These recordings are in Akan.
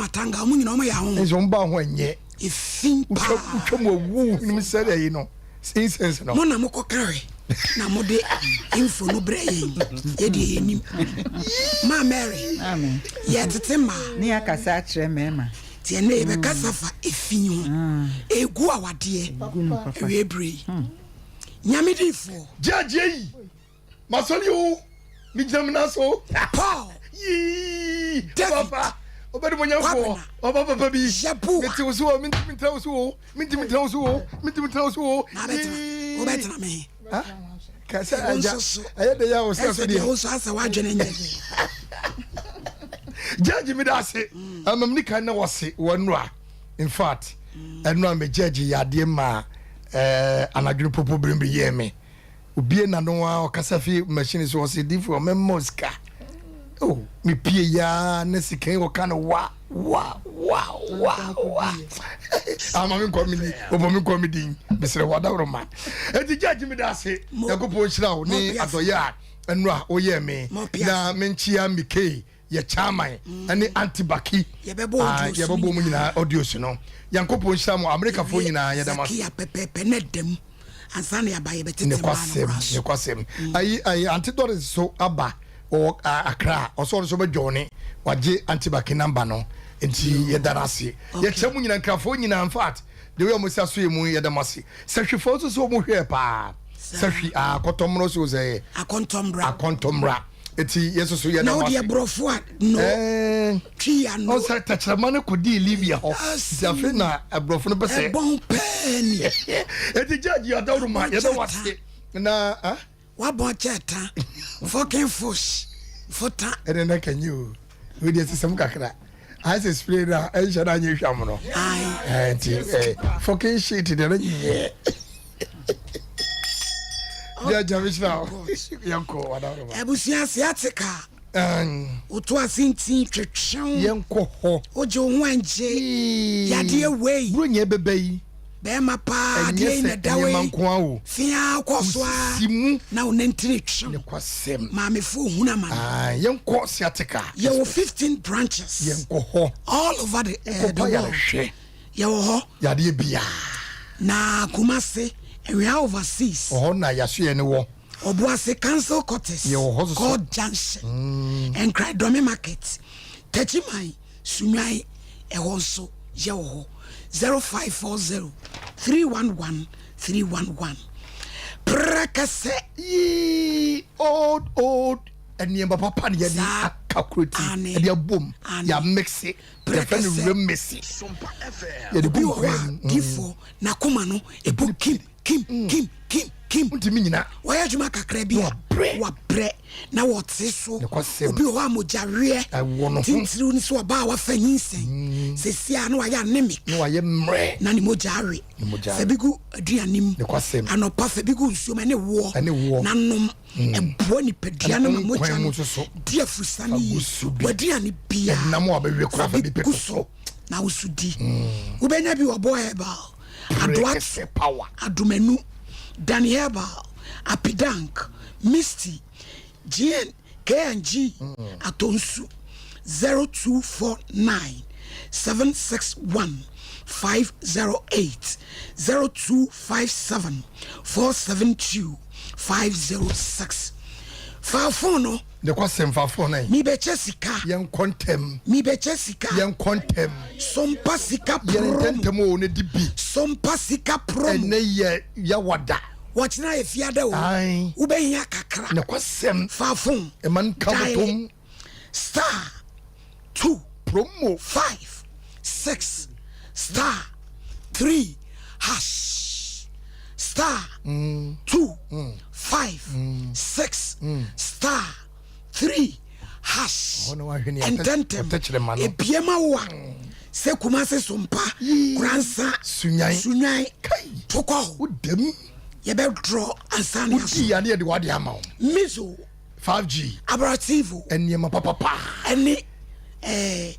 Matanga, ɔmo nyina ɔmo yɛ ahonhom. Nso ɔmo ba ho ɛnyɛ. Efi paa. Wotwa mu awu hwenem sɛ deɛ yi no incense no. Mo na mokɔ ka hwɛ na mo de info no brɛ yɛn, yɛ deɛ yɛ nim. Maa Mary, yɛ tete mmaa. Ne yɛ akasa akyerɛ mmarima. Nti ɛnɛ yɛ bɛ kasa fa efi ho. Egu awadeɛ. Awie bere yi. Nyame diifoɔ. Judge eyi. Masɔre o, megyina me nan so. Paul. Yii. David. Papa. Ɔbɛdumonyamfoɔ. Ɔba papa bi. Yeboah. Mete wo so o, mentumi ntena wo so o, mentumi ntena wo so o, mentumi ntena wo so o. Na abɛtena, wobɛtena me he? Ka sɛ agya, ɛyɛ de yɛ wo sɛ so deɛ. Wo nso asɛ w'adwene nyɛ. Judge mi da ase. Amam ni kan na wɔse wɔ nnora. In fact, ɛnora me judge yɛ adeɛ ma ɛɛ anadwo popo birimbiri yɛɛ me. Obie n'ano a ɔkasa fi machine so ɔse difo ɔmɛmma sika. Oh, me pie ya ne sika yi ɔka no wa wa wa wa wa. Ama me nkɔ me ni, ɔbɔ me nkɔ me din. Mesrɛ wo adaworo ma. Enti judge me da ase. Nyankopɔn nhyira wo ne adɔyɛ a ɛno a woyɛɛ me. Na menkyia Mikey yɛ chairman ɛne Auntie Baki. Yɛbɛbɔ mu nyinaa audios no. Nyankopɔn nhyira mo Amerikafoɔ nyinaa yɛda mo ase. Zakia pɛpɛpɛ na dam ansa na yɛaba yɛbɛtete mmaa no kora so. Nekwasɛm. Ayi ayi Auntie Doris so aba wɔ Accra ɔsɛ ɔno nso bɛdwɔne wagye Auntie Baki number no nti yɛda no ase. Yɛkyerɛ mo nyinaa nkrafoɔ nyinaa in fact the way ɔmo si aso yɛ mu yɛda mo ase. Sɛhwifoɔ nso so ɔmo hwɛɛ paa. Sɛhwi akɔtɔmmorɔ so sɛ akɔntɔmmra. Akɔntɔmmra. Eti yɛ soso yɛ na wo deɛ borɔfo a no twi ya no. Ɔsɛ tɛkyerɛma no kɔdii Libya hɔ. Nti afei na aborɔfo no pɛ sɛ. Ɛbɔn pɛɛ ni. Eti judge yɛ adaworo ma yɛbɛ wase na. Wabɔn kyɛ ta fucking fush fota. Ɛnɛ na kanyi o. Wei deɛ sisɛm kakra. Ayɛ sɛ spray no a ɛnhyɛ no anyɛ hwam no. Nti fucking shit deɛ no nyɛ. Abusua sciatica woto ase nti twetwew yɛnkɔ hɔ wogye wo ho angye yadeɛ wei buronya bɛbɛ yi bɛrima paa adeɛ yi na ɛda wei fia kɔ so a na wo nantiri twew maamefoɔ hunu ama no yɛnkɔ sciatica yɛwɔ 15 branches yɛnkɔ hɔ all over the, the world Yɛwɔ hɔ. Yadeɛ biaa. Na Kumasi, Awia Overseas. Ɔhɔ na yasoɛ no wɔ. Ɔboase Council Quarters. Yɛwɔ hɔ soso. Court Junction. Nkran Dɔme Market. Techiman, Sunyani, ɛhɔ nso yɛwɔ hɔ. 0540 311 311. Prɛkɛsɛ. Yii old old nneɛma papa na yɛde aka kuro ti yɛde abom yɛamixe. Yɛfrɛ no remesi. Yɛde gu nkwan mu. Mm. Difoɔ n'akoma no ebu kim kim mm. kim kim kim. Ntumi nyina. Wɔyɛ adwuma kakra bi a wabrɛ na wɔte so. Obi wɔ hɔ a mogya weɛ. Tintiriw ne so ɔbaa wafa nyinsɛn. Mm. Sɛsi a na wayɛ anemic. Na wayɛ mmerɛ. Na ne mogya awe. Fa bi gu aduane mu. Anɔpa fa bi gu nsuo mu ɛne woɔ. Na nom. Ɛboa nipadua no ma mogya no di afurusane yie. W'aduane biara, fa bi gu so na wo so di. Wobɛnya bi wɔ Boa Herbal, Adoato, Adomanu, Dani Herbal, Apidank, Misty, GN, KNG, Atonsu, 0249 761 508, 0257 472 506 Fa phone no. Ne kɔ sɛm fa phone no. Mi bɛ kyɛ sika. Yɛn kɔ ntɛm. Mi bɛ kyɛ sika. Yɛn kɔ ntɛm. Sompa sika promo. Yɛn ntɛm o ne di bi. Sompa sika promo. Ɛnɛ yɛ yawada. Wɔkyena yɛ fiada o. Ayi. Wobɛhia kakra. Ne kɔ sɛm. Fa phone. Ɛma nka bɔtɔm. Star 2 promo 5 6 star 3 hash star 2 5 6 star 3 hash. Ntɛntɛm ebie ma wo a sɛ Kumase Sompa Koransa Sunyan tokɔ hɔ yɛbɛdrɔ ansa ne aso. Wodi yadeɛ de wade ama wo. Mizo 5G. Abrativo. Nneɛma papapa. Ɛne ɛɛ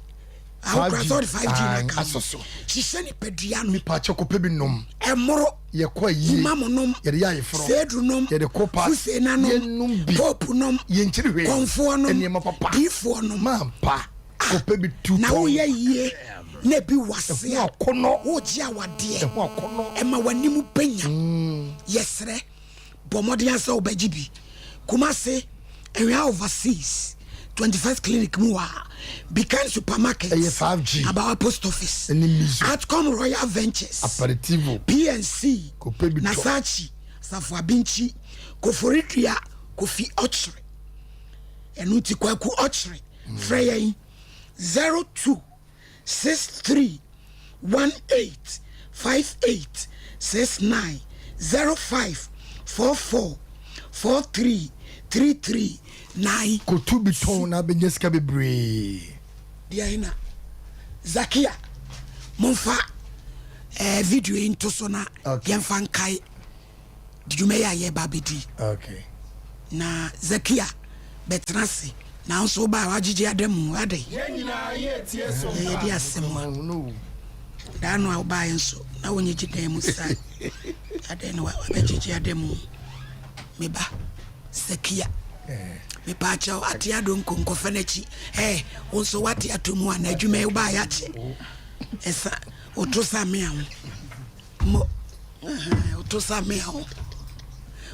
awokura sɛ ɔde 5G na ka asoso. Hyehyɛ nipadua no. Nipa kyɛ kɔpɛ bi nom. Ɛmoro. Yɛkɔ ayie. Imam nom. Yɛde yɛ ayeforɔ. Seedu nom. Yɛde kɔ pa. Fusena nom. Yɛnum bi. Pope nom. Yɛnkyiri hwee. Kɔnfoɔ nom. Nneɛma papa. Diifoɔ nom. Mampa. Kɔpɛ bi tu Na tɔn. woyɛ yie na ebi wase Ɛho a, akɔnnɔ. wogye awadeɛ. Ɛho akɔnnɔ. Ɛma w'anim bɛnya. Yɛsrɛ, bɔ mmɔden ara sɛ wobɛgye bi. Kumasi, Anwea Overseas, 21st Clinic mu hɔ a, Bikan Supermarket, Ɛyɛ 5G. Abawa Post Office, Ɛne Mizo. Atcom Royal Ventures, Aperitivo. PNC, Kɔpɛ bi tɔ. Nasachi, Asafo Abinkyi, Koforidua, Kofi Ɔkyere. Ɛno nti Kwaku Ɔkyere, frɛ yɛn 0263 18 58 69 05 44 43 33 9. Kotu bi tɔn na abɛnya sika bebree. Deɛ na Zakia momfa eh, video yi nto so na Okay. yɛmfa nkae dwuma yi a yɛba abɛdi. Okay. Na Zakia bɛtena ase nanso woba a wagyegye ada mu adɛn? Ɛyɛ de asɛm a No. daa no a wobaeɛ nso na wonyegye dan mu saa adɛn na wabɛgyegye ada mu meba Zakia mepaakyɛw ate adonko nkɔfa n'akyi ɛ wo nso wate ato mu ana adwuma yi wobaeɛ akyɛ ɛsa woto sa mea ho mo woto sa mea ho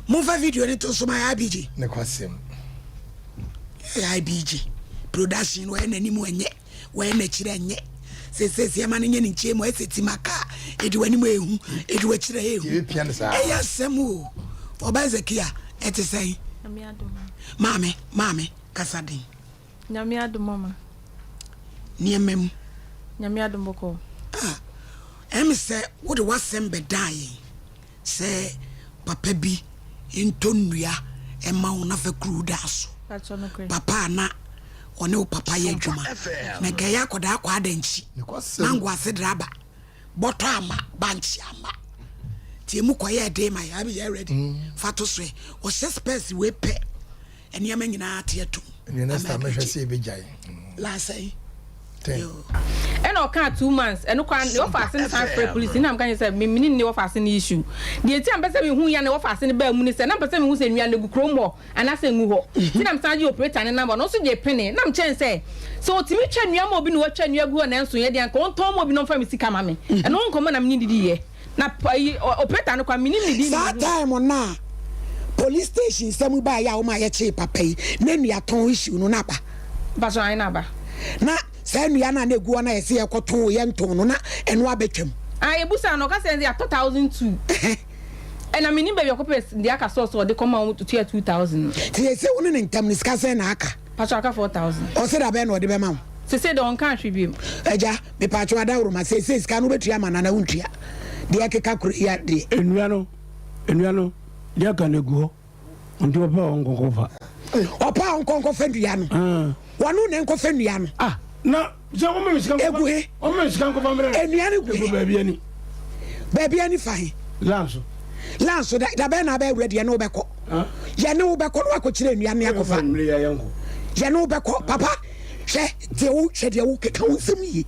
momfa video no to so ma yɛ IBG. Ne kwasɛm. Ɛyɛ IBG production no wɔyɛ n'anim ɛnyɛ wɔyɛ n'akyiri ɛnyɛ sɛsɛsi ɛma no nyɛ ne nkyɛn mu ɛsɛ ti ma kaa ɛdi w'anim ehu ɛdi w'akyiri ehu Yɛbɛpia no saa. Ɛyɛ asɛm o. Ɔbaa Zakia, ɛte sɛn? Nyame adom. Maame, maame, kasa den. Nyame adom mama. Nneɛma mu? Nyame adom bɔkɔ. Ah, ɛm sɛ wode w'asɛm bɛdaa yɛn sɛ papa bi ntɔ nnua ɛma wo na fa kuru daa so. Patro no kre. Papa a na ɔne wo papa yɛ adwuma na nka ɛyɛ akɔdaa kɔ adankyi Ne kwasɛm. Mango ase draba bɔtɔ ama bankye ama nti emu kɔyɛ den ma yɛ abɛyɛ ready fa to so ɛ ɔhyɛ spɛs wei pɛ nneɛma nyinaa te atum. Ɛnɛ next time mɛhwɛ sɛ yɛbɛgyae. Lasɛn. 10. Yo. Ɛna ɔkaa 2 months ɛno koraa ne wɔfa ase no san frɛ police na meka kyerɛ sɛ memene ne wɔfa ase no issue deɛ nti a mpɛ sɛ mehu ya ne wɔfa ase no baa mu ne sɛ na mpɛ sɛ mehu sɛ nnua no gu kurom hɔ anaasɛ ngu hɔ nti na mesan gye operator ne number no nso gye pene na mekyɛn sɛ ɔtumi twa nnua ma obi na watwa nnua gu hɔ nanso yɛ deɛ anka ɔntɔn ma obi na ɔmfa me sika ma me. Ɛno ho nkɔmmɔ na mene didiiɛ na ayi operator no kwa menim ne din. Saa time na police station sɛm baa yɛ a wɔn a yɛkyee papa yi na nnua tɔn issue no n'aba? Mpatro ayi na aba. Na saa nnua no a na egu hɔ na yɛsɛ yɛkɔtɔn yɛntɔn no na ɛno abɛtwam? Ah, ebusa no ɔka sɛ yɛatɔ 1,200 ɛna menim baabi ɔkɔpɛ deɛ aka sɔɔso ɔde kɔma wɔn tua 2,000. Nti yɛsɛ wo ne ne ntam no sika sɛn na aka? Patro, aka 4,000. Ɔsɛ da bɛn na ɔde bɛma wo? Sese deɛ ɔnka ahwe biom. Agya, mepatwo adaworoma, seesei sika no wobɛtua ama nana wontua deɛ ɛkeka koro yi adeɛ? Nnua no deɛ aka no egu hɔ nti ɔpɛ a ɔnkɔkɔ fa. Ɔpɛ a ɔnkɔnkɔfa nnua no? Wɔno na nkɔfa nnua no? Ah, na sɛ wɔn mi sika nkɔfa Egu he? Wɔn mi sika nkɔfa mmerɛ. Nnua no gu egu he? Baabi ani. Baabi ani fa he? Lanso. Lanso da da bɛn na abɛwura deɛ ne wobɛkɔ? Ah. Yɛne wobɛkɔ na wakɔkyerɛ nnua no akɔfa. Mmerɛ yɛ yɛnkɔ. Yɛne wobɛkɔ. Papa, hwɛ deɛ wo hwɛ deɛ wo keka wo nsɛm yie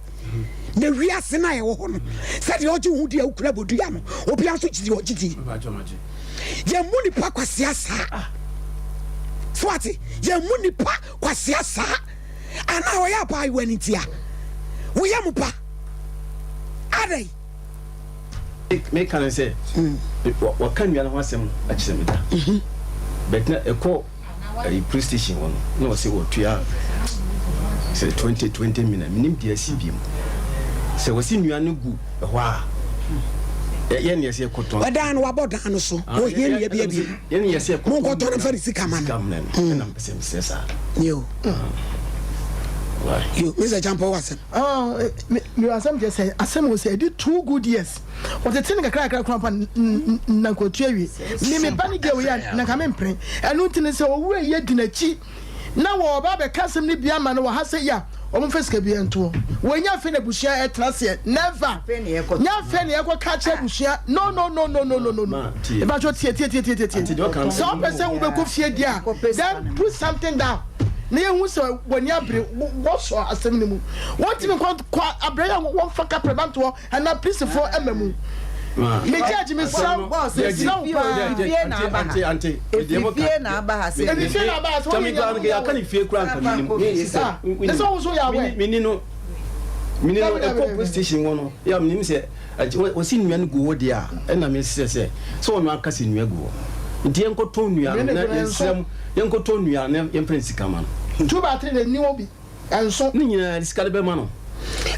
na wiase no a ɛwɔ hɔ no sɛdeɛ ɔgye wo ho di a wokura bodua no obia nso gye deɛ ɔgye di. Yɛmmu nipa kwasea saa so ate yɛmmu nipa kwasea saa anaa ɔyɛ abaayewa no ntia woyɛ mo pa adɛn? Meka ne sɛ wɔka nnua no ho asɛm akyerɛ me da but na ɛkɔ ayi police station hɔ no na wɔsɛ wɔtua sɛ 20 20 million. Menim deɛ asi bi mu sɛ wɔsi nnua no gu ɛhɔ a yɛne yɛsɛ yɛkɔtɔn. Ɔdan no wabɔ dan no so. Ohia nnua bi abi. Yɛne yɛsɛ yɛkɔtɔn. Monkɔtɔ no mfa ne sika ma no. Sika mmerɛ no ɛna mpɛ sɛ mesrɛ saa. Yo yo, Mr Champo, wasɛm. Mi asɛm kyerɛ sɛ asɛm wɔ sɛ ɛdi 2 good years wɔtete ne kakra kakra kora pa na nkotu awie. Me ba ne deɛ wei a na nka me mpene ɛno nti ne sɛ owura yi adi n'akyi na wɔba abɛka asɛm no bi ama no wɔ ha sɛ yi a wɔmfa sika bi ntoɔ wɔnya afei na abusua ɛtena seɛ never nya afei na yɛkɔ ka kyerɛ abusua. No, no, no, no, no, no, no, no. Ìbàtò tie, tie, tie, tie, tie, tie. Sɛ ɔpɛ sɛ wobɛkɔ fie deɛ a, then put something down na yɛhu sɛ w'ani abere wɔsɔ asɛm no mu. Wɔntumi nkɔ kɔ abrɛ yɛ wɔmfa kaprɛ bantoɔ anaa polisifoɔ ama mu. Me judge me srɛ wo mesrɛ wo paa. Fie na aba ha. Efiri fie na aba ha sɛ. Efiri fie na aba ha sɛ wɔn nyɛ nyɛ. Yaka ne fie kura nka mi nim. Ne sɛ wɔn nso yɛ awɛ. Mi ni no mi ni no ɛkɔ police station wɔ no yà mi nim sɛ wɔsi nnua no gu hɔ deɛ a ɛna mi sɛ sɛ sɛ wɔn aka sɛ nnua gu hɔ nti yɛn kɔ tɔn nnua no na yɛn srɛ mu yɛn kɔ tɔn nnua no yɛn pɛ sika ma no. Two by three na ni wɔ bi. Ɛnso. Ne nyinaa yɛde sika no bɛma no.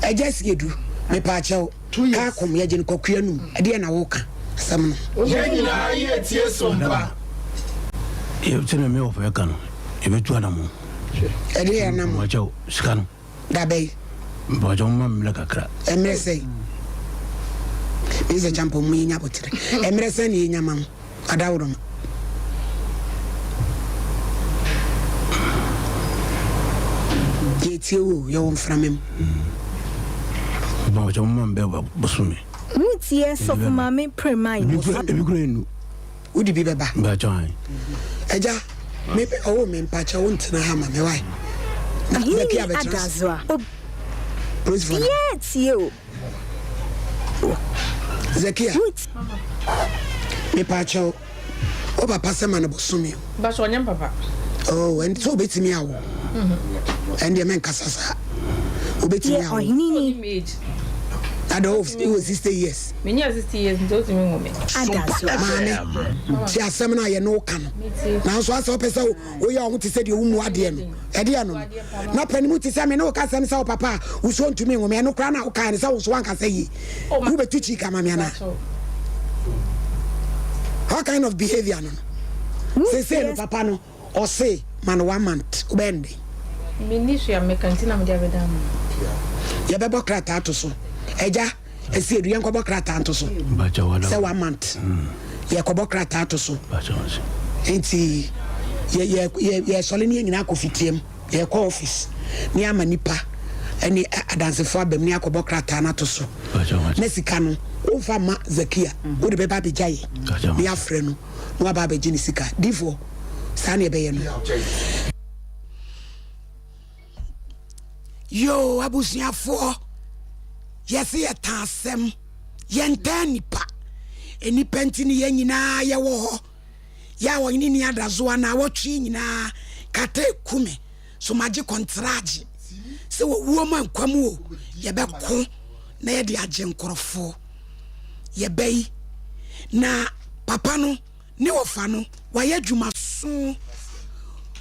Agya Siedu, mepaakyɛw, kaa kom, yɛgye no kwaku anum, ɛdeɛn na woka? Asɛm no. Yɛn nyinaa yɛ tie so mpa. Yɛ sɛdeɛ me wɔfa ɛka no, yɛbɛtu anamɔ. Ɛdeɛn anamɔ? Mpakyɛw, sika no. Dabɛn? Mpakyɛw, momma me mmerɛ kakra. Mmerɛ sɛn? Mister Kyampong, mo yɛnya aboterɛ. Mmerɛ sɛn na yɛnya ma mo? Adaworoma. Yɛtie wo o, yɛwɔ mframa mu. Mpakyɛw mo ma me bɛ bosome. Wotie Sɔfo Maame Premai. Ebi kura enu. Wode bi bɛba. Mpakyɛw ayi. Agya, me ɔwɔ me mpakyɛw wo ntena ha ma me wae. Na Ahenni Zakia bɛtena ase. Adazoa. Polisifoɔ na. Obiara tie o. Zakia, mepaakyɛw, wo papa sɛ ma no bosome o. Baso ɔnyɛ papa. Oh, ɛn sɛ obetumi awo. Ɛn deɛ mɛnkasa saa. Obetumi Yɛ awo. ɔheneni. Ada o wɔ 60 years. Menya 60 years nti otumi nwo me. Adazoa. Maame, ti asɛm no a yɛ ne wo ka no. Nanso asɛ wopɛ sɛ woyɛ wo ho te sɛ deɛ wommu adeɛ no. Ɛdeɛ no no. Na panin mu te sɛ me ne wo kasa no sɛ wo papa a wo so ntumi nwo me ɛno koraa na wokae no sɛ wo nso woankasa yie. Wobɛtu kyii ka ma me anaa? What kind of behavior no no? Seesei no papa no ɔse ma no one month wobɛyɛ no dɛn? Menni hwee a mɛka nti na mede abɛdan mo. Yɛbɛbɔ krataa ato so. Agya, ɛsi edu yɛnkɔbɔ krataa nto so. Sɛ one month. Yɛkɔbɔ krataa ato so. Nti yɛ yɛ yɛ yɛsɔre ne yɛn nyinaa kɔ fitiam. Yɛkɔ office ne ama nipa ɛne adansefo aba mu ne akɔbɔ krataa no ato so. Na sika no womfa mma Zakia, wode bɛba abɛgya yɛ ne yɛafrɛ no na waba abɛgye ne sika. Difoɔ, saa ne ɛbɛyɛ no. Yoo abusuafoɔ, yɛse yɛtaa asɛm, yɛntaa nipa. Nnipa nti ne yɛn nyinaa yɛwɔ hɔ. Yɛ a ɔhene nni adazoa naawɔtwe yi nyinaa kata eku me so magye kɔntragye sɛ wɔ wuo mu nkwa mu o yɛbɛko na yɛde agye nkorɔfoɔ yɛbɛ yi na papa no ne ɔfa no wayɛ adwuma so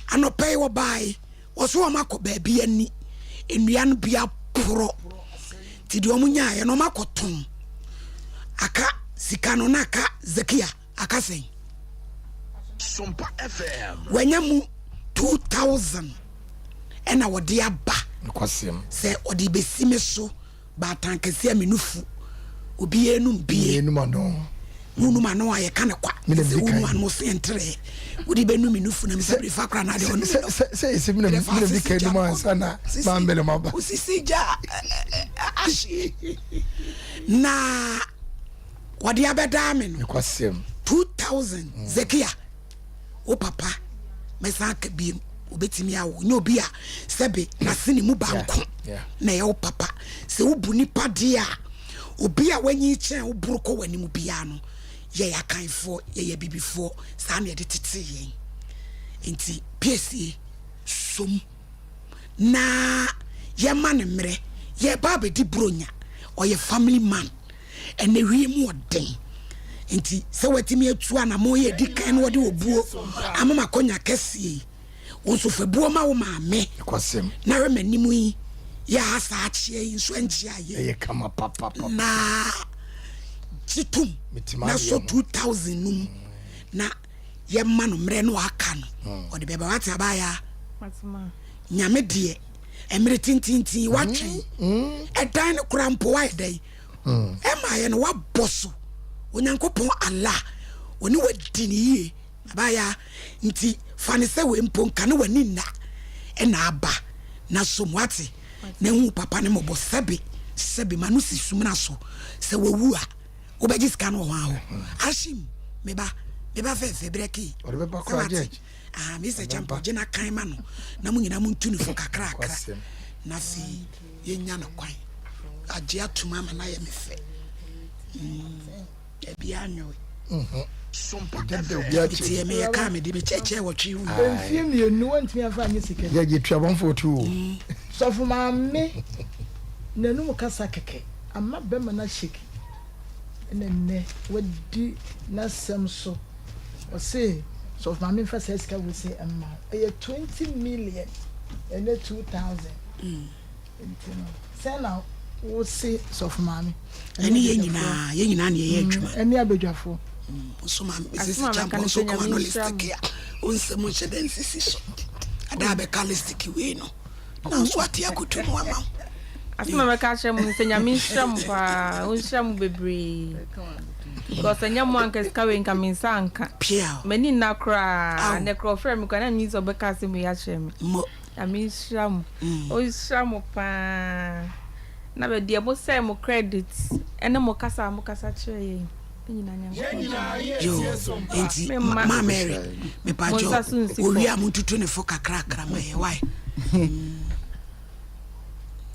anɔpa yi wɔbae wɔso wɔn akɔ baabi ani nnua no bi aporɔ nti deɛ wɔn nyaeɛ no wɔn akɔtɔn aka sika no na aka Zakia Aka sɛn? Sompa FM. Wanya mu 2000 ɛna wɔde aba Nokwasɛm. sɛ ɔde bɛsi me so baatan kɛseɛ a me nufu obiara num bie. Enum ano. Wonum ano a yɛka no kwa. Me na Sɛ medi wonum kan. ano sɛ nterɛ wode bɛnu me nufu na mesɛ mefa kora na adeɛ ɔnum Sɛ no. sɛ sɛ esi mi na mi na medi kan num ansa na maa mbɛlɛ mu aba. Osisi gya ahye na wɔde abɛdaa me no 2000 mm. Zekia wo papa mɛsan aka biem obetumi awo nyɛ obi a sɛbe n'ase ne mu banko na ɛyɛ wo papa sɛ wobu nipa deɛ a obi a wanyi kyɛn wo boro kɔ w'anim biara no yɛyɛ akanfoɔ yɛyɛ bibifoɔ saa na yɛde tete yɛn nti piesie som na yɛma no mmerɛ yɛba abɛdi buronya ɔyɛ family man Ɛnnɛ wiem wɔ den nti sɛ watumi atu anammɔn yi a ɛdi kan na wɔde obuo ama m'akɔnya kɛseɛ yi, wo nso fa buo ma wo maame na hwɛ m'anim yi yɛ a saa akyeɛ yi nso ɛnkyea yɛ ɛyɛ kama papapapa na gye tom na so 2000 no mu na yɛma no mmerɛ no aka no ɔde bɛba wate abaaya nyame deɛ mmerɛ tintintin watwɛn ɛdan no kora mpo wayɛ dɛn Ɛmaeɛ no wabɔ so Onyankopɔn Allah ɔne wadi ne yie abaayaa nti fa ne sɛ wei mpo nka ne w'ani nna ɛna aba na som wate na hu papa ne mmɔbɔ sɛbe sɛbe ma no si sumina so sɛ wawu a wobɛgye sika no wɔ hwan hɔ Ashim me ba me ba fɛfɛ berɛ kee sɛ wate ah me sɛ kyampa gye na kan ma no na mo nyinaa mo ntu ne fo kakrakra na afei yɛnya no kwan agye atom ama no ayɛ me fɛ. Mm. Biaa nyoe. Nti yɛ meyɛ kaa mede me kyɛkyɛ wɔ twe wo. Mfie mienu wantumi amfa anyɛ sika. Yɛ gye tua bɔnfoɔ tu o. Sɔfo maame nanum kasa kɛkɛ ama bɛma no ahyɛki ɛna nnɛ wadi nasɛm so ɔse sɔfo maame nfa saa sika wei sei mma wo ɛyɛ 20 million ɛnɛ 2000. Nti no, sɛn na wo se sɔfo maame? Ɛne yɛn nyinaa, yɛn nyinaa na yɛyɛ adwuma. Ɛne abadwafoɔ. Nso maame sisi kyampɔn nso kɔma no listiki a, wo nsɛm nhyɛ dɛ nsisi so. Ada abɛka listiki wei no, na nso ate akoto mu ama wo. Asɛm a mɛka akyerɛ mo ne sɛ Nyame nhyira mo paa, ɔnhyira mo bebree. Because ɛnyɛ mo anka sika wei nka me nsa anka. M'ani nna koraa, nɛ koraa ɔfrɛ me koraa na mennim sɛ ɔbɛka asɛm wei akyerɛ me. Nyame nhyira mo. Ɔnhyira mo paa. Na bɛ deɛ mo sɛe mo credit ɛne mo kasa a mo kasa kyerɛ yɛn ne nyinaa Nyankopɔn nhyira mo. Yoo enti ma Mary mepatwɔ owie a montutu ne fo kakrakra ma yɛ why.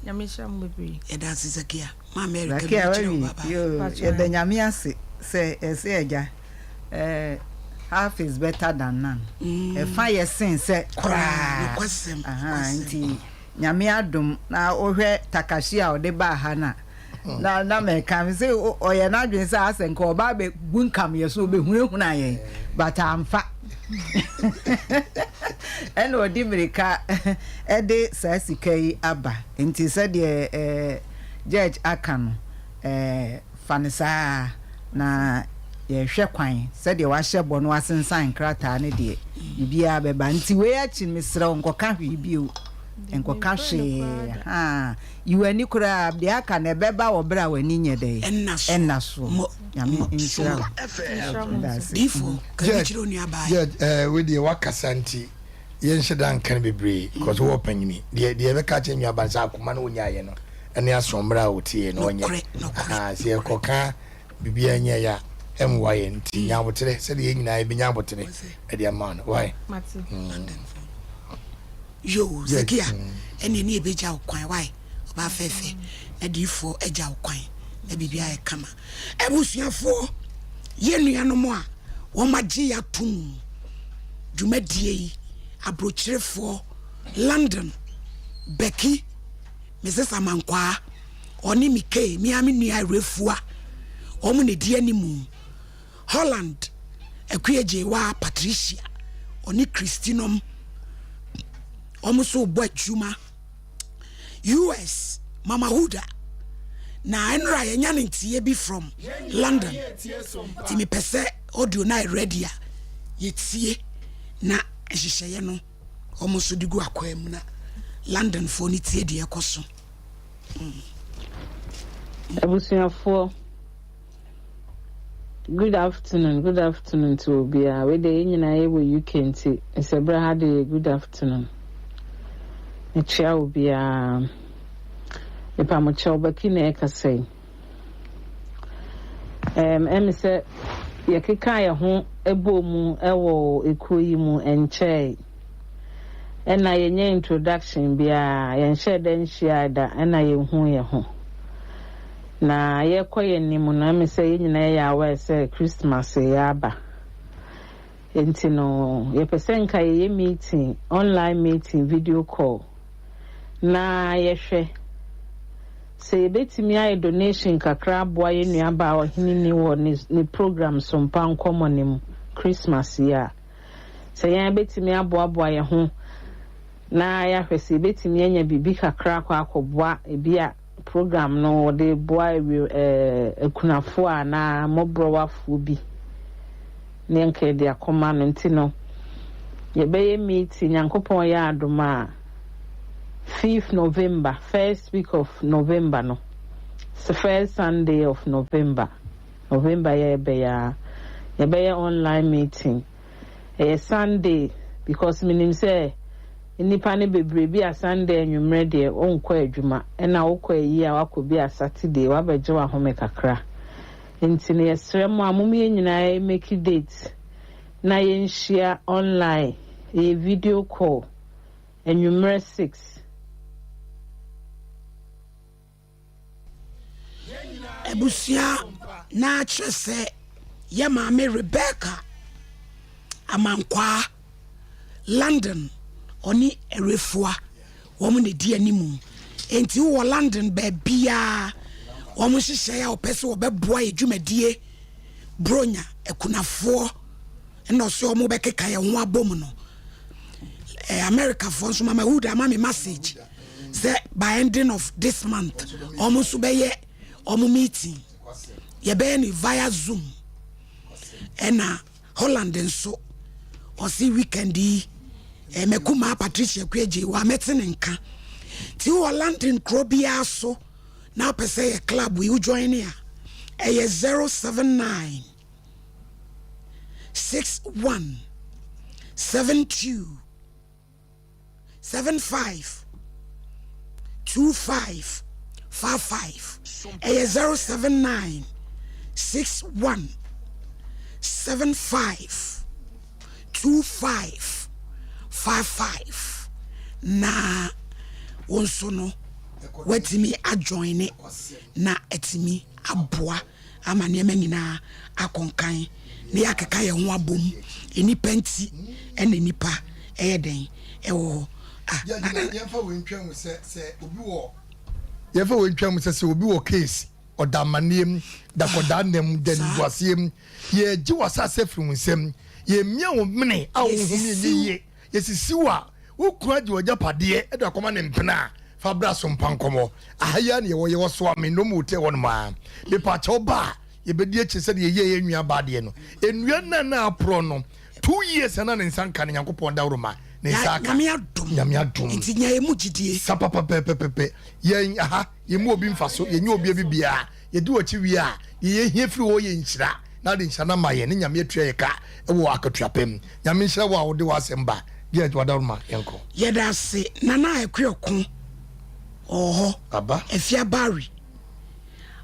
Nyame nhyira mo bebree. Yɛda ase Zakia. Ma Mary ka bi Zakia kyerɛ wo wawie bye bye. yoo yɛda Nyame ase sɛ ɛsɛ agya eh, half is better than none ɛfa yɛ sen sɛ koraa Nokwasɛm, ahaa nokwasɛm. nti Nyame adom na wohwɛ Takashi a ɔde baa ha no a na na mɛka me sɛ ɔyɛ n'adwene sɛ asɛ nka ɔba abɛbunkam yɛ so ɔbɛhunahuna yɛn but amfa ɛna ɔde mmirika ɛde saa sika yi aba nti sɛdeɛ ɛɛ Judge aka no eh, fa no saa ara, na yɛhwɛ kwan sɛdeɛ wahyɛ bɔ no wasensan nkrataa no deɛ, biribiara bɛba. Nti wei akyi no mesrɛ wo nkɔka hwee bio, nkɔka hwee, ahaa, yi w'ani koraa, deɛ aka no ɛbɛba wɔ berɛ a w'ani nyɛ dɛn, ɛnna soɔ. Nyame nhyira wo. Meda ase. Difoɔ, ka bi kyerɛ onua baa yi. Judge, eh, wei deɛ wakasa nti yɛnhyɛ da nka no bebree because wowɔ panyini. Deɛ deɛ yɛbɛka akyerɛ nua ba no sɛ akoma no ɔnyaeɛ no ɛne asoɔmmerɛ a ɔteeɛ no ɔnyɛ. Nokorɛ, nokorɛ. Ahaa, sɛ yɛkɔka biribiara nyɛ yɛ a ɛmmoa yɛn nti nya aboterɛ sɛdeɛ yɛn nyinaa yɛbɛnya aboterɛ ɛde ama no. Why? Mate. Yoo, Judge, Zakia, ɛneɛ ne yɛbɛgya wo kwan, why? Ɔbaa fɛɛfɛ, na diifoɔ agya wo kwan, na biribi ayɛ kama. Abusuafoɔ, yɛn nuanom a wɔagye yɛn atom dwumadie yi, aburokyerefoɔ, London, Becky, Mrs. Amankwaa, ɔne Mikey, me ara me nua Awurafua, wɔn na ɛdi animu. Holland, Akua Gyewaa Patricia, ɔne Christy nom, wɔn nso rebɔ adwuma. US Mama Huda na ɛnora yɛnya ne nteɛ bi from London nti mepɛ sɛ audio no ayɛ ready a yɛtie na nhyehyɛeɛ no wɔn nso de gu akwaa mu na London foɔ no tie deɛ ɛkɔ so. Abusuafoɔ good afternoon good afternoon to obiara wei deɛ yɛn nyinaa yɛwɔ UK nti nsɛbrɛ ha deɛ yɛ good afternoon mekyia obiara mepa mo kyɛw Becky na ɛkasa yi ɛm ɛmi sɛ yɛkeka yɛn ho ɛbɔ mu ɛwɔ ekuo yi mu ɛnkyɛe ɛna yɛnyɛ introduction biara yɛnhyɛɛ da nhyiae da ɛna yɛnhuu yɛn ho. Na yɛkɔ yɛn anim no ɛme sɛ yɛn nyinaa yɛyɛ aware sɛ Christmas reyɛ aba. Enti no yɛpɛ sɛ nka yɛyɛ meeting, online meeting, video call na yɛhwɛ sɛ yɛbɛtumi ayɛ donation kakra aboa yɛn nuabaa Ɔheneni wɔ ne ne program Sompa Nkɔmmɔ no mu Christmas yi a. Sɛ yɛn bɛtumi aboaboa yɛn ho na yɛahwɛ sɛ yɛbɛtumi anya biribi kakra akɔ akɔboa ebi a program no wɔde boa akunafoɔ anaa mmɔborɔwafoɔ bi ne nka yɛde akɔma no nti no yɛbɛyɛ meeting Nyankopɔn yɛ adom a 5th November first week of November no first Sunday of November November yɛ ɛbɛyɛ a yɛbɛyɛ online meeting ɛyɛ Sunday because menim sɛ Nnipa no bebree bi a Sunday anwummerɛ deɛ wonkɔ adwuma ɛna wokɔ ayie a woakɔ bi a Saturday woabɛgye w'ahome kakra nti no yɛsrɛ mo a mom yɛn nyinaa yɛ make date na yɛnhyia online ɛyɛ video call anwummerɛ 6. Abusua na kyerɛ sɛ. Yɛ maame Rebecca Amankwaa, London, ɔne Awurafua, wɔn na ɛdi anim. Enti wowɔ London baabiara, wɔn nhyehyɛe a wɔpɛ sɛ wɔbɛboa yɛ dwumadie, Bronya akunafoɔ, ɛna ɔsɛ wɔn bɛkeka yɛn ho abom no. Eh, Americafoɔ nso Mama Hood ama me message sɛ by ending of this month wɔn nso bɛyɛ wɔn meeting. Yɛbɛyɛ no via Zoom. Ɛna Holland nso ɔse weekend yi eh, makumaa Patricia Kuagye wa mɛte ne nka. Nti wɔ London kuro biara so na wopɛ sɛ yɛ club yi wo join a ɛyɛ 079 61 72 75 25 55 ɛyɛ 079 61 75 25 55 na wo nso no woatumi ajoine na atumi aboa ama nneɛma nyinaa akɔ nkan na yɛakeka yɛn ho abom. Nnipa nti na nnipa yɛ dɛn wɔ hɔ. Ah, na na. Yɛmfa wei ntwa mu sɛ sɛ obi wɔ yɛmfa wei ntwa mu sɛ sɛ obi wɔ case ɔda amanneɛ mu da kɔdaa nna mu da animguaseɛ mu yɛgye w'asase afiri wo nsam yɛmia wo mene a wo ho mi ɛnyɛ yie Yɛsisi wo a, wo kunu agye w'agyapadeɛ de akɔma ne mpena a, fa bra so mpa nkɔmmɔ. Aha yi ara na yɛwɔ, yɛwɔ Soame Nnomu Hotel hɔnom ara. Mepaakyɛw ba a, yɛbɛdi akyire sɛdeɛ yɛyɛɛ yɛn nua baa deɛ no. Nnua no a na aporɔ no, two years a na ne nsa nka no, Nyankopɔn dawuroma, ne nsa aka. Nyame adom. Nyame adom. Nti nya yɛn mu gyidie. Sa papa pɛpɛpɛpɛ. Yɛn aha, yɛmmu obi mfaso, yɛnyɛ obi abibiara. Yɛdi w'akyi wie a, deɛ yɛhia firi hɔ yɛ nhyira, na wode nhyira no ama yɛn, ne Nyame atua yɛn ka wɔ akatua pa mu. Nyame nhyira wo a wode w'asɛm ba. Dear Wadaworoma yɛnkɔ. Yɛda ase Nana Akuoko ɔwɔ hɔ. Aba. Afia Barry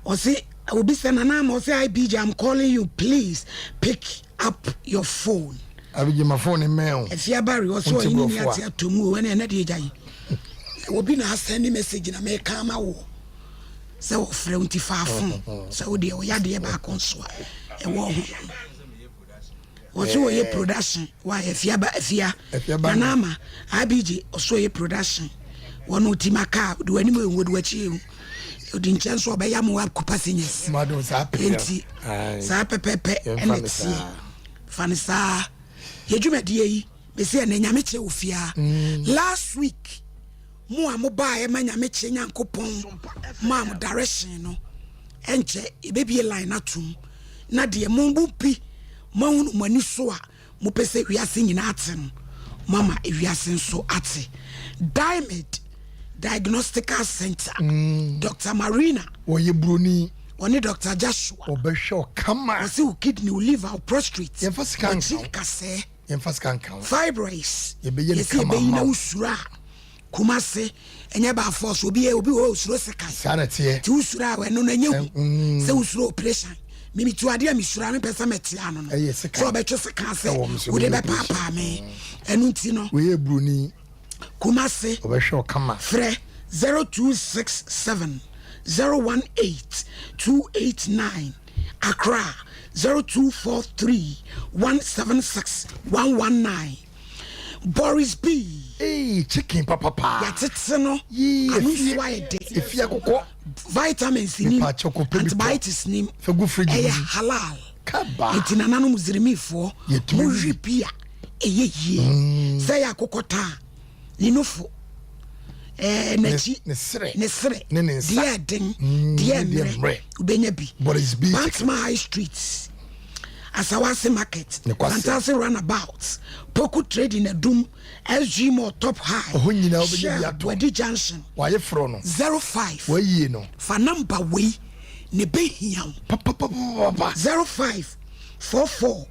ɔse obi sɛ Nana ama ɔse hi BJ I'm calling you please pick up your phone. Abigye ma phone mmɛn o. Afia Barry ɔse ɔyɛ ne nua te ato mu o ɛna ɛnɛ deɛ gya yi obi na asɛn ne message na meka ama wo sɛ wɔfrɛ wo nti fa phone sɛ wo deɛ ɔyɛ adeɛ baako nso a ɛwɔ ho. Wɔso wɔyɛ production wa afia ba afia nana ama abg ɔso ɔyɛ production wɔn oti ma kaa odi w'anim ehu odi w'akyi ehu odi nkyɛn so ɔbɛyɛ ama wakɔ passengers nti saa pɛpɛpɛ ɛna tie fa ne saa yɛ dwumadie yi bɛsi ɛnɛ nyame kyɛ wɔ fia mm. last week mo a mo baeɛ ma nyame kyɛ nyankopɔn maa mo direction no ɛnkyɛ yɛbɛbie line atom na deɛ mo mu bi moahunu mo ani so a mopɛ sɛ wiase nyinaa ate no, moama ewiase nso ate. Diamond Diagnostical Center, mm. Dr. Marina. Wɔyɛ buroni. Ɔne Dr. Joshua. Ɔbɛhwɛ ɔkama. Wɔsi wo kidney, wo liver, wo prostate. Yɛnfa sika nka ho. Wɔkyi kasɛɛ. Yɛnfa sika nka ho. Fibroids. Yɛbɛyɛ ne kama ma wo. Yɛsi yɛbɛyi na wosuro a. Kumase ɛnyɛ by force obi yɛ obi wɔ hɔ osuro sekan. Saa na ɛteɛ. Ti wosuro a ɛno no ɛnyɛ hu. Mm. Sɛ wosuro operation. Mimi tu adeɛ a mesuro a mepɛ sɛ mɛte ano no. Ɛyɛ sekan. Sɛ ɔbɛtwe sekan sɛ wode bɛpaapaa me. Ɛno nti no. Wei yɛ buroni. Kumase. Ɔbɛhwɛ ɔkama. Frɛ 0267 018 289 Accra 0243 176 119. Boris B. Eii chicken papa paa. Yɛatete no Yii ano efie nsuo ayɛ dɛ. efie akokɔ. Vitamins nim, Mepaakyɛw kɔpɛ bi tɔ. antibiotics nim, Fa gu fridge ɛyɛ mu. halal. Kaba. Enti nananom Muzirimifoɔ, Yɛtumi mo we we bi. bi a, ɛyɛ yie. Sɛ ɛyɛ akokɔ ta a, ne nufo, ɛɛ n'akyi, Ne serɛ. ne serɛ, Ne ne nsa. deɛ ɛden, Mm, deɛ ne deɛ mmerɛ, mmerɛ. wobɛnya bi. Boris B. chicken. Bantama High Street. Asawase Market, Nokwasɛm. Santase Runabout, Poku Trading Adum, SG Mall Top High, Ɛhɔ nyinaa wobɛnya bi Shell, atɔ. Wadi Junction. Wayɛ frɔ no. 05. Wayie no. Fa number wei na ɛbɛhia wo. Papapapapa. 05 44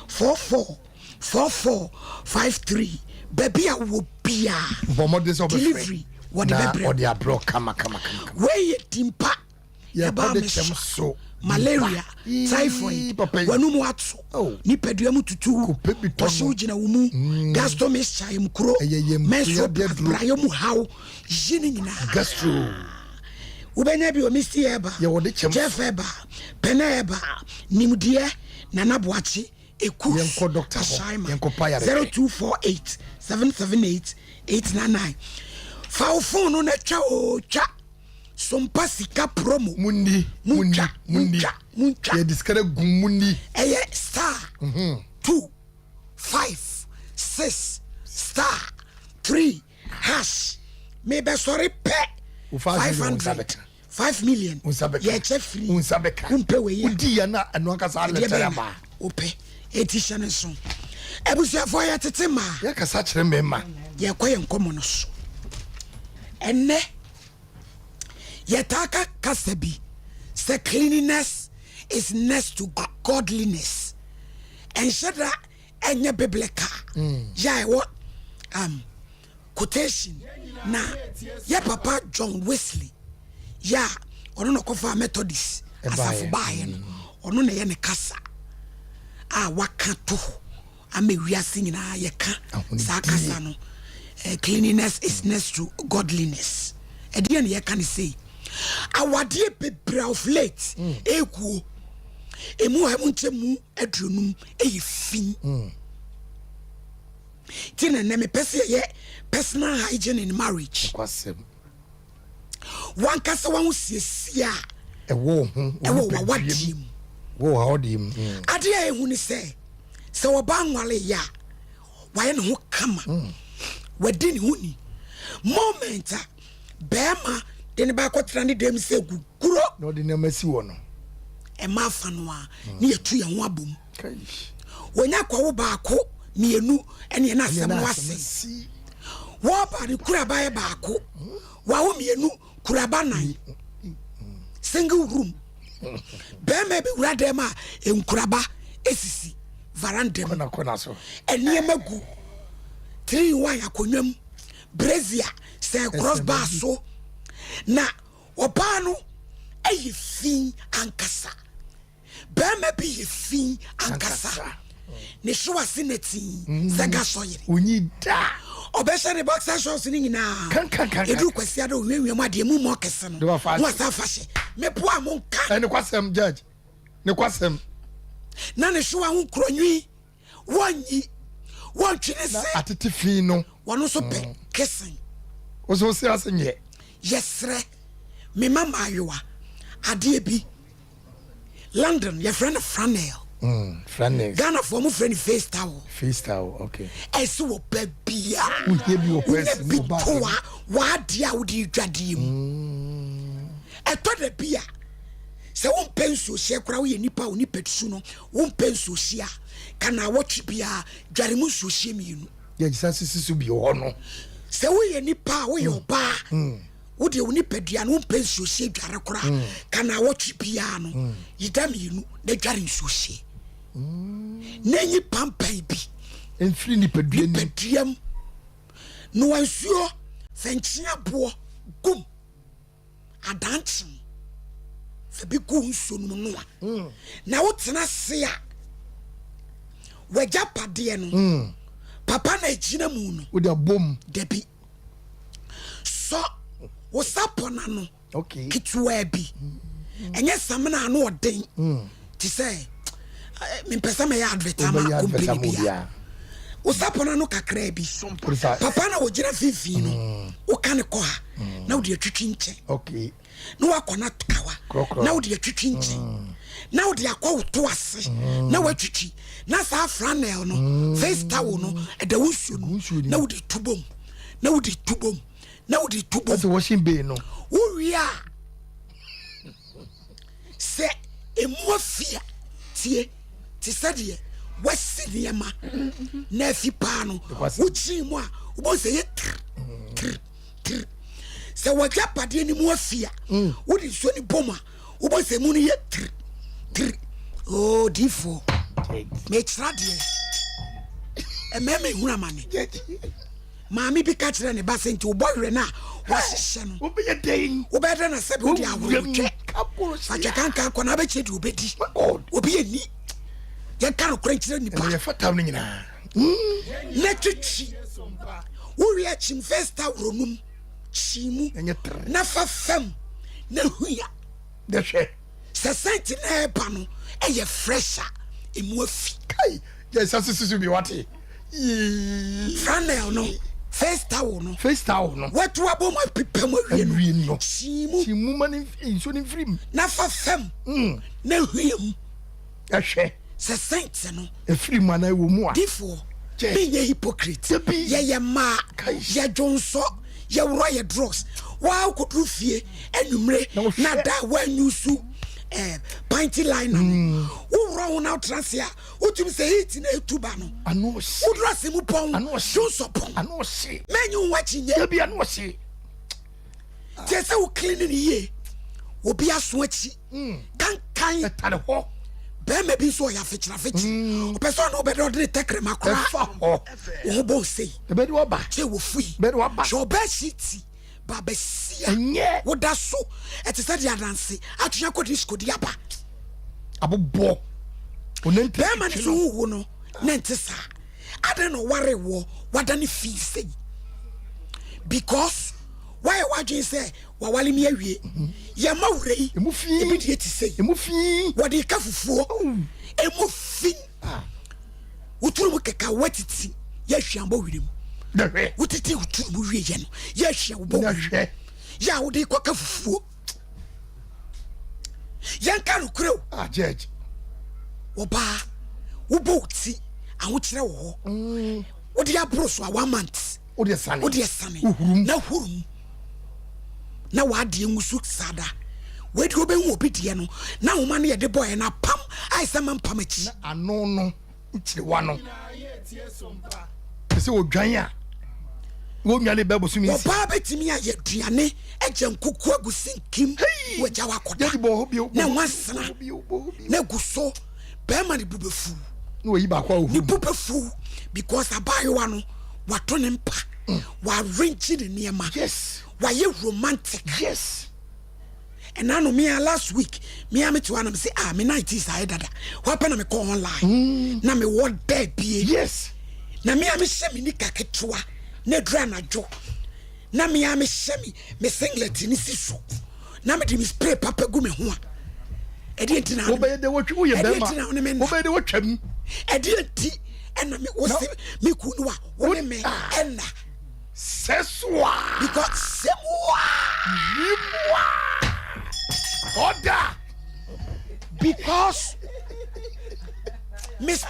44 44 53 Baabi a wowɔ biara. Bɔ mmɔden sɛ wobɛfrɛ. Delivery wɔde Na bɛbrɛ wo. ɔde abrɛ wo kama kama kama. kama. Wei yɛ dimpa. Yɛkɔ de Ɛbaa me kyɛm so. so. Malaria, typhoid, w'anum ato, oh. nipadua mu tutu, ɔhyew gyina wo mu, mm. gastro mixture yam kuro, menstrual brayɛ mu haw, yi ne nyinaa. Gastro. Wobɛnya bi wɔ Misty Herbal, Jeff Herbal, Pene Herbal, Nimdeɛ. Nana Boakye Ekus Yɛnkɔ doctor hɔ, Ashaima yɛnkɔ pa yarehwɛ. 0248 778 899 Fa wo phone no na twa oo twa Sompa sika promo Munni, munni, Muntwa, munni. muntwa, muntwa Yɛde sika no agum, munni. Ɛyɛ star 2 5 6 star 3 hash Mebɛsɔre pɛ 500 5 million yɛkyɛ firi wompɛ wei a wodi yɛ na ɛno ankasa ɛdeɛ bɛn na wopɛ eti hyɛ ne nso abusuafoɔ yɛtete mmaa yɛkasa kyerɛ mmarima yɛkɔ yɛn nkɔmmɔ no so ɛnnɛ yɛtaa ka kasa bi sɛ cleanliness is next to godliness ɛnhyɛ da ɛnyɛ biblical mm. yɛ a ɛwɔ um, quotation na yɛ papa John Wesley yɛ a ɔno na ɔkɔfaa Methodist asafo baeɛ no ɔno na ɛyɛ ne kasa a waka to hɔ ama wiase nyinaa yɛka saa kasa no eh, cleanliness is next to godliness ɛdeɛ ne yɛka ne sei awadeɛ bebree of late ɛguo ɛmu ha mu nkyɛ mu aduonum ɛyɛ fi mm. Ti na nnɛ mepɛ sɛ yɛyɛ personal hygiene in marriage. Nokwasɛm. Wankasa waho siesie a. Ɛwɔ ho. Ɛwɔ wawadeɛ mu. Wɔ wawadeɛ mu. Mm. Adeɛ a ehu ne sɛ sɛ ɔbaa nwale yɛ a wayɛ ne ho kama. Mm. Wadi ne ho ni. Moment a bɛrima de ne ba akɔtena ne dɛm sɛ guguro. Na ɔde nneɛma si wɔ no. Ɛma afa no a ne yɛtu yɛn ho abom. Wɔnya kɔwo baako mmienu ɛne ɛna asɛm no ase. Wɔba ne kuraba yɛ baako, wawo mmienu kuraba nan. Single room. Bɛrima bi wura dɛm a nkuraba esisi varanda mu. Nneɛma gu 3 in 1 akonnwa mu, brazier sɛ cross bar so. Na ɔbaa no ɛyɛ fi ankasa. Barima bi yɛ fi ankasa. Ne hyew ase na tii mm. sɛ gasɔ yere. Onyi da. Ɔbɛhyɛ ne boxer shorts no nyinaa. Ɛduru kwasia dɛ owiawia mu adeɛ mu mɔ kɛse no. Na wasa afa hyɛ. Meboa mo nka. Ɛne kwasɛm judge. Ne kwasɛm. Na ne hyew aho kuro nwi. Wɔnyi. Wɔntwe ne se. Atete fi no. Wɔn nso pɛ mm. kissing. Wosɛ wosɛ ase nyɛ. Yɛsrɛ mema maayewa adeɛ bi. London yɛfrɛ no franel. Mm, franel. Ghana foɔ mo frɛ no face towel. Face towel, okay. Ɛsi wɔ baabiara. Wohia bi wɔ pɛsi mu ba. Wonya bi to a w'adeɛ a wode dwadeɛ mu. Mm. Ɛtɔ da bi a sɛ wompɛ nsuohyɛ koraa woyɛ nipa a wo nipa su no wompɛ nsuohyɛ a ka na awɔtwe biara dware mu nsuohyɛ mmienu. Yɛgyesa sisi so bi wɔ hɔ no. Sɛ woyɛ nipa a woyɛ mm. ɔbaa. Mm. Wo deɛ wo nipadua no wompɛ nsuohyeɛ dware koraa mm. ka naawɔtwe biara no mm. yi da mmienu na dware nsuohyeɛ mm. na nyi pampan bi mfiri nipadua nipadua mu noa nsuo fɛnkyea boɔ gum adankyen fa bi gu nsuo no mu noa na wotena ase a w'agyapadeɛ no papa na egyina mu no wode abom dabi Sɔ wo sapɔ no ano ketewaa bi. Ɛnyɛ samina ano ɔden mm. te sɛ eh, mempɛ sɛ mɛyɛ advert ama company bia. Wo sapɔ no ano kakraa bi. Papa na wɔgyina mfimfini no, mm. woka ne kɔ ha mm. na wode atwitwi nkyɛn. na wakɔ na kawa na wode atwitwi nkyɛn mm. na wode akɔ wo to ase mm. na watwitwi na saa flannel no mm. face towel no ɛda wo nsuo no na wode tu bom na wode tu bom na wode tu bom washing bay no wowie a sɛ emu afi a tie te sɛ deɛ wasi nneɛma na afi paa no wokyii mu a wobɛhu sɛ yɛ tiri tiri tiri sɛ w'agyapadeɛ no mu afi a mm. wode nsuo no bom a wobɔ sɛ mu no yɛ tiri tiri oo diifoɔ mekyerɛ adeɛ ɛmɛɛma ehunu amane maame bi ka kyerɛ ne ba sɛ nti wobɔ werɛ no a wahyehyɛ no wobɛyɛ dɛn wobɛyɛ dɛn na sɛbi wode ahorotwɛ fatwɛ kankan kɔ na abɛkyerɛ deɛ wobɛdi obi ani yɛnka nokorɛ nkyerɛ nnipa yɛfa tam no nyinaa na twitwi wowie akyim festa wuro nom kyi mu na fa fam na huya hwɛ sɛ sɛnti na ɛba no ɛyɛ fresh a. Emu afi. Kai, yɛ nsa so susu bi wate. Yii. Flannel no, face towel no. Face towel no. Watu abɔ mu apepa mu awie no. Awie no. Kyi mu. Kyi mu ma ne nsuo no mfiri mu. Na fa fam. Na hwie mu. Ɛhwɛ. Sɛ scent no. Ɛfiri mu anaa ɛwɔ mu a. Difoɔ, menyɛ hypocrite. Yɛyɛ mmaa, yɛdwonsɔ, yɛworɔ yɛ drugs. Waa wokɔduru fie anwummere na da a woanyusu eh, panty liner no. Mm. Woworɔ ho na wotena ase a, wotumi sɛ heat na ɛtu ba no. Woduru ase mu pɔn, dwonsɔ pɔn. Mɛnyi wo ho akyi nyɛ. Kyerɛ sɛ wo clean no yie. Obi aso akyi. Mm. Kankan. Ɛtare hɔ. Bɛrima bi nso ɔyɛ afekyere afekyere. Mm. Ɔpɛ sɛ ɔne wobɛdɛ ɔde ne tɛkrɛma koraa. Ɛfa hɔ. Wo ho bɔ nsei. Ɛbɛde waba. Kyɛ wɔ fui. Bɛde waba. Hwɛ ɔbaa si ti. Ba bɛsia. Ɛnyɛ. Woda so. Ɛte sɛ deɛ adanse. Atwe akɔ disco de aba. Abobɔ. Bɛrima no so ho wo no na ɛnte saa. Adɛn na ɔware woɔ wada ne fii sei because wayɛ w'adwene sɛ wawale me awie yɛma wura yi ebi deɛ ti sei wɔde ka fufuo emu fi ah. woturu mu keka watiti yɛahwia bɔ werɛ mu wotiti woturu mu wie yɛ no yɛahwia wobɔ werɛ mu yɛ a wode kɔka fufuo yɛnka nokorɛ o ah, judge wɔbaa wobɔ wo ti ahokyerɛ wɔ hɔ mm. wode aboro so a one month wode sane wode sane na hurum na w'adeɛ ngu so saa da wei deɛ wobɛhu obi deɛ no na ahoma no yɛde bɔɛ no apam ayɛ sɛ ma mpam akyi na ano no nkyerewa no te sɛ odwan a wɔnwane bɛ bosome nsia. Ɔbaa bɛtumi ayɛ aduane agya nkuku agu sinkim wagya wakɔda na nwansena na gu so bɛrima ne bu bɛfu na wayi baako a ne bu bɛfu because abaayewa no wato ne mpa mm. warengye ne nneɛma yes wayɛ romantic yes ɛna no mea last week mea me te hɔ na me se ah me night is ayɛ dada hɔ apɛ na me kɔ online mm. na me wɔ dɛ bie yes na mea me hyɛ me nika ketewa na aduru anadwo na mea me hyɛ me me singlet ne si so na me de me spray papa gu me ho a ɛdeɛ nti na wobɛyɛ dɛ wotwi woyɛ bɛrima wobɛyɛ dɛ wotwam ɛdeɛ nti ɛna me wo se me kunu wa wo ne me ɛna Sɛ soa. Because sɛ mua. Yimua. Order. Because Miss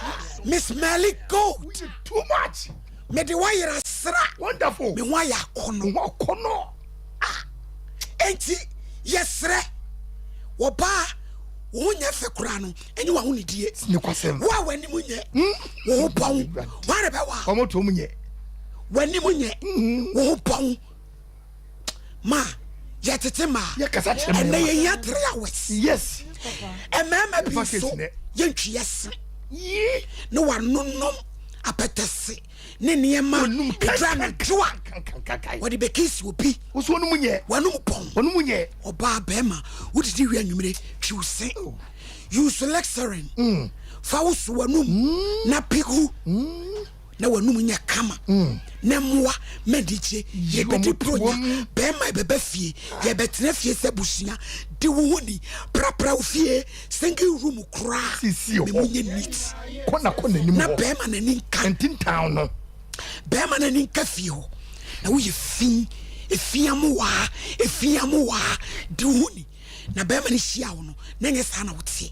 Miss Melly gold. Too much. Me de wayera sra. Wonderful. Me ho ayɛ akɔnɔ. Ho akɔnɔ. Ah. Enti yɛsrɛ wɔbaa wo ho nyɛ fɛ koraa no ɛnyɛ w'ahonidie. Nokwasɛm. Wo a w'anim nyɛ. Wo ho bɔn. Wɔn a bɛwa. Wɔn to wɔn nyɛ. w'anim nyɛ mm-hmm. wo ho pɔn ma yɛtete ma ɛnɛ yɛhia 3 hours yes mmarima bi nso yɛntwi yɛse ne wanonom apɛtɛse ne nneɛma ɛdura anadwo a wɔde bɛkisi obi wɔnom pɔn ɔbaa bɛrima wodidi wie anwummere twi wo se oh. use lexerin mm. fa wo so w'anum mm. na pigu mm. na w'anum nyɛ kama na mmoa ma anigye yɛbɛdi bronya bɛrima yɛbɛba fie yɛbɛtena fie sɛ busua di wo ho ni prapra wo fie single room koraa me mu nyɛ neat na bɛrima n'ani nka no bɛrima n'ani nka fie hɔ na woyɛ fi efi amowaa efi amowaa di wo ho ni na bɛrima no hyia wo no na nyɛ saa na woteɛ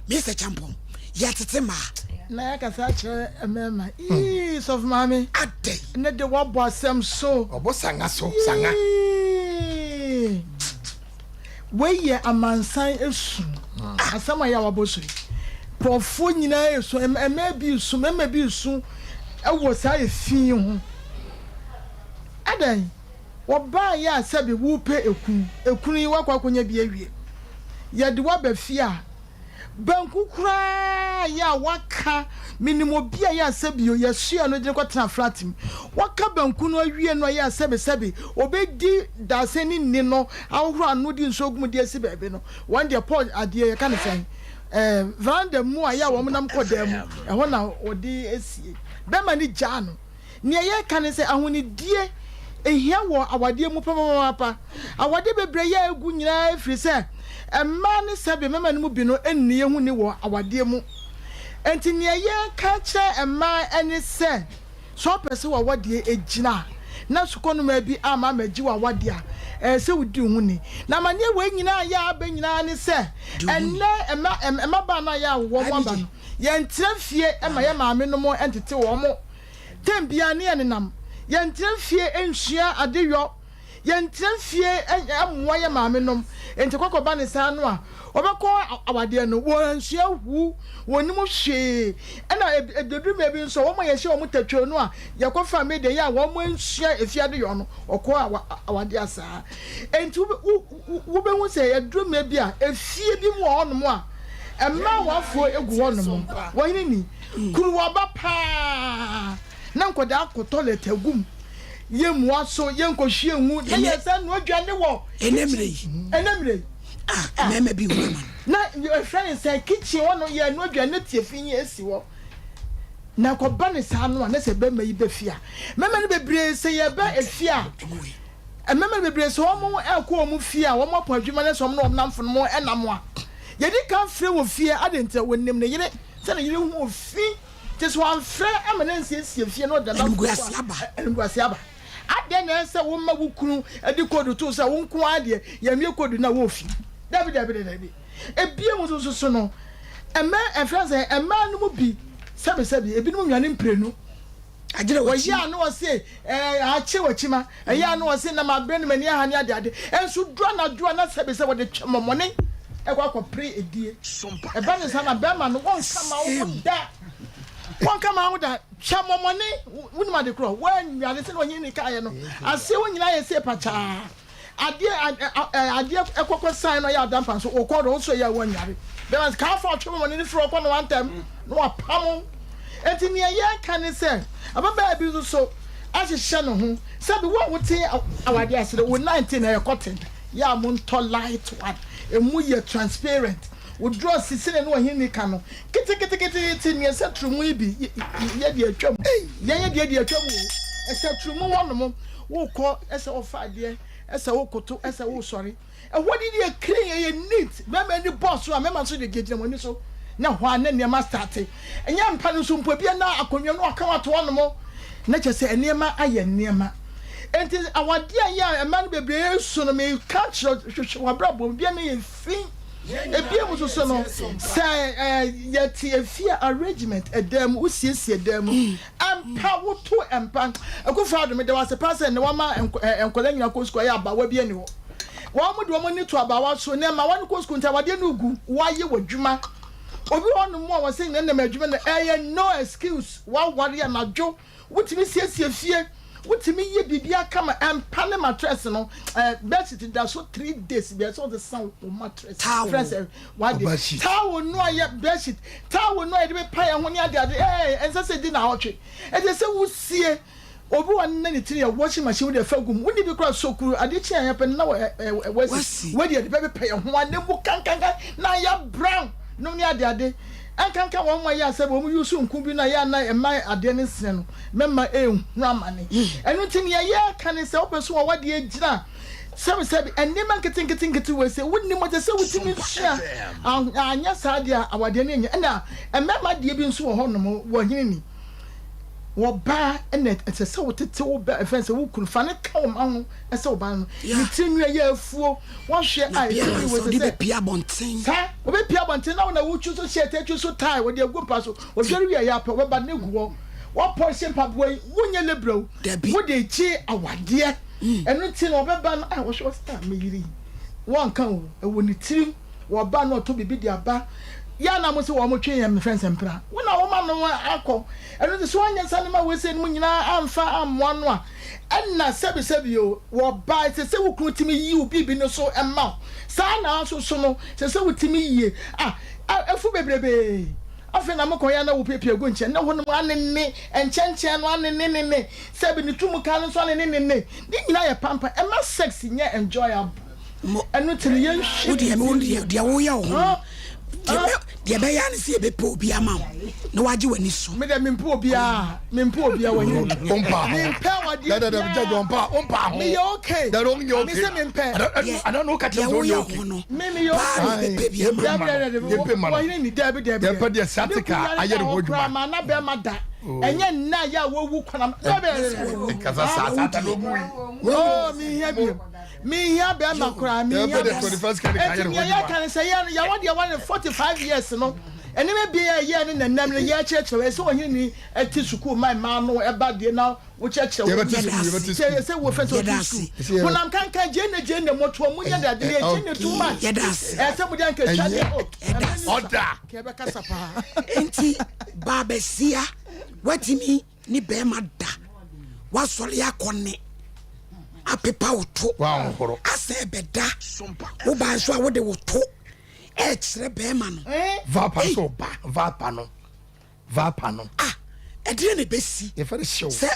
mesɛ kyampɔn yɛtete maa na yɛakasa akyerɛ mmarima ii sɔfo maame adɛn ne de wɔbɔ asɛm so ɔbɔ sanga so sanga wei yɛ amansan esu hmm. asɛm a yɛ a wabɔ so yi nkurɔfoɔ nyinaa esu mmaa bi esu mmarima bi esu ɛwɔ saa efi ho adɛn Wɔbaeɛ a sɛbe worepɛ ekunu, ekunu yi woakɔ akɔnya bi awie. Yɛde wo aba fie a, banku koraa yɛ a woaka, menim obi a yɛ a sɛbe o, yɛsoɛɛ no de no kɔtenaa flat mu. Waka banku no awie no a yɛ a sɛbe sɛbe ɔbɛdi dadesɛn ne nni no ahohoro ano de nsuo agu mu de asi baabi no, wɔn deɛ pɔ adeɛ yɛka no sɛn, ɛɛ veranda mu a yɛ a wɔnam kɔ dan mu, ɛhɔ na wɔde asie. Bɛrima no gyaa no. Nea yɛreka ne sɛ ahonidie hia wɔ awadeɛ mu papaapa. Awadeɛ bebree a ɛgu nyinaa firi sɛ mmaa ne sɛbe mmarima no mu bi no nni yɛn ho ni wɔ awadeɛ mu. Enti nea yɛreka akyerɛ mmaa ne sɛ, sɛ wopɛ sɛ w'awadeɛ gyina a, na sukɔnoma bi amma ammɛgye w'awadeɛ a, ɛsɛ sɛ wodi wo ho ni. Na amanneɛ wei nyinaa a yɛ aba nyinaa ne sɛ, ɛnnɛ mma, mmabaa no a yɛ a wɔn aba no, yɛntena fie mma yɛn maamenom ntete wɔn. Tɛm biara ne yɛnenam. Yɛntena fie nsua adeyɔ. Yɛntena fie mmoa yɛn maamenom. Enti kɔkɔba ne saa no a, wɔbɛkɔ awadeɛ no, wɔansua hu, wɔnnim hwee. Ɛna ɛduru mmerɛ bi nso a, wɔn a yɛhyɛ wɔn tatwoo no a yɛkɔfa media yi a wɔansua efie adeyɔ no, wɔkɔ awadeɛ saa. Enti wobɛhu sɛ ɛduru mmerɛ bi a, efie bi mu wɔ hɔnom a, mmaa awafoɔ gu hɔnom. Wɔhene ni, kuruwa paa. na nkwadaa kɔ toilet agu mu, yɛmmua so, yɛnkɔhwie ngu, na yɛsan noa aduane wɔ Ɛnɛ mmerɛ yi. Ɛnɛ mmerɛ yi. Ah, mmarima bi hu ama no. Na yɛfrɛ no sɛ kitchen hɔ no, yɛnoa aduane na tiafi yi asi hɔ. Na kɔba ne saa no a, na sɛ bɛrima yi ba fie a, mmarima no bebree sɛ yɛba efie a, mmarima no bebree sɛ wɔn ɛkɔ wɔn fie a, wɔn apɔn adwuma na sɛ wɔn ne wɔn namfo no ɛnam a, yɛdi kan frɛ wɔ fie, adɛn nti a wɔnim ne yere sɛ ne yere ho fi. Nti sɛ wamfrɛ amma no ansiesie fie na ɔde Animguase aba. Animguase aba. Adɛn na ɛsɛ sɛ woma wo kunu de koodu to sɛ wo nko ara deɛ yɛmmue koodu no a wɔ fie? Dabi, dabi, dabi. Ebiem nso so no, mmaa, ɛfrɛ sɛ mmaa no mu bi, sɛbesɛbe, ebinom nwane mprenu. Agyerɛ w'akyi. Wɔyɛ a na wɔse ɛɛ akyere w'akyi ma. Ɛyɛ a na wɔse na mabrɛ ne m'ani aha ne ade ade. Nso duru anadwo a na sɛbe sɛ wɔde twɛmɔmɔne ɛkɔ akɔpere edie. Ɛba ne saa na bɛrima no wɔnka ma wo ho da. Wɔnka ma wo ho da. Twɛmɔmɔne, wonim ade korɔ, woannware sɛdeɛ ɔhene ni kaeɛ no. Aseɛ hɔ nyinaa yɛ sei pakyaa. Adeɛ adeɛ ɛkɔkɔ san no yɛ adampa nso wokɔ do nso yɛ wɔnyare bɛma kaa fa ɔtwe mɔmɔne no firi ɔkɔ no wantɛm na wapam wo. Enti nea yɛka ne sɛ ababaa bi nso so ahyehyɛ ne ho sɛbi wo a wote awadeɛ ase no wo 19 na ɛyɛ cotton yɛ a montɔ light one emu yɛ transparent wo drɔs sɛnea ne ɔhene ka no keteketekete nea ɛsɛ turumu yi bi yɛ deɛ atwam yɛn yɛ deɛ deɛ atwam o ɛsɛ turumu hɔnom Wokɔ sɛ wofa adeɛ, sɛ wokoto, sɛ wosɔre. Ɛhɔ de deɛ clean, ɛyɛ neat. Mmarima ani bɔ so a, mmarima nso de gyinagyina wɔn ani so. Na ɛhɔ a na nneɛma starte. Ɛnyɛ mpa no nso mpo, ebia na akonnwa no aka ato hɔnom. Na kyerɛ sɛ nneɛma ayɛ nneɛma. Enti awadeɛ a ɛyɛ a mmaa no bebree su no, meka kyerɛ wo, hwehwɛ w'abrabɔ mu, ebia na ɛyɛ fi. Ebia mu nso so no, sɛ yɛte efie a, arrangement, ɛdan mu, wosiesie dan mu. Mpa wo to mpa. Akufo Addo meda wo ase paa sɛ nnɛ wama nkwadaa nyinaa kɔ sukuu ayɛ abawa bi ani hɔ. Wɔn de wɔn ani to abawa so na mmawa no kɔ sukuu nti awadeɛ no gu. Wayɛ w'adwuma. Obi wɔ hɔnom a wɔsɛ nnɛ nam adwuma no ɛyɛ no excuse. Waware anadwo wotumi siesie fie wotumi yɛ biribiara kama mpa ne mattress no bedsheet da so 3 days bi ɛsɛ wɔsesa wo mattress. Towel. Frɛ sɛ Wade towel no a yɛ bedsheet, towel no a yɛde pepa yɛn ho ne ade ade ee ɛnsɛ sɛ di naawɔtwe. Ɛsɛ sɛ wosie. Obi wɔ ne ne tiri yɛ washing machine wode fa gu mu. Wonni bi koraa sokuru ade kye a yɛpɛ no na wɔ wasi. Wei deɛ yɛde bɛpepa yɛn ho a na emu kankankan na ayɛ brown nom ne ade ade. Ɛnkanka wɔn a yɛ a sɛ wɔn use nku bi no a yɛ a na ɛma adeɛ no sene no mɛma ɛnhunu amane. Ɛno nti nea yɛreka ne sɛ wopɛ so wɔ wadeɛ gyina Sɛbisɛbi, nneɛma nketenketenkete wei sɛ wonnim a, ɛsɛ sɛ wotumi sua. Anyɛ saa deɛ a, awadeɛ no nyɛ. Ɛna mmarima deɛ bi nso wɔ hɔnom, wɔhene ni. Wɔbaa ɛna ɛsɛ sɛ wotete wo bɛ ɛfɛn sɛ wo kunu fa ne ka wo ma ho ɛsɛ wo ba no. Ne tiri nwi ɛyɛ afuo, wɔhwɛ a ɛtiri nwi wɔ sɛ sɛ. Saa, wɔbɛpia abɔnten na wo na wotwi so shirt atwi so tie wɔde agu mpa so. Odware wie a ɛyɛ apɛ wɔbɛba ne gu hɔ. Wɔapɔlehye mpaboa yi, wonyɛ lebra o. Wode gye awadeɛ. Ɛno nti na ɔbɛba no, ah, wɔhwɛ wɔsɛ, ah, me yere yi, wɔnka o, ɛwɔ ne tirim, wɔba na ɔtɔ biribi de aba. Yɛ a na mo sɛ wɔn twe yɛn mefrɛ nsɛmpra. Wo na woma no akɔ. Ɛno nti sɛ wɔanyɛ saa nneɛma wei sɛ no mu nyinaa amfa ammoa no a, ɛna sɛbisɛbi o, wɔba, ɛsɛ sɛ wo kunu tumi yi wo biribi no so ma wo. Saa na nso so no, ɛsɛ sɛ wotumi yie. Ah, afu bebrebee. Afei na mokɔyɛ na wopiapia gu nkyɛn, na hɔnom anene, nkyɛnkyɛn no anenenene. Sɛ bi ne tum ka no nso ane ne ne ne ne nyinaa yɛ pampa ɛma sex nyɛ enjoyable ɛno nti no yɛn hwɛ Wodeɛ wo deɛ deɛ woyɛ wo ho no. Deɛ ɛbɛyɛ ne sɛ yɛbɛpɛ obi ama wo na wagye w'ani so. Me deɛ mempɛ obiara, mempɛ obiara wɔ hene. Wompa ho. Mempɛ wadeɛ biara. Meyɛ okay. Me sɛ mempɛ. Deɛ woyɛ ho no, paa na yɛbɛpɛ bi ama wo. Wɔ hene ni daabi daabi. Yɛmpɛ deɛ sciatica ayɛ ne ho adwuma. Ma na bɛrima da. Ɛnyɛ nna yɛ a wɔwu kwanam. Daabi daabi. Kasa saa saa ta na ɔmu yi. Oh, mehia bio. Menhia bɛrima koraa, menhia bɛrima. Enti nea yɛka ne sɛ yɛn no, yɛwɔ deɛ wɔne 45 years no, nneɛma bi a yɛyɛɛ ne nanam no yɛkyerɛkyerɛ wɔ, ɛsɛ ɔhene ni ɛte sukuu ma mmaa no ɛba deɛ na wokyerɛkyerɛ wɔ. Sɛ sɛ wɔ fɛ sɛ ɔte sukuu. Honam kankan gyene gyene motoɔ mo nyɛ dade yɛ gyene too much. Ɛsɛ mo deɛ nka twa deɛ o. Ɔda. Kɛbɛkasa paa. Enti baabasia watumi ne bɛrima da wasɔre akɔ ne apepa wo to asɛ bɛda wo ba nso a wode wo to ɛkyerɛ bɛrima no. Vapa nso ba vapa no vapa no. Ah ɛdeɛ na ɛbɛsi sɛ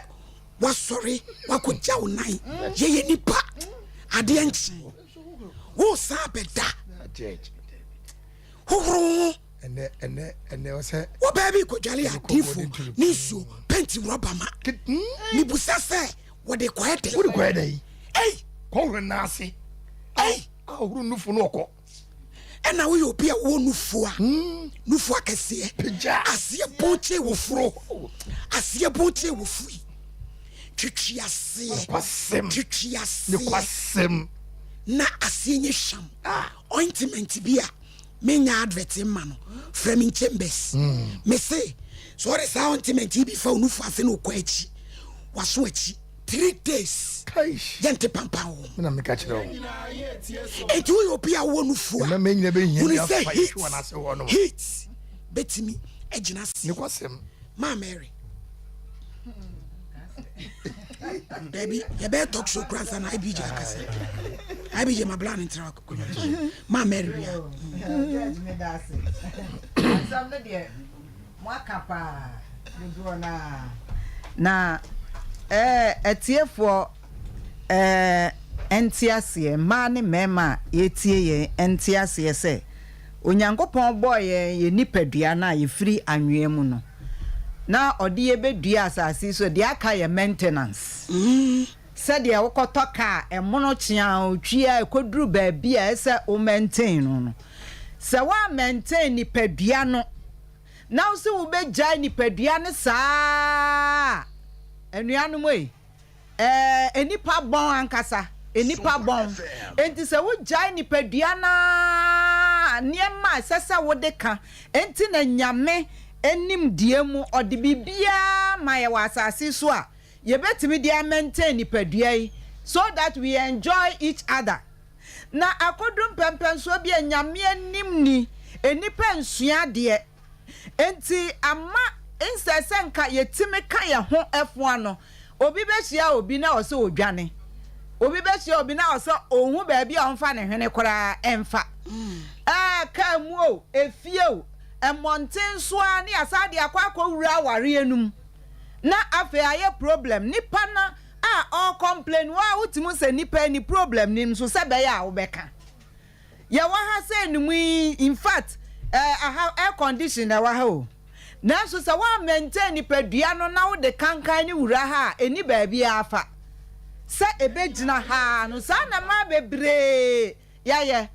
wasɔre wakɔgya wo nan yɛyɛ nipa adeɛ nkye wo san bɛda hohoro ho. Ɛnɛ ɛnɛ ɛnɛ ɔsɛ. Wɔ baabi kɔdwale adifo ne nsuo pɛnti rɔba ma. Mebusa sɛ wɔde kɔɛ dɛ. Wode kɔɛ dɛ yi. Ei. Kɔhoro n'ase. Ei. Ahoro nufu no ɔkɔ. Ɛna woyɛ obi a wowɔ nufu a. Nufu akɛseɛ. Pagya. Aseɛ bɔn kyɛ wɔ furo. Aseɛ bɔn kyɛ wɔ fui. Twitwi aseɛ. Nokwasɛm. Twitwi aseɛ. Nokwasɛm. Na aseɛ nyɛ hwam. Ointment bi a. menya advert mma no frɛ me chambers mm. me se sɛ ɔde saa ointment yi bi fa onufo ase na ɔkɔ akyi waso akyi three days yɛnte pampan wɔ enti woyɛ obi a wowɔ nufu a hunu sɛ heat heat bɛtumi agyina se maa Mary Dabi, yɛbɛyɛ talk show kura nsa na IBJ akasa. IBJ ma bla ne ntra akonnwa so. Ma Mary wia. Judge me da ase. Asɛm no deɛ mo aka paa dodoɔ no ara. Na ɛɛ atiefoɔ ɛɛ nte aseɛ, mmaa ne mmarima a yɛtie yɛn nte aseɛ sɛ Onyankopɔn bɔɔ yɛn yɛn nipadua no a yɛfiri anwea mu no na ɔde yɛ bɛdua asase yi so, deɛ aka yɛ maintenance. Sɛdeɛ wokɔtɔ kaa ɛmono kyeaa otwi a ɛkɔduru baabi a ɛsɛ wo maintain no no, sɛ woammaintain nipadua no na wo se wobɛgyae nipadua no saa a, anuanom ei, Ɛɛ, nnipa bɔn ankasa. Nnipa bɔn. Enti sɛ wogyae nipadua no ara a, nneɛma a ɛsɛ sɛ wode ka. Enti na Nyame nimdeɛ mu, ɔde biribiara ma yɛ wɔ asase so a yɛbɛtumi de a-maintain nipadua yi so that we enjoy each other. Na akɔduru mpɛnpɛnsoɔ bi a Nyame anim ni, nnipa nsua adeɛ. Enti ama nsɛ sɛ nka yɛtumi ka yɛn ho foa no, obi bɛhyia obi na ɔsɛ ɔdwane, obi bɛhyia obi na ɔsɛ ɔnhu baabi a ɔmfa ne hwene koraa mfa. Ɛɛ, kaa mu o, efie o, mmɔnten so ara ne yɛasan de akɔ akɔwura awareɛ no mu na afei ayɛ problem. Nipa no a ɔrecomplain, wo ara wotumi hu sɛ nipa yi ne problem nim nso sɛ ɛbɛyɛ a wobɛka. Yɛwɔ ha sɛ no mu yi, in fact, eh, aha air condition na ɛwɔ ha o. Nanso sɛ woan maintain nipadua no na wode kankan no wura ha a, ɛnni baabiara fa sɛ ɛbɛgyina ha no. Saa na mmaa bebree yɛayɛ.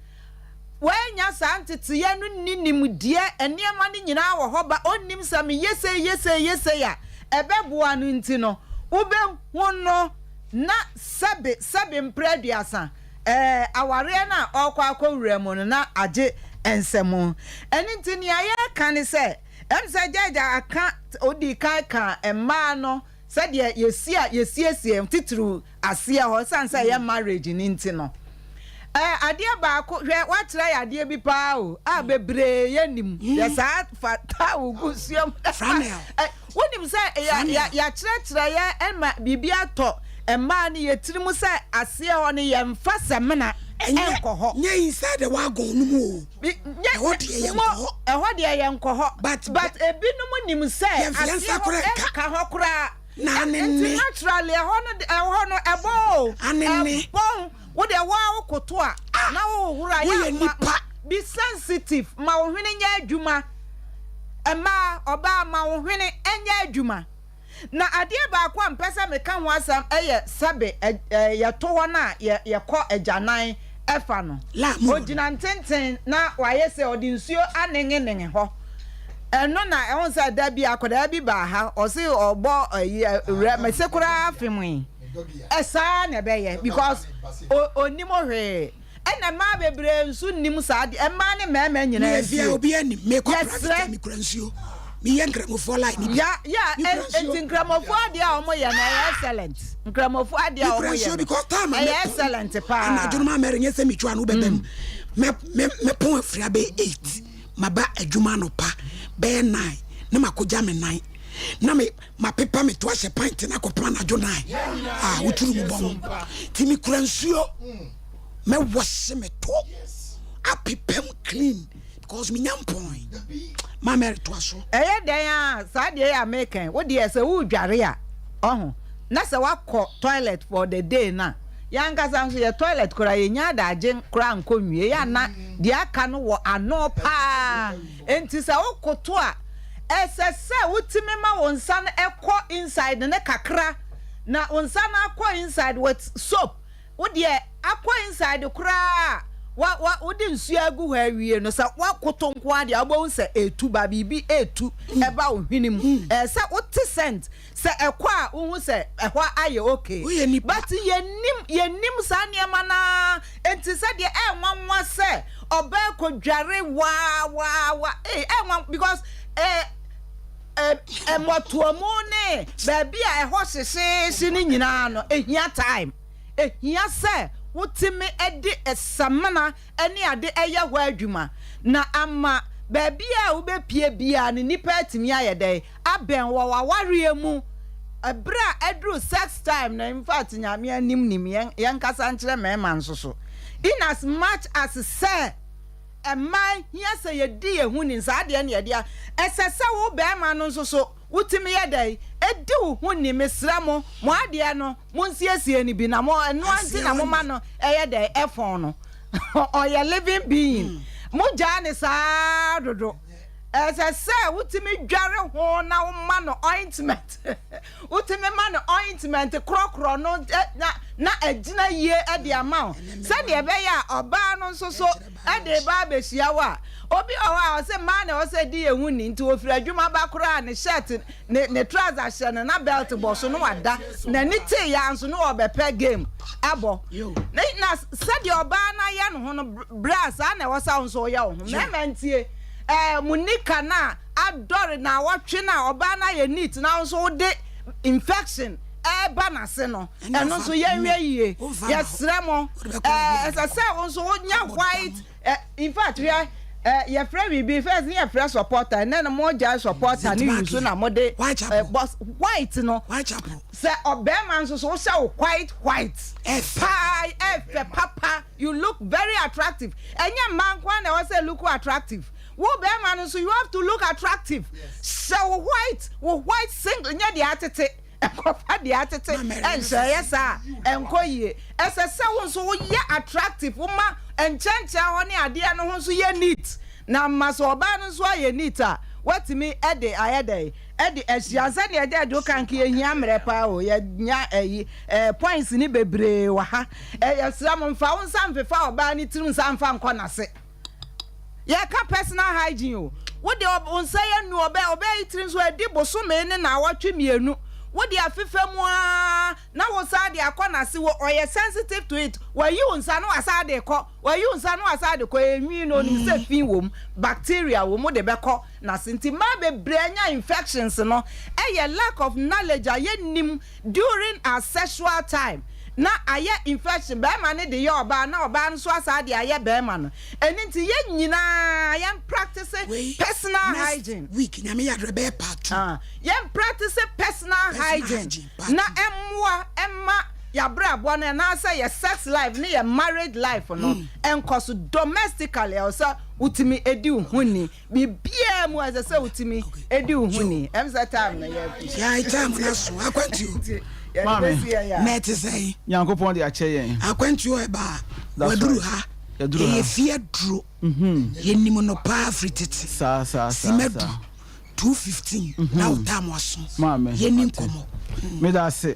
Wɔannya saa nteteeɛ no nni nimdeɛ, nneɛma no nyinaa wɔ hɔ ba ɔnnim sɛ meyɛ sei, yɛ sei, yɛ sei a, ɛbɛboa no nti no, wobɛhu no na sɛbe, sɛbe mprɛ aduasa. Ɛɛ, awareɛ no a ɔrekɔ akɔwura mu no, na agye nsam. Ɛno nti, nea yɛreka ne sɛ, ɛm sɛ Judge aka, ɔdii kan kaa mmaa no sɛdeɛ yɛsi a yɛsiesie, titiriw aseɛ hɔ, ɛsiane sɛ ɛyɛ marriage no nti no. Ɛɛ, adeɛ baako, hwɛ, woakyerɛ yɛ adeɛ bi paa o, a bebree yɛnnim. Yɛ saa fa towel gu nsuo mu. Flannel. Ɛ, Wonim sɛ yɛakyerɛkyerɛ yɛn ma biribi atɔ mmaa no yɛn tirim sɛ aseɛ hɔ no yɛmfa samina nkɔ hɔ. Nyɛ inside the wagon no mu o. Ɛhɔ deɛ yɛnkɔ hɔ. Ɛhɔ deɛ yɛnkɔ hɔ. But ebinom nim sɛ aseɛ hɔ nka hɔ koraa. Nti naturally ɛhɔ no ɛhɔ no ɛbɔn o. Ɛbɔn. Wo deɛ wo ara wokoto a na wohohoro a yɛ a ma. Be sensitive, ma wo hwene nyɛ adwuma. Mmaa, ɔbaa, ma wo hwene nyɛ adwuma. Na adeɛ baako a mpɛ sɛ meka ho asɛm yɛ sɛbe yɛto hɔ no a yɛkɔ agyanan fa no. Ɔgyina ntenten na wayɛ sɛ ɔde nsuo anengenenge hɔ. Ɛno na ɛho sɛ da bi akwadaa bi baa ha, ɔse ɔbɔ ayi wura, mese koraa femee. Saa na ɛbɛyɛ because ɔnnim hwee. Ɛna mmaa bebree nso nnim saa adeɛ, mmaa ne mmarima nyinaa nsuo. Mefia obi anim, mekɔ private mekura nsuo. Meyɛ nkramofoɔ line bi. Ya ya nti nkramofoɔ adeɛ a wɔn yɛ no ɛyɛ excellent. Nkramofoɔ adeɛ a wɔn yɛ no ɛyɛ excellent paa. Anadwo no maa mɛri nyɛ sɛ metwa ano bɛbɛ mu. Mɛ mɛ mɛpɔn afiri abɛyɛ 8. Maba adwuma anɔpa bɛyɛ 9 na makɔgya me nan na me mapepa me to ahyɛ pint na akɔpem anadwo 9 a woturu mu bɔn nti mekura nsuo. Mɛ wɔhye me to apepam clean because me nya mpɔn. Ma Mary toa so. Ɛyɛ dɛn a saa deɛ yi a meka yi, wo deɛ sɛ woredware a, ɔho, na sɛ woakɔ toilet for the day no a, yɛn ankasa nso yɛ toilet koraa yɛnnya adagye koraa nkɔ nwie, yɛ a na deɛ aka no wɔ ano paa, enti sɛ wokoto a, ɛsɛ sɛ wotumi ma wo nsa no kɔ inside no kakra, na wo nsa no akɔ inside with soap, Wo deɛ akɔ inside koraa a wa wa wode nsuo agu hɔ awie no sɛ woakoto nko ara deɛ wobɛhu sɛ ɛretu ba biribi ɛretu ɛba wo hwene mu. Ɛɛ sɛ wote scent sɛ ɛkɔ a wohu sɛ ɛhɔ ayɛ okay. But yɛnnim yɛnnim saa nneɛma no ara nti sɛdeɛ ɛnwanwa sɛ ɔbaa kɔdware waa waa waa ee ɛnwanwa because ɛɛ mmɔtoamu ne baabi a ɛhɔ hyehyeehye no nyinaa no ɛhia time. Ehia sɛ wotumi de samina ne ade yɛ hɔ adwuma, na ama baabi a wobepue biara no nnipa atumi ayɛ dɛn abɛn wɔ w'awareɛ mu. Bere a aduru sex time no, in fact Nyame anim nim, yɛnkasa nkyerɛ mmarima nso so, in as much as sɛ mmaa hia sɛ yɛdi yɛn ho ni, saa deɛ na yɛde a, ɛsɛ sɛ wo barima no nso so wotumi yɛ dɛn di wo ho ni. Mesrɛ mo, mo adeɛ no, Monsiesie no bi na mo ɛno ara nti na moma no ɛyɛ dɛn ɛfɔn no ɔyɛ living being mo gyaa ne saa dodo ɛsɛ sɛ wotumi dware ho na woma no ointment wotumi ma no ointment korɔkorɔ no na na agyina yie ɛde ama wo sɛdeɛ ɛbɛyɛ a ɔbaa no nso so ɛde ba abɛhyia wo a obi wɔ hɔ a ɔsɛ mmaa na ɛwɔ sɛ di yɛn ho ni nti ofiri adwuma ba koraa ne shirt Ne ne trouser hyɛ no na belt bɔ so na wada n'ani tee ya nso na ɔbɛpɛ game abɔ ne na sɛdeɛ ɔbaa no ayɛ ne ho no bra saa na ɛwɔ sɛ wo nso woyɛ wo ho mmarima ntie ɛɛ mo nika no a adɔre na awɔtwe no a ɔbaa no ayɛ neat na wo nso wode infection ɛreba n'ase no ɛno nso yɛnhwɛ yie yɛsrɛ mo ɛɛ ɛsɛ sɛ wo nso wonya white Eh in fact hwɛ eh yɛfrɛ biribi first ne yɛfrɛ supporter ɛnɛ no mo gyae supporter ne use na mo de eh boss white no sɛ ɔbɛrima nso so wohyɛ wo white white paa ɛfɛ papa you look very attractive ɛnyɛ mmaa nko ara na ɛwɔ sɛ look attractive wo bɛrima no nso you have to look attractive hyɛ wo white wo white single nyɛ deɛ atete Nkɔfa deɛ atete nhyɛ, ɛyɛ saa a, ɛnkɔ yie. Ɛsɛ sɛ wo nso woyɛ attractive, woma nkyɛnkyɛn hɔ ne adeɛ no ho nso yɛ neat, na ama sɛ ɔbaa no nso ayɛ neat a, woatumi de ayɛ dɛn? De ahyia. Sɛdeɛ Judge woka nka yɛhia mmerɛ paa o, yɛnya ayi, eh, points no bebree wɔ ha. Eh, yɛsrɛ mo, mfa wo nsa mfefa ɔbaa no tirim nsa mfa nkɔ n'ase. Yɛka personal hygiene o, wo deɛ wo nsa yɛ nu ɔbɛ ɔbɛ yi tiri nso adi bosome ne naawɔtwe mmienu, wo de afefa mu aa na wo san de akɔ n'ase wɔ ɔyɛ sensitive to it, wayi wo nsa na wasan de kɔ, wayi wo nsa na wasan de kɔ, enwi no onim sɛ fi wɔ mu, bacteria wɔ mu de bɛkɔ n'ase nti mmaa bebree anya infections no ɛyɛ lack of knowledge a yɛnnim During our sexual time na ayɛ infection bɛɛma no de yɛ ɔbaa na ɔbaa no nso asaa de ayɛ bɛɛma no ɛno nti yɛn nyinaa yɛn practice Wei personal next hygiene. week nyame yɛ adom ɛbɛyɛ part 2. Ah yɛn practice personal Personal hygiene hygiene part na 2. ɛmmoa ɛmma yɛabrabɔ no anaasɛ yɛ sex life ne yɛ marriage life no ɛnkɔ so domestically ɛwɔ sɛ wotumi di wo ho ni. Biribiara mu ɛsɛ sɛ wotumi di wo ho ni. Ɛm sɛ time no yɛ. Yɛn time no aso akwantuo. Maame. Na ɛte sɛn? Nyankopɔn de akyɛ yɛn. Akwantuo ɛba a waduru ha. Yɛduru ha. Ɛyɛ fie aduro. Yɛnim no paa firi tete. Saa saa saa Simadu saa. 2:15 na wo tam aso. Maame. Yɛni Mate. nkɔmmɔ. Meda ase.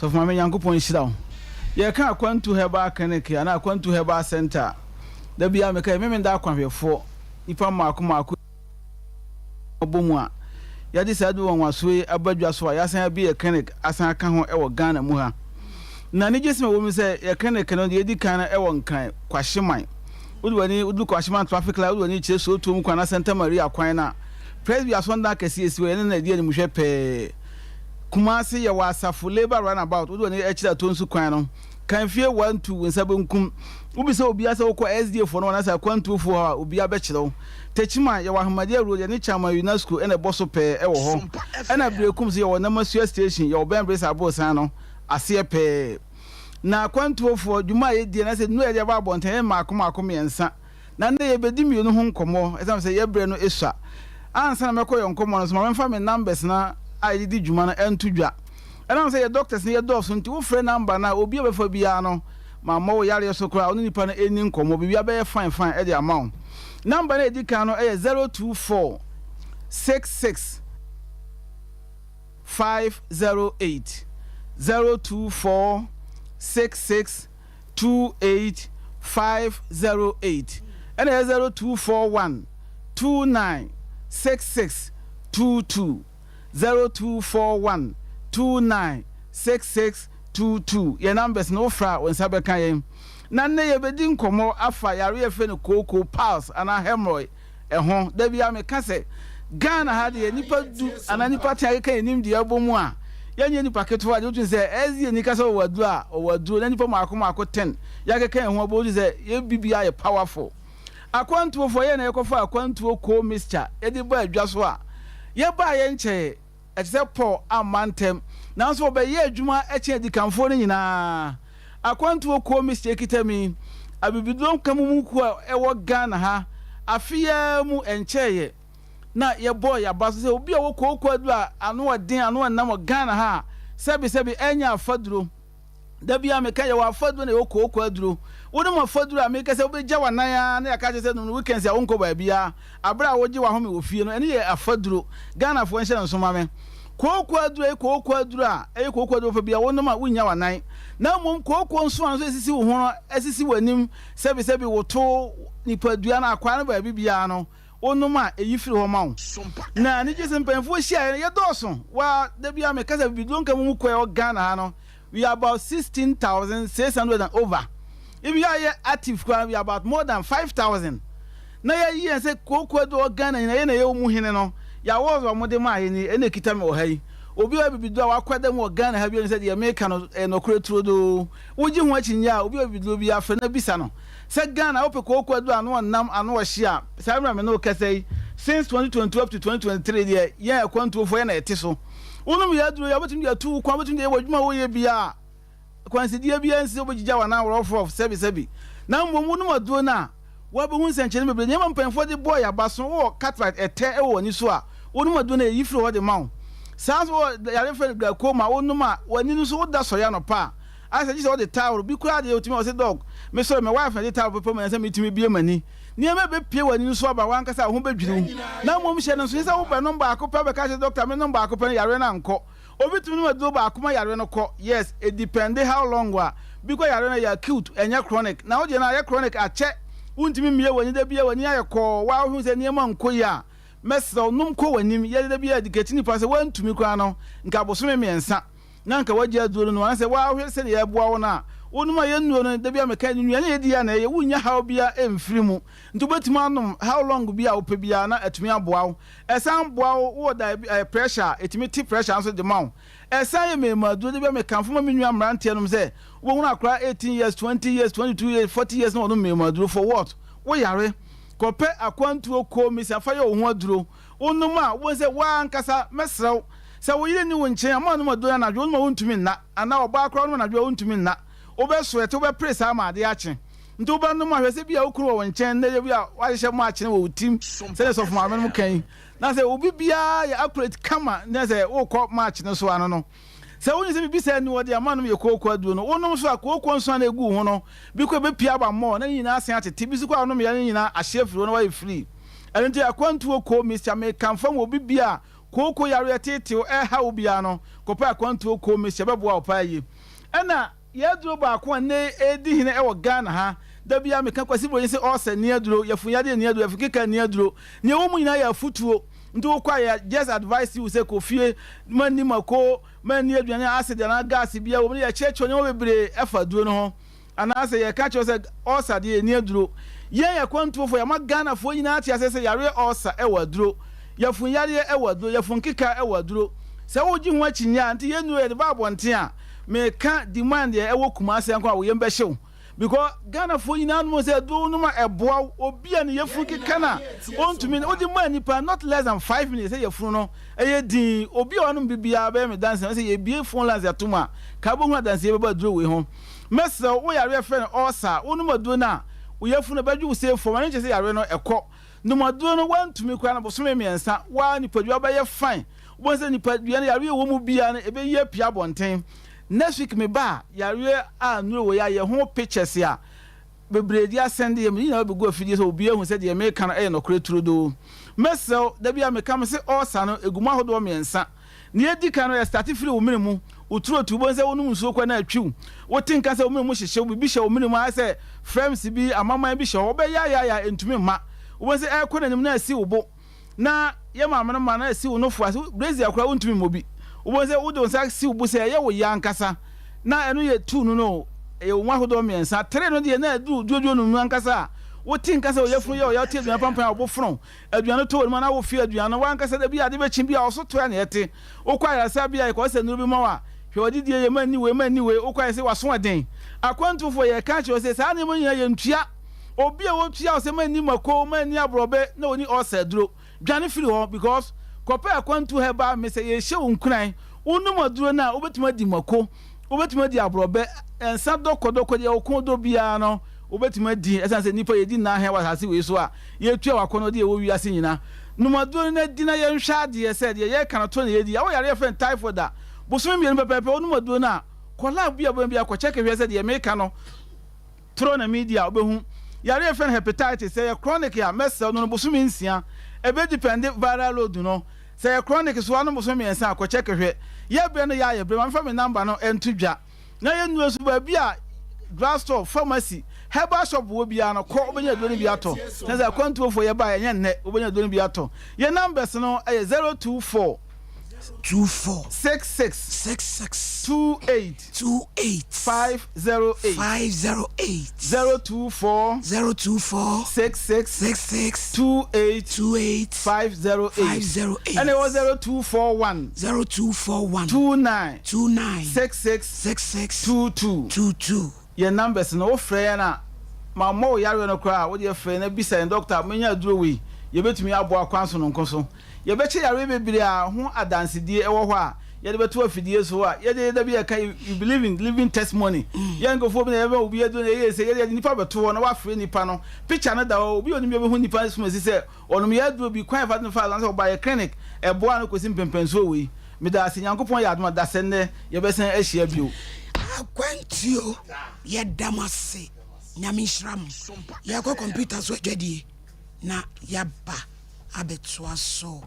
Sɔfo Maame Nyankopɔn nhyira wo. Yɛka Akwantu Herbal Clinic anaa Akwantu Herbal Center a, da biara meka yɛ Memenda akwanhwɛfoɔ, nnipa mmaako mmaako abɔ mu a yɛde saa aduru nwanwasoɔ yi aba dwa so a yɛasan abue yɛ clinic asan aka ho wɔ Ghana mu ha. Na anigyesɛm a ɛwɔ mu ne sɛ yɛ clinic no deɛ ɛdi kan no ɛwɔ Nkran, Kwahyeman. Wode w'ani woduru Kwahyeman traffic light wode w'ani kyerɛ Sootuom kwan anaa Santa Maria kwan no a, Presby asɔndan akɛseɛ ɛsi hɔ yɛne no na ɛdi animhwɛ pɛɛ. Kumasi yɛwɔ Asafo Labour Runabout wode w'ani kyerɛ Atonsu kwan no, Kanfie 1 2 wo nsa benkum. Wobisa obiara sɛ wokɔ SDA foɔ no hɔ anaasɛ akwantuo foɔ hɔ a obiara bɛkyerɛ wo. Techiman, yɛwɔ Ahmadiyya Road, yɛne Chairman UNESCO na ɛbɔ so pɛɛ wɔ hɔ. Ɛna Berekum nso yɛwɔ Namasua Station, yɛwɔ bɛn Bresa Aborosan no aseɛ pɛɛ. Na akwantuofoɔ, dwuma a yɛdi anaasɛ nnuro a yɛde aba abɔnten ɛyɛ mmaako mmaako mmiɛnsa. Na nnɛ yɛbɛdi mmienu ho nkɔmmɔ ɛsiane sɛ yɛn berɛ no sua. Ansa na mɛkɔ yɛn nkɔmmɔ no so, ma memfa me numbers no a yɛde di dwuma no nto dwa. Ɛnam sɛ yɛn doctors no yɛdɔɔso nti, wofrɛ number no a, obi a ɔbɛfa biara no, mammɔ wo yareɛ so koraa, wo ne nipa no nni nkɔmmɔ, biribiara bɛyɛ fine fine de ama wo. Number no a ɛdi kan no yɛ 024 66 508, 024 66 28 508, ɛna ɛyɛ 0241 29 66 22. 0241 29 66 22 Yɛn numbers no wofrɛ a wo nsa bɛka yɛn. Na nnɛ yɛbɛdi nkɔmmɔ afa yareɛ a yɛfrɛ no kooko, piles anaa hemorrhoid ho. Da biara meka sɛ Ghana ha deɛ nnipa du anaa nnipa ten akeka yɛn nimdeɛ abɔ mu a, yɛnyɛ nnipa ketewa deɛ wotumi sɛ SDA ni ka sɛ ɔwɔ aduro a, ɔwɔ aduro na nnipa mmaako mmaako ten yɛakeka yɛn ho abɔ wotumi sɛ yɛn biribiara yɛ powerful. Akwantuofoɔ, yɛn na yɛkɔfaa akwantuo coal mixture de baa dwa so a, yɛbaeɛ nkyɛeɛ, ɛte sɛ Paul amma ntɛm, nanso ɔbɛyɛɛ adwuma kyɛn adikanfoɔ no nyinaa. Akwantuo coal mixture kita mi, Abibiduro nkamomu kuo a ɛwɔ Ghana ha, afe yi ara mu ɛnkyɛeɛ na yɛbɔɔ yɛn aba so sɛ obi a ɔwɔ kooko aduro a ano ɔden, ano ɔnam wɔ Ghana ha a, sɛbesɛbe ɛnyɛ afaduro. Da biara meka yɛwɔ afaduro na yɛwɔ kooko aduro. Wonom afaduro a meka sɛ wobɛgya w'anan ara na yɛaka akyerɛ sɛ nom no weekends a wonkɔ baabiara aberɛ a wogye w'ahome wɔ fie no ɛno yɛ afaduro. Ghanafoɔ nhyɛ no nso ma me. Kooko aduro yɛ kooko aduro a ɛyɛ kooko aduro papa biara wonom a wonnya w'anan na mmom kooko nso a nso ɛsisi wo ho no ɛsisi w'anim sɛbisɛbi wo to nipadua no akwaa no baabi biara no wonom a eyi firi hɔ ma wo. Na anigye sɛ mpanyinfoɔ hyiaeɛ no yɛdɔɔso waa da biara meka sɛ bibiduro nka mu mu kɔ ɛwɔ Ghana ha no we are about 16,600 and over even yɛ ayɛ active koraa we are about more than 5,000 na yɛayi yɛn sɛ kooko aduro wɔ Ghana nyinaa yɛn na yɛwɔ mu hene no yɛ awards a wɔde maa yɛn ni ɛna ekita me wɔ ha yi obi a ɔyɛ bibiduro a wakɔ da mu wɔ Ghana ha bi ɛne sɛ deɛ meka no ɛyɛ nɔkorɛ turodoo wogye ho akyinnye a obi a ɔyɛ bibiduro bi afrɛ na bisa no Sɛ Ghana wopɛ kooko aduru ano ɔnam ano ɔhye a, saa mmerɛ a me ne wo kasa yi, since 2022 up to 2023 deɛ, yɛn akwantuofoɔ yɛn na yɛte so. Wonom yɛn aduro yi a, wobɛtumi de atu wo kwan, wobɛtumi de ayɛ w'adwuma a woyɛ biara. Akwansideɛ biara nsi sɛ wobɛgyigya w'anan rɔfrɔf, sɛbi sɛbi. Na mmom wonom aduro no a, woabɛhu nsɛnkyerɛnne bebree. Nneɛma mpanyinfoɔ de bɔɔ yɛn abaso, wowɔ cataract, ɛtɛ wɔ w'ani so a, wonom aduro no a, ɛyi firi hɔ de ma wo. Saa nso wɔ yareɛ frɛ no glaucoma, wonom a, w'ani no so woda sɔre anɔpa a, Ayɛ sɛ gye sɛ ɔde towel bi koraa deɛ otumi ɔse dog me sɔre me wife na ɛde towel pepa m'ani sɛ metumi bue m'ani. Nneɛma bɛpue w'ani no so aba w'ankasa wo ho bɛdwiri wo. Na mmom hyɛ no nso nyɛ sɛ wobɛnom baako pɛ wobɛka akyerɛ doctor menom baako pɛ no yareɛ no ankɔ. Obi tumi nom aduro baako ma yareɛ no kɔ yes edepende how long a bi kɔ yareɛ no yɛ acute ɛnyɛ chronic na wo deɛ no ayɛ chronic akyɛ wontumi mmue w'ani da biara w'ani ayɛ kɔɔ waa wohu sɛ nneɛma nkɔ yie a mɛsrɛ wo nom kɔ w'anim yɛ da biara educate nipa sɛ woantumi koraa no nka bosome mmiɛnsa na anka woagye aduro no nom anaasɛ woahwɛ sɛdeɛ ɛboa wo no a, wonom a ɛyɛ nnuro no, da biara meka nnuane a yɛdi a na ɛyɛ, wonnya haw biara mfiri mu. Nti wobɛtumi anom how long bi a wopɛ biara na atumi aboa wo. Ɛsan boa wo, wowɔ diabe ɛɛ pressure a, ɛtumi te pressure nso de ma wo. Ɛsan yɛ mmarima aduro, da biara mekamfo ma me nua mmeranteɛ nom sɛ, wobɛhunu akwadaa 18 years, 20 years, 22 years, 40 years na ɔnom mmarima aduro for what? Woyare. Kɔpɛ akwantuo kɔ misa fa yɛ wo ho aduro. Wonom a, wobɛhu sɛ wo ara ankasa, mɛsrɛ wo, sɛ wo yere nni wo nkyɛn a, mma nnom aduro no anadwo, wonom a wontumi nna, anaa ɔbaa koraa wonom anadwo a wontumi nna. Wobɛsweat, wobɛpere saa ma adeɛ akye. Nti wobɛnom a, hwɛ sɛ ebia wo kunu wɔ wo nkyɛn nnɛ yi, ebia woahyehyɛ maakye no wɔ wo tirim, sɛdeɛ sɔfo maame nom ka yi, na sɛ obi biara yɛ accurate kama, na sɛ wokɔ maakye no so ano no. Sɛ wonyi sɛ biribi saa nni hɔ de a, moanom yɛ kooko aduro no. Wonom nso a, kooko nsõ a na ɛgu wo ho no, bi kɔ ɛbɛpue aba mmɔɔ na ne nyinaa asen atete. Bi nso kɔ a wonom yɛ a ne nyinaa ahye afiri hɔ na woayɛ free. Ɛno nti akwantuo koo mixture mekamfo ama obi biara a kooko yareɛ teetew ɛreha wo biara no, kɔpɛ akwantuo koo mixture ɛbɛboa wo paa yie. Ɛna. Yɛ aduro baako a nnɛ ɛredi hene wɔ Ghana ha. Da biara meka Kwasi Broni sɛ ulcer nni aduro, yafunyadeɛ nni aduro, yafunkeka nni aduro. Nea ɛwɔ mu nyinaa yɛ afutuo. Nti wokɔ a yɛ just advice you sɛ kɔ fie, ma nni mako, ma nni aduane a acid anaa gas biara wɔ mu. Na yɛkyerɛkyerɛ nneɛma bebree ɛfa aduro no ho. Anaasɛ yɛka kyerɛ wo sɛ ulcer deɛ ɛnni aduro. Yɛn akwantuofoɔ yɛama Ghanafoɔ nyinaa ate aseɛ sɛ yareɛ ulcer wɔ aduro, yafunyadeɛ wɔ aduro, yafunkeka wɔ aduro. Sɛ wogye ho akyinnye a, nti yɛn nnuro yɛde ba abɔnten a, Meka demand deɛ ɛwɔ Kumasi nko a wo yam bɛhye wo because Ghana foɔ nyinaa nom sɛ aduro wo nom a ɛboa wo obi a ne yafunu keka no a ɔntumi wode maa nipa not less than 5 minutes sɛ yafunu no ɛyɛ din obi a wanom bi biara bɛyɛ me danse sɛ yɛbie phone lines ato mu a ka wobɛhunu adanseɛ bɛba aduro wei ho mɛsrɛ wo wo yareɛ frɛ no ulcer a wonom aduro no a wo yafunu bɛdwo wo sɛ fam ɛno nkyɛ sɛ yareɛ no ɛkɔ Nom aduro no woantumi koraa no bosome mmiɛnsa woaa nipadua bɛyɛ fine wobɛhu sɛ nipadua no yareɛ ɛwɔ mu biara no ɛbɛyi apue abɔnten next week meba a yareɛ a nnuro wei ayɛ ho pictures a bebree de asɛnde yɛ mede nyinaa bɛgu afidie so obiara ahu sɛ deɛ meka no ɛyɛ nɔkorɛ turodoo mɛsrɛ wo da biara meka mese ulcer no ɛgu mu ahodoɔ mmiɛnsa Nea edi kan no, ɛstate firi wo mene mu, wo throat, wobɛhu sɛ wonom nsuo koraa na atwi wo, wote nka sɛ wo mene mu hyehye wo, biribi hyɛ wo mene mu ayɛ sɛ frɛms bi, amaman bi hyɛ hɔ, wobɛyaayaaya a ɛntumi mma, wobɛhu sɛ ɛrekɔ n'anim na asi wo bo, na yɛ maame no ma na asi wo nofo ase, brazier koraa wontumi mmɔ bi, wobɛhu sɛ wode wo nsa si wo bo sɛ ɛyɛ wo ya ankasa, na ɛno yɛ two no no, ɛyɛ wo mu ahodoɔ mmiɛnsa, three no deɛ na aduru duoduo no mu ankasa a, wote nka sɛ wo yafunu yɛ wo ya, wote aduane pampan a wo bo fono. Aduane tɔ w'anim anaa wofie aduan no, w'ankasa da bi a ade bɛkye bi a ɔso toa nea ɛte. Wokɔ ayaresabea a yɛkɔsesa nnuru bi ma wo a, hwɛ w'adidie yie, ma nni wei, ma nni wei, wokɔ a yɛse w'aso ɛden. Akwantufoɔ, yɛreka akyerɛ wo sɛ saa nneɛma yi nyinaa yɛntua. Obi a ɔtua wo sɛ ma nni mako, ma nni aborɔbɛ na ɔnni ulcer aduro, dwane firi hɔ because kɔpɛ akwantu herbal mixture, yɛrehyɛ wo nkuran, wonom aduro no a wobɛtumi adi mako, Wobɛtumi adi aborɔbɛ, nsa dɔkɔdɔkɔ, deɛ wo kɔn dɔ biara no, wobɛtumi adi. Ɛsiane sɛ nnipa yɛdi nna ahe wɔ asase wei so a, yɛtua wɔ akɔnnɔdeɛ a ɛwɔ wiase nyina. Nom aduro no na di na yɛnhwɛ adeɛ sɛ deɛ yɛreka no to na yɛdi. Awɔ yareɛ yɛfrɛ no typhoid a, bosome mmienu pɛpɛɛpɛ wonom aduro no a, kɔ lab bi a wobɛn biara kɔ kyɛke hwɛ sɛ deɛ meka no toro na medi a, wobɛhu. Yareɛ yɛfrɛ no hepatitis, sɛ ɛyɛ chronic a, mɛsrɛ wo, nom no bosome nsia. Ɛbɛdipɛnde viral load no. Sɛ ɛyɛ chronic so a nom bosome mmiɛnsa a kɔ check hwɛ. Yɛ brɛ no yɛ a yɛ brɛ. Ma me fa me number no nto dwa. Na yɛ nnuro nso baabi a drug store, pharmacy, herbal shop wɔ biara no kɔ wobɛnya aduro no bi atɔ. Sɛ sɛ akwantuofoɔ yɛ ba a ɛnyɛ nnɛ wobɛnya aduro no bi atɔ. Yɛ numbers no yɛ 024. 24. 66. 66. 28. 28. 508. 508. 024. 024. 66. 66. 28. 28. 508. 508. Ɛna ɛwɔ 0241. 0241. 29. 29. 66. 66. 22. 22. Yɛn numbers no, wofrɛ yɛn a, ma mmɔ wo yareɛ no koraa a, wodeɛ frɛ yɛn na bisa yɛn, doctor, menya aduro wei, yɛbɛtumi aboa kwan sononko so. Yɛbɛkyɛ yareɛ bebree a ho adansedie wɔ hɔ a yɛde bɛto afidie so a yɛde da bi yɛka you believe in living testimony yɛn nkurɔfoɔ bi na yɛbɛma obi aduro na yɛyɛ sɛ yɛde yɛde nipa bɛto hɔ na wafrɛ nipa no picture no da hɔ obi a onim bi bɛhu nipa so asi sɛ ɔnom yɛ aduro bi kwan yɛfa no fa anaasɛ ɔba yɛ clinic ɛboa no kɔsi mpɛmpɛnsoɔ wei meda ase Nyankopɔn yɛ adom a dasɛ nnɛ yɛbɛsan ahyia bio. Akwantuo yɛda mo ase Nyame nhyira mo yɛkɔ computer so adwadie na yɛaba abɛtoa so.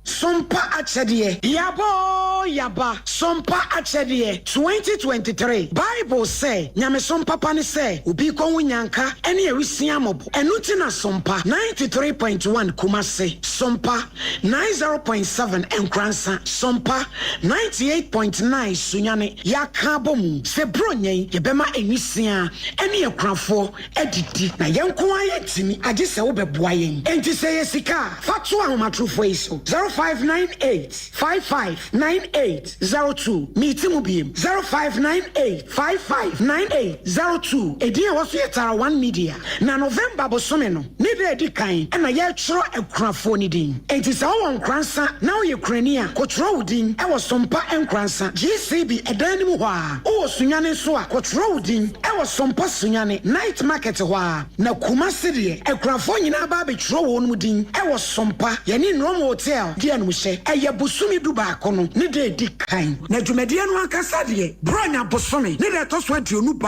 Sompa Akyɛdeɛ, Yaba oo yaba, Sompa Akyɛdeɛ, 2023 Bible sɛ, Nyamesom papa ne sɛ obi rekɔhu nnyanka ne awisiaa mmɔbɔ. Ɛno nti na Sompa 93.1 Kumasi, Sompa 90.7 Nkoransa, Sompa 98.9 Sunyani yɛaka abɔ mu sɛ Buronya yi yɛbɛma nwisiaa ne akunafoɔ adidi, na yɛn nko ara yɛntumi, agye sɛ wobɛboa yɛn. Enti sɛ ɛyɛ sika a, fa to ahomatorofoɔ yi so, 0598 55 98 02. Meti mu biem, 0598 55 98 02. Edin a ɛwɔ so yɛ Tara One Media. Na November bosome no, ne da. da a ɛdi kan na yɛretwerɛ akunafoɔ no din. Enti sɛ wowɔ Nkoransa na woyɛ kunani a, kɔtwerɛ wo din wɔ Sompa Nkoransa, GCB ɛdan no mu hɔ ara. Wowɔ Sunyani nso a, kɔtwerɛ wo din wɔ Sompa Sunyani, Night Market hɔ ara. Na Kumasi deɛ, akunafoɔ nyinaa ba abɛtwerɛ wɔn din wɔ Sompa, yɛne Nrom Hotel di animhyɛ. Ɛyɛ bosome dubaako no ne da a ɛdi kan. Na dwumadie no ankasa deɛ, Buronya bosome ne da a ɛtɔ so 21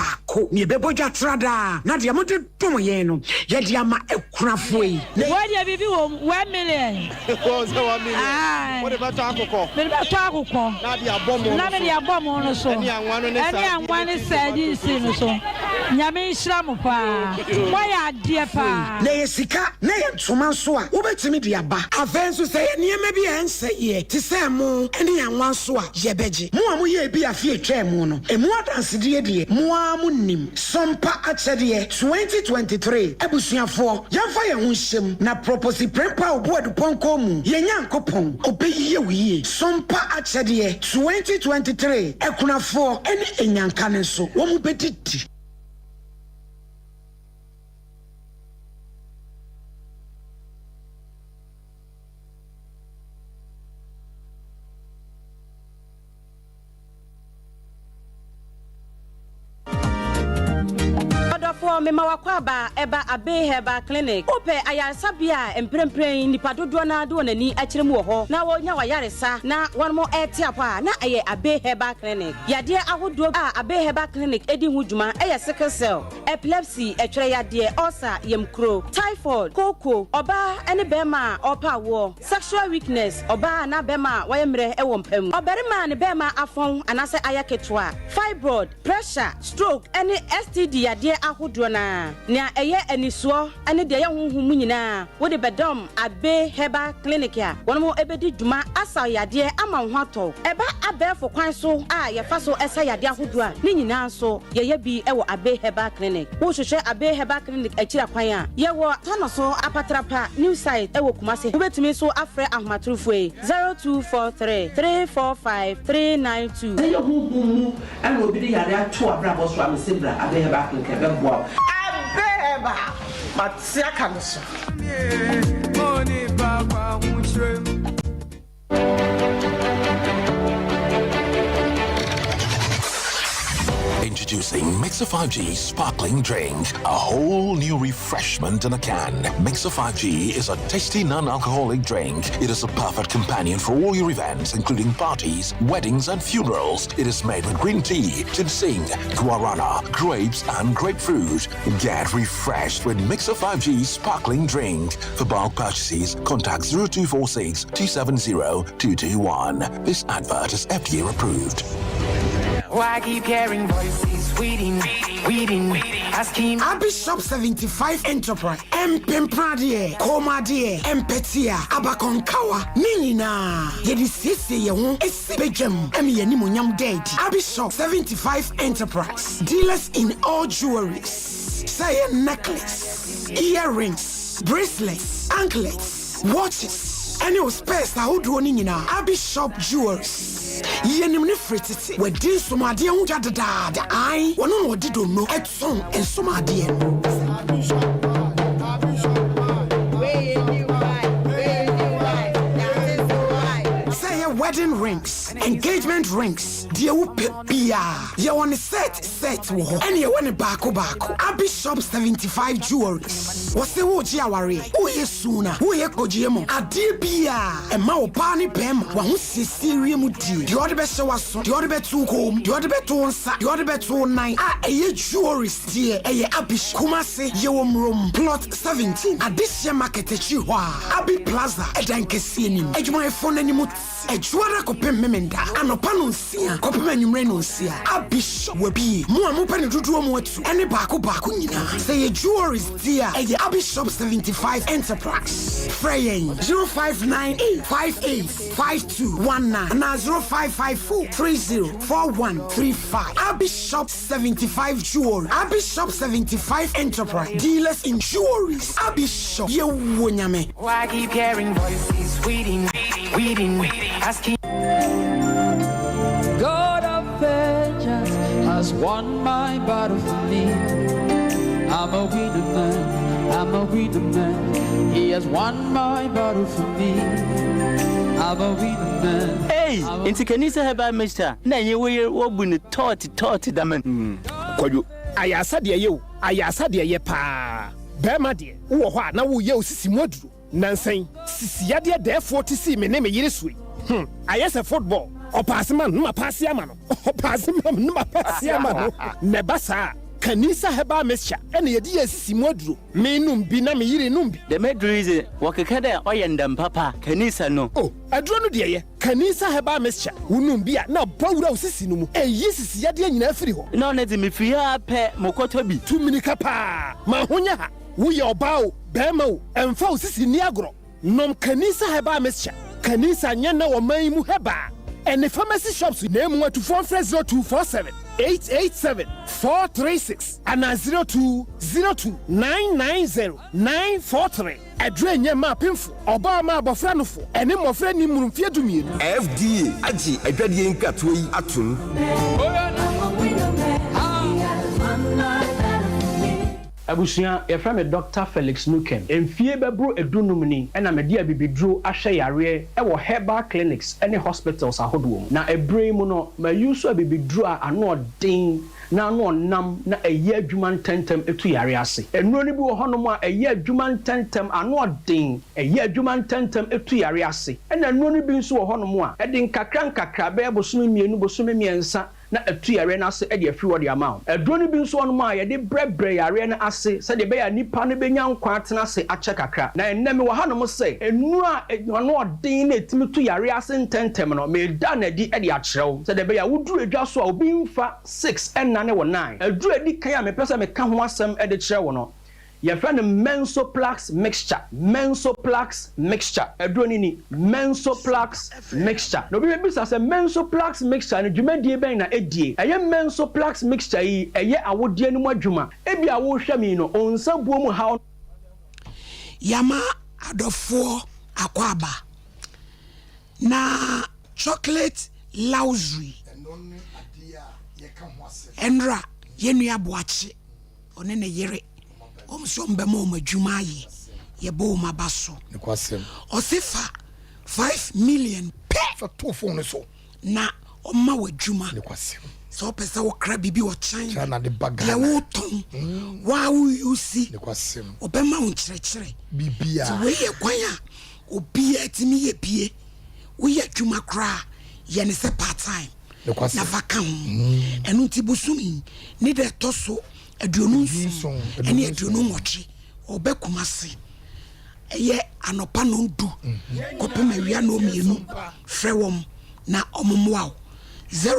na yɛbɛbɔ dwa tradaa, na deɛ mode dom yɛn no, yɛde ama akunafoɔ yi. Wei deɛ biribi wɔ mu, 1 million. Wɔn sɛ 1 million. Aye. Wode bɛtɔ akokɔ. Mede bɛtɔ akokɔ. Na de abɔ mo Na mede abɔ mo no so. Ɛne anwa no ne Ɛne anwa ne sardines no so. Nyame nhyira mo paa. Moayɛ adeɛ paa. Na ɛyɛ sika na ɛyɛ ntoma nso a, wobɛtumi de aba. Afei nso, sɛ ɛyɛ nneɛma bi a ɛnsɛ yɛ te sɛ ɛmo ne anwa nso a, yɛbɛgye. Mo a moyɛɛ bi afe a ɛtwaa mu no, ɛmu adansedie deɛ, mo ara monim. Sompa Akyɛdeɛ 2023 Abusuafoɔ, yɛmfa yɛn ho nhyɛ mu na Proposi Prempah Obuadu Pɔnkɔ mu, yɛn Nyankopɔn, ɔbɛyie wo yie. Sompa Akyɛdeɛ 2023 Akunafoɔ ne Anyanka no nso, wɔn bɛdidi. Ɔdɔfoɔ, mema w'akwaaba ɛba Abbey Herbal Clinic. Wopɛ ayaresabea a mprempren nnipa dodoɔ no ara de wɔn ani akyerɛ mu wɔ hɔ na wɔnya w'ayaresa na wɔnom rete apɔ a, na ɛyɛ Abbey Herbal Clinic. Yadeɛ ahodoɔ a Abbey Herbal Clinic di ho dwuma yɛ sickle cell, epilepsy, ɛtwerɛ yadeɛ, ulcer, yamkuro, typhoid, kooko, ɔbaa ne barima a ɔrepɛ awoɔ, Sexual weakness, ɔbaa anaa bɛrima a wayɛ mmerɛ wɔ mpa mu, ɔbarima a ne bɛrima afɔn anaasɛ ayɛ ketewa, fibroid, pressure, stroke ne STD yadeɛ ahodoɔ no ara. Nea ɛyɛ anisoɔ ne deɛ ɛyɛ honhom mu nyinaa wode bɛdɔm Abbey Herbal Clinic a wɔn bɛdi dwuma asaw yadeɛ ama wo ho atɔ wo. Ɛba abɛɛfo kwan so a yɛfa so sa yadeɛ ahodoɔ a, ne nyinaa nso Yɛyɛ bi wɔ Abbey Herbal Clinic. Wohwehwɛ Abbey Herbal Clinic akyiri akwan a, yɛwɔ Tanoso Apatrapa New Site wɔ Kumasi. Wobɛtumi nso afrɛ ahomatorofo yi, 0243 345 392. Sɛ ɛyɛ honhom mu na obi de yare ato w'abrabɔ so a, mese bra Abbey Herbal Clinic ɛbɛboa wo. Abbey Herbal, mate aka no so. Introducing Mixer 5G Sparkling Drink, a whole new refreshment in a can. Mixer 5G is a tasty non-alcoholic drink. It is a perfect companion for all your events, including parties, weddings, and funerals. It is made with green tea, ginseng, guarana, grapes, and grapefruit. Get refreshed with Mixer 5G Sparkling Drink. For bulk purchases, contact 0246 270 221. This advert is FDA approved. Why keep hearing voices waiting, waiting, asking? Abishop 75 Enterprise, Mpempradeɛ, Kɔnmuadeɛ, Mpɛtea, Abakɔnkawa, ne nyinaa yɛde siesie yɛn ho si badwam ma yɛn animuonyam da adi. Abishop 75 Enterprise, dealers in all jewelries, sɛ ɛyɛ necklace, earrings, bracelets, anklets, watches, ɛne wo specs ahodoɔ no nyinaa. Abishop Jewelries, yɛnim ne firi tete. Wadi nsomadeɛ ho dwa dedaada. Ae, wɔno na ɔde donno tɔn nsomadeɛ no. Sɛ ɛyɛ wedding rings, engagement rings, deɛ wopɛ biara, yɛwɔ ne set set wɔ hɔ, ɛne yɛwɔ ne baako baako. Abishop 75 Jewelries, wɔse woregye awareɛ, woyɛ suna, woyɛ kɔgyeɛ mu, adeɛ biara ɛma ɔbaa ne bɛrima w'ahosiesie wie mu die, deɛ ɔde bɛhyɛ w'aso, deɛ ɔde bɛto wo kɔn mu, deɛ ɔde bɛto wo nsa, deɛ ɔde bɛto wo nan a ɛyɛ jewelries deɛ ɛyɛ Abish. Kumase yɛwɔ Murom Plot 17 Adehyeɛ Market akyiri hɔ a, Abi Plaza ɛdan kɛseɛ nim, adwumayɛfoɔ no anim te Adwuada kɔpem Memenda anɔpa nonsia kɔpem anwummerɛ nonsia. Abish wabie mo a mopɛ no dodoɔ mu atu ɛne baako baako nyinaa. Sɛ ɛyɛ jewelries deɛ a ɛyɛ Abishop 75 Enterprise. Frɛ yɛn 0598 58 5219 anaa 0554 30 4135. Abishop 75 Jewelry, Abishop 75 Enterprise, dealers in jewelries. Abishop, yɛwɔ Nyame. Why keep hearing voices waiting, waiting, asking? God of vengeance has won my battle for me. I'm a winner man. I'm a winner man. He has won my battle for me. I'm a winner man. Ei, ntsi Kanisa Herbal Mixture na enye wo yer wobu no tɔɔtse tɔɔtse dɛm no? Kwadwo. Ayarsa deɛ yɛ o, ayarsa deɛ yɛ paa. Bɛɛma deɛ, wowɔ hɔ a na woreyɛ wo sisi mu aduro. Nansa yi, sisi yadeɛ dɛɛfoɔ te sii me ne me yere so yi. Hmm, ayɛ sɛ football. Ɔpaase ma no na mapaase ama no. Ɔpaase ma me na mapaase ama no. Na ɛba saa a, Kanisa Herbal Mixture na yɛde yɛ sisi mu aduro. Menom bi na me yere nom bi. Dɛm aduro yi dze, wɔkeka dɛ ɔyɛ ndam papa, Kanisa no. Oh, aduro no deɛ yɛ. Kanisa Herbal Mixture, wonom bi a na abɔ wura wo sisi no mu. Ɛyi sisi yadeɛ nyinaa firi hɔ. Na ɔno dze, mefiri ha ara pɛ, mokɔtɔ bi. Tu mmirika paa, ma ho nyɛ ha. Woyɛ ɔbaa o, barima o, ɛmfa wo sisi nni agorɔ. Nom Kanisa Herbal Mixture. Kanisa nyɛ nnɛ wɔ man yi mu herbal ɛne pharmacy shops na emu atufoɔ mfrɛ 0247 887 436 anaa 0202 990 943. Aduro nyɛ mma apemfoɔ, ɔbaa mma abɔfra nofo, ɛne mmɔfra nni mmoro mfeɛ dumienu. FDA agye adwadie nkratoɔ yi atom. Abusua, yɛfrɛ me Dɔkta Felix Nuken. Mfie bɛboro edunnum ni na mede abibiduro ahwɛ yareɛ wɔ herbal clinics ne hospitals ahodoɔ mu. Na ɛberɛ yi mu no, ma use abibiduro a ano ɔden na ano ɔnam na ɛyɛ adwuma ntɛntɛm tu yareɛ ase. Nnuro no bi wɔ hɔnom a ɛyɛ adwuma ntɛntɛm, ano ɔden, ɛyɛ adwuma ntɛntɛm tu yareɛ ase. Ɛna nnuro no bi nso wɔ hɔnom a, ɛde nkakra nkakra, bɛyɛ bosome mmienu, bosome mmiɛnsa, na atu yareɛ no ase de afiri hɔ de ama wo. Aduro no bi nso wɔ hɔnom a yɛde brɛbrɛ yareɛ no ase sɛdeɛ ɛbɛyɛ a nipa no bɛnya nkwa atena ase akyɛ kakra. Na ɛnnɛ mewɔ hanom sɛ nnuro a ano ɔden na ɛtumi tu yareɛ ase ntɛmntɛm no, mereda no adi de akyerɛ wo sɛdeɛ ɛbɛyɛ a woduru adwa so a obi mfa six nnane wo nine. Aduro a ɛdi kan a mepɛ sɛ meka ho asɛm de kyerɛ wo no, Yɛfrɛ no Mensoplax mixture, Mensoplax mixture. Aduro no ni, Mensoplax mixture. Na obi bɛbisa sɛ Mensoplax mixture no dwumadie bɛn na ɛdie? Ɛyɛ Mensoplax mixture yi, ɛyɛ awodeɛ no mu adwuma. Ebia worehwɛ me yi no, wo nsa buo mu haw. Yama adɔfoɔ akwaaba na chocolate luxury ɛnra yɛnua boakye. Ɔne ne yere, wɔn sɛ wɔn bɛma wɔn adwuma ayɛ, yɛbɔ wɔn aba so. Ɔse fa 5 million pɛ. Fa to phone no so. Na ɔma wɔ adwuma. Sɛ ɔpɛ sɛ wokra biribi wɔ China, deɛ wotɔn, mm. waa woyusi, ɔbɛma wo nkyerɛkyerɛ. Nti wei yɛ kwan a obiara tumi yɛ bie. Woyɛ adwuma koraa yɛ ne sɛ part time. na fa ka ho. Ɛno nti bosome yi ne da ɛtɔ so 27 ne 28 ɔbɛ Kumasi. Ɛyɛ anɔpa nɔndu kɔpem awia nɔmmienu. Frɛ wɔn na wɔn mmoa wo.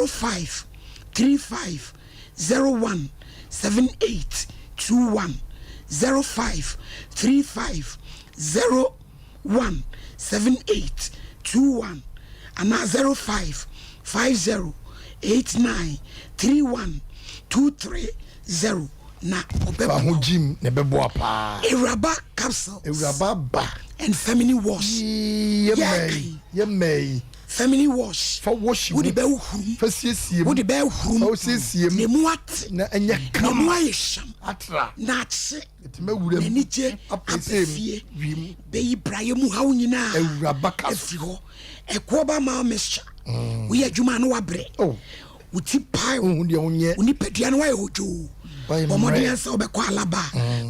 05 35 01 78 21 05 35 01 78 21 anaa 05 50 89 31 23 0 na Fa ho ɔbɛboa wo. gyim na ɛbɛboa paa. Awuraba capsules. Awuraba ba. And feminine wash. Yee, yɛ mmaa yi, yɛ mmaa yi. Feminine wash. Fa wash mu. Wode bɛ hurum. Fa siesie mu. Wode bɛ hurum. Fa siesie mu. Na emu ate. Na ɛnyɛ kama. Na emu ayɛ hyam. Atra. Na akye. Ɛtumi awura mu. N'anigye aba fie. Bɛyi brayɛ mu haw nyinaa. Awuraba ka so. Afiri hɔ. Ɛkoɔ ba ma mixture. Woyɛ adwuma a na wabrɛ. Oh. Wo ti pae. Wohu deɛ wonyɛ. Wo nipadua no wayɛ hodwoo. Wayɛ Bɔ mmɔden mmerɛ. sɛ wobɛkɔ Alaba,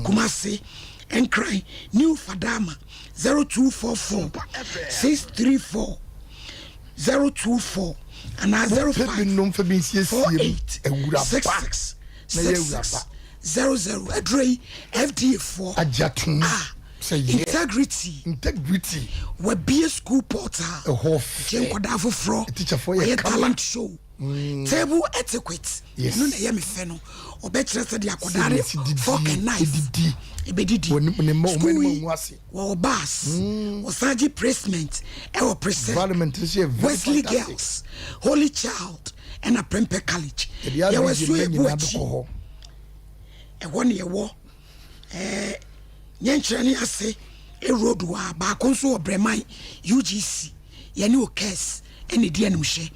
Kumasi, Nkran, New Fadama, 0244 634 024 anaa Wopɛ 05 bi nom fa bi nsiesie mu. 48 Awuraba. 66 Na yɛ 66 awuraba. 00. Aduro yi FDA foɔ. Agye atom sɛ yɛ. Integrity. Integrity. Wabie school portal. Ɛhɔ fɛ. Gye nkwadaa foforɔ. Teacherfoɔ yɛ Ɔyɛ kama. talent show. Table etiquette. Yes. Ɛno na ɛyɛ me fɛ no. Ɔbɛkyerɛ sɛ de akwadaa Sɛ de didi, fork and knife. Edidi. Ebedidi. Wɔn ne mma wɔn School anim yi angu ase. wɔwɔ bus. Wɔsan gye placement ɛwɔ Presec. Environment nso yɛ very Wesley fantastic. Girls, Holy Child ɛna Prempeh College. Yɛde Yɛwɔ RPG Asuo mma Ebu nyinaa akyi. bɛkɔ hɔ. Ɛhɔ ne yɛwɔ ɛɛ nyɛnkyerɛ ne ase road wɔ a baako nso wɔ Brɛman UGC yɛne Okes ɛna edi animhyɛ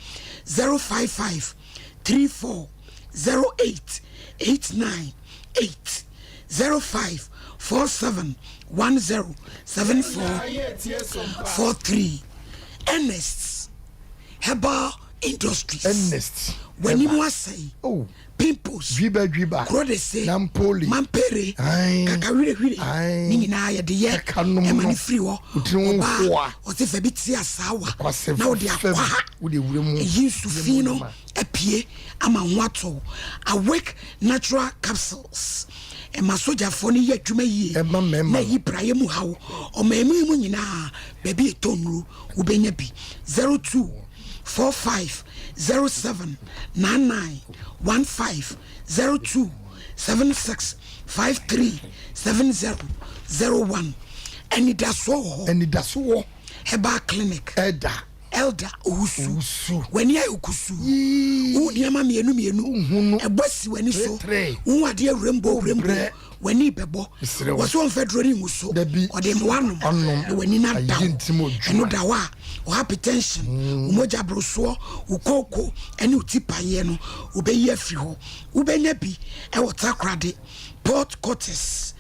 055 34 08 89 8 05. 47 10 74 43 Ernest Herbal Industries. Ernest. W'anim asɛe. Oh. Pimples. Dwiba dwiba. Kurodese. Nampoli. Mampere. Kakawirewire. Ne nyinaa yɛde yɛ. Ɛma ne firi hɔ. Ɔbaa ɔse fa bi te asaawa. Na wode akɔ ha. Ɛyi nsu fi no apue ama ho atɔ. Awake natural capsules. Ɛma sogyafoɔ no yɛ adwuma yie. Na ɛyi praeɛ mu haw. Ɔman mu yi mu nyinaa baabi ɛtɔ nnuro wobɛnya bi. 02 45 07 99 15 02 76 53 70 01. Anidasoɔ wɔ hɔ. Anidasoɔ. Herbal clinic. Elder. Elder Owusu. Owusu. W'ani ayɛ kusuu. Wohu nneɛma mmienu mmienu. Ɛbɔ si w'ani so. Wohu adeɛ rainbow rainbow. W'ani bɛbɔ. Wɔsɛ wɔmfa duro no ngu so. Ɔde mmoa nom. Na w'ani no ada hɔ. Ɛno da hɔ a, wo hypertension, wo mogya borosoɔ, wo kooko ne wo ti paeɛ no, wobɛyi afiri hɔ. Wobɛnya bi wɔ Takoradi, Port Curtis,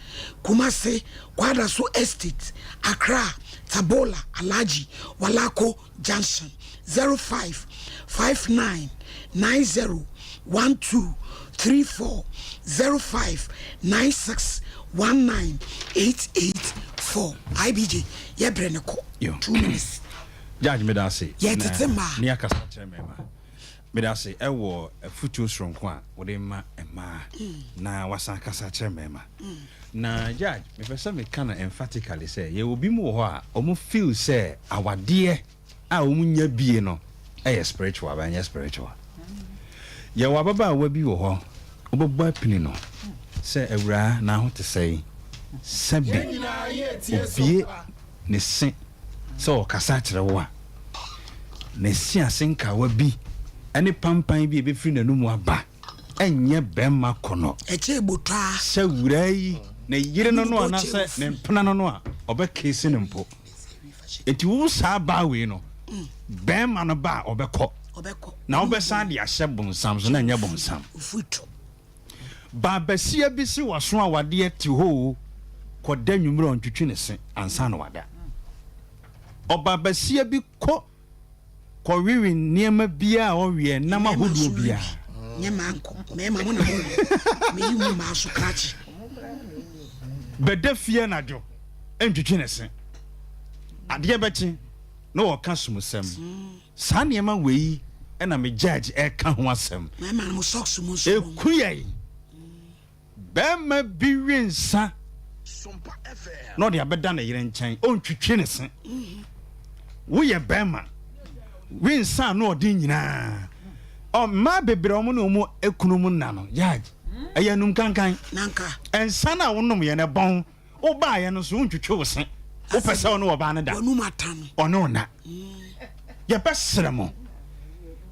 Kumasi, Kwadaso Estate, Accra, Taboola, Alhaji, Walako Junction, 05 59 90 12 34 05 96 19 88 4 IBJ yɛ brɛ no kɔ 2 minutes. Judge meda ase. Yɛ tete mmaa. Ne akasa kyerɛ mmarima. Meda ase ɛwɔ afutuo soronko a wode ma mmaa na wasan akasa akyerɛ mmarima. Na judge mepɛ sɛ meka no emphatically sɛ yɛwɔ bi mu wɔ hɔ a wɔn feel sɛ awadeɛ a wɔn nya bie no ɛyɛ spiritual but ɛnyɛ spiritual. Yɛwɔ ababaawa bi wɔ hɔ wobɛbɔ apini no sɛ awuraa n'aho te sɛn sɛbe obie ne se sɛ ɔrekasa akyerɛ wo a, ne se ase nkawa bi ne pampan bi a ɛbɛfiri n'anomu aba nyɛ barima kɔnɔ. Ɛkyɛ botɔ a. Sɛ wuraa yi, ne yere no no anaasɛ ne mpena no no a, ɔbɛkeese no mpo. Enti wo saa baa wei no, barima no ba a, ɔbɛkɔ. Na wobɛsan de ahyɛ bonsam so na ɛnyɛ bonsam. Ba basia bi se waso awadeɛ te hɔ oo, kɔda nwummerɛ a ɔntwitwi ne se ansa na wada. Ɔba basia bi kɔ kɔwewe nneɛma biara a ɔweɛ, nam ahodoɔ biara. Nyɛ mmaa nko, mmarima mo na mowe, meyi mo mmaa so krakye. Bɛda fie anadwo ntwitwi ne se. Adeɛ bɛkye na ɔka sumusɛm. Saa nneɛma wei na me judge ɛka ho asɛm. Ɛku yɛn. Barima bi we nsa na ɔde abɛda ne yere nkyɛn, ɔntwitwi ne se. Woyɛ barima, we nsa a na ɔde nyinaa. Mmaa bebree a wɔn ne wɔn ekunu mu nna no, judge, ɛyɛ anum kankan. Nsa no a wonom yɛ no ɛbɔn. Wobaeɛ no nso wontwitwi wo se. Wopɛ sɛ ɔne ɔbaa no da. Ɔne wo na. Yɛbɛsrɛ mo.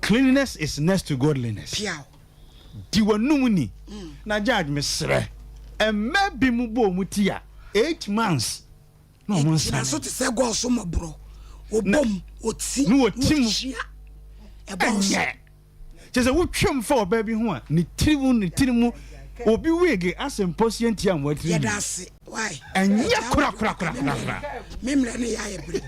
Cleanliness is next to godliness. Di w'anum ni. Na judge mesrɛ. Mmaa bi mu bɔ wɔn ti a eight months na wɔn nsa. Gyina so te sɛ gɔɔso mmɔborɔ. Wɔbom, wɔti, na wɔti mu. Ɛnyɛ. Kyerɛ sɛ wotwam fa ɔbaa bi ho a, ne tiri mu ne tiri mu obi wig asɛ mpɔsia ntia mmoa tiri Yɛda ase. Why? Ɛnyɛ korakorakorakorakora. Me mmerɛ no yɛ ayɛ bere.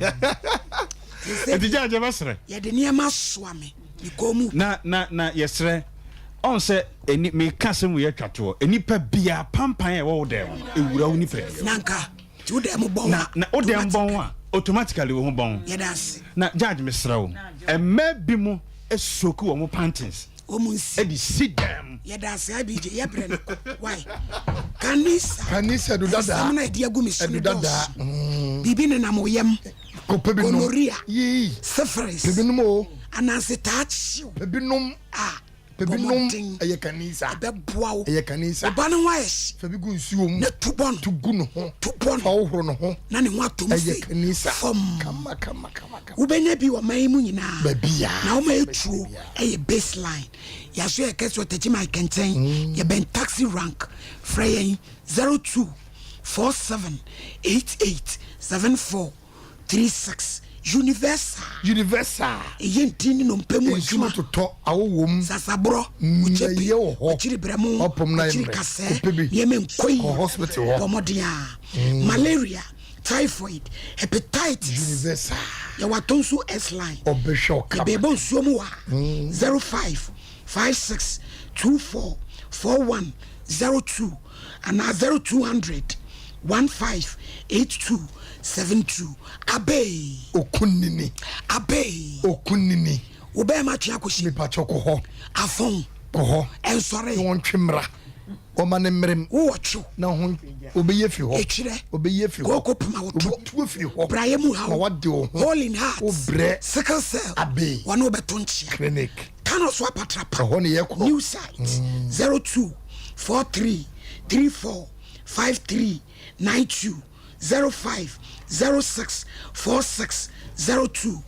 Ɛti gya agya bɛsrɛ. Yɛde nneɛma soa me me kɔn mu. Na na na yɛsrɛ ɔn sɛ ɛni meka sɛ mu yɛ twa toɔ nnipa biara pampan a ɛwɔ wo dan mu no ɛwura wo nipadua mu. Nanka nti wo dan mu bɔn a. Na na wo dan bɔn a automatically wo ho bɔn. Yɛda ase. Na judge mesrɛ wo mmaa bi mo soak wɔn panties wɔn nsi de si dan mu. Yɛda ase IBJ yɛ brɛ no kɔ why kanisa kanisa ɛdu dada nsɛm na ɛde agu mi so ɛdu no dada dɔɔso biribi nenam wo yam kɔ pɛ bi nom gonorrhea yii syphilis pɛ bi nom o ananse taa kyew pɛ bi nom a pɛ bi nom ɛyɛ kanisa ɛbɛboa wo ɛyɛ kanisa ɔba no ho ayɛ hye fa bi gu nsuo mu na tu bɔ no tu gu ne ho tu bɔ no fa wohoro ne ho na ne ho atɔ mu ɛyɛ kanisa fam kama kama kama kama wobɛnya bi wɔ man yi mu nyinaa baabi a na woma ɛtuo ɛyɛ baseline yɛaso yɛ kɛse ɔtakyi ma kɛntɛn mm. yɛbɛn taxi rank frɛ yɛn 02 47 88 74 36. Universal. Universal. Ɛyɛ ntin ne nnompe mu adwuma. Nsuo totɔ, awɔ wom. Sasaborɔ, Okyepe, Ɛyɛ wɔ hɔ. Akyiri brɛmo, Ɔpom na akyiri mmerɛ. kasɛɛ, Kɔpɛ bi. nneɛma nkɔ yie. Kɔ hospital hɔ. Bɔ mmɔden a. Malaria, typhoid, hepatitis. Universal. Yɛwɔ Atonsu S line. Ɔbɛhwɛ wo kama. Yɛbɛbɔ nsuo mu wɔ ha. 05 56 24 41 02 anaa 0200 15 82 72. Abee. Okunini. Abee. Okunini. Wo bɛrima atwe akɔhyɛ. Mepakyɛ kɔ hɔ. Afɔn. Kɔ hɔ. Ɛnsɔre. Na wɔntwe mmra. Wɔma ne mmerem. Wowɔ two. Na ho obɛyi afiri hɔ. Etwerɛ. Obɛyi afiri hɔ. Kooko poma wo to. Obetu afiri hɔ. Brayɛ mu haw. Ma wade wo ho. Hole in heart. Wo brɛ. Sickle cell. Abee. Wɔne wo bɛto nkyea. Clinic. Kano so apatrapa. Ɛhɔ ne yɛkorɔ. New site. 02 43 34 53 92 05 06 46 02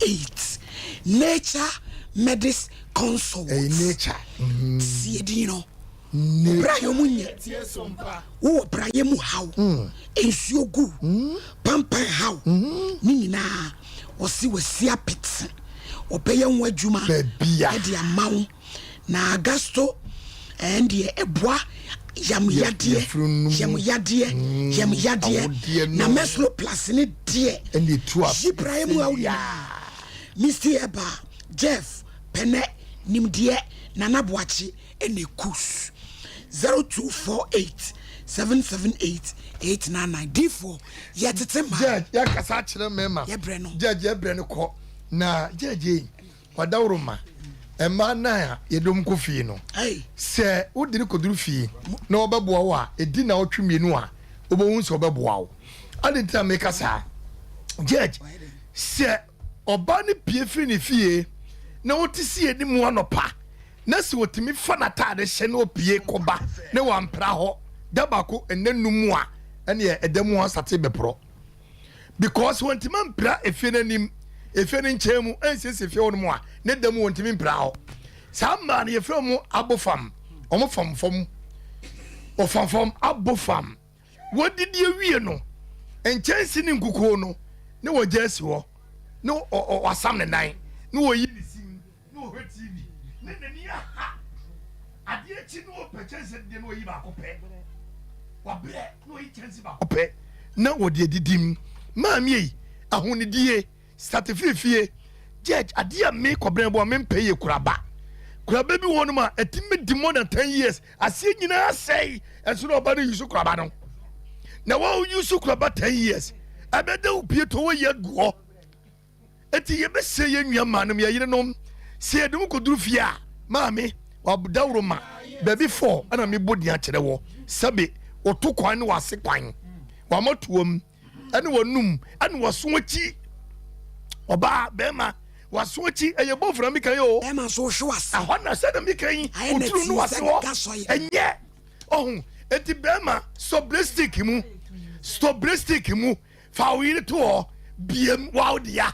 08. Nature Medis Consult. Ɛyɛ nature. Sie din no. Brayɛ mu nyɛ. Wowɔ brayɛ mu haw. Nsuo gu. Pampan haw. Ne nyinaa ɔse wasi apete. Ɔbɛyɛ ho adwuma ɛde ama wo. Na gasto ɛn deɛ ɛboa yam yadeɛ yam yadeɛ yam yadeɛ na meslo plus ne deɛ yi brayɛ mu haw nyinaa. Misty Eba, Jeff, Pɛnɛ, Nimdeɛ, Nana Boakye ɛna Ekus. 0248 778 899 Difoɔ yɛtete mmaa. Judge yɛakasa akyerɛ mmarima. Yɛbrɛ no. Judge yɛbrɛ no kɔ na judge ei wadaworo ma mmaa nan a yɛde wɔn kɔ fie no sɛ wode no kɔduru fie na wɔbɛboa wo a ɛdi nnawɔtwe mmienu a wobɛhu sɛ wɔbɛboa wo. Adɛn nti na meka saa? Judge sɛ ɔbaa no pue firi ne fie na ɔte si anim anɔpa na sɛ ɔtumi fa n'ataade hyɛ na ɔpue kɔba na wampra hɔ da baako nna num a, ɛneɛ ɛda mu hɔ asate bɛporɔ because wɔntumi ampra efie no anim, efie no nkyɛn mu, ansiesie fie hɔ nom a, ne da mu wɔntumi mpra hɔ. Saa mmaa no yɛfrɛ wɔn abofam, wɔn fam fam, wɔfam fam, abofam. Wɔdidi awie no, nkyɛnse ne nkukuo no ne wɔgya asi hɔ, ne wasam ne nan, ne wɔyi ne sim, ne wɔhwɛ TV, ne n'ani aha. Adeɛ akyi ne wɔpɛ kyɛnse deɛ ne wɔyi baako pɛ. Wabrɛ ne wɔyi kyɛnse baako pɛ na wɔde adidim. Maame yi, ahonidie. Start firi fie. Judge, adeɛ a me kɔbrɛ bɔ a me mpɛ yɛ kuraba. Kuraba bi wɔ nom a ɛtumi di more than 10 years. Aseɛ nyinaa sɛe. Ɛnso na ɔba no use kuraba no. Na wɔn use kuraba 10 years. Ɛbɛda wo pie to wɔ yɛ agu hɔ. Eti yɛbɛsɛ yɛ nua maa nom yɛ yerenom. Sɛ yɛde mo kɔduru fie a, maame, wadaworo ma. Baabi fɔ ɛna mebɔ din akyerɛ wɔ. Sɛbe, wɔto kwan ne wɔase kwan. Wɔamɔtoam. ɛne wɔnum ɛne wɔso akyi ɔbaa bɛrima waso akyi ɛyɛ bɔfra na mika yi o bɛrima nso wohwe wase ɛhɔ na sɛ na mika yi oturu no wase hɔ ɛnyɛ ɔho eti bɛrima sɔ blistik mu sɔ blistik mu fa wo yere to hɔ biem wawo dea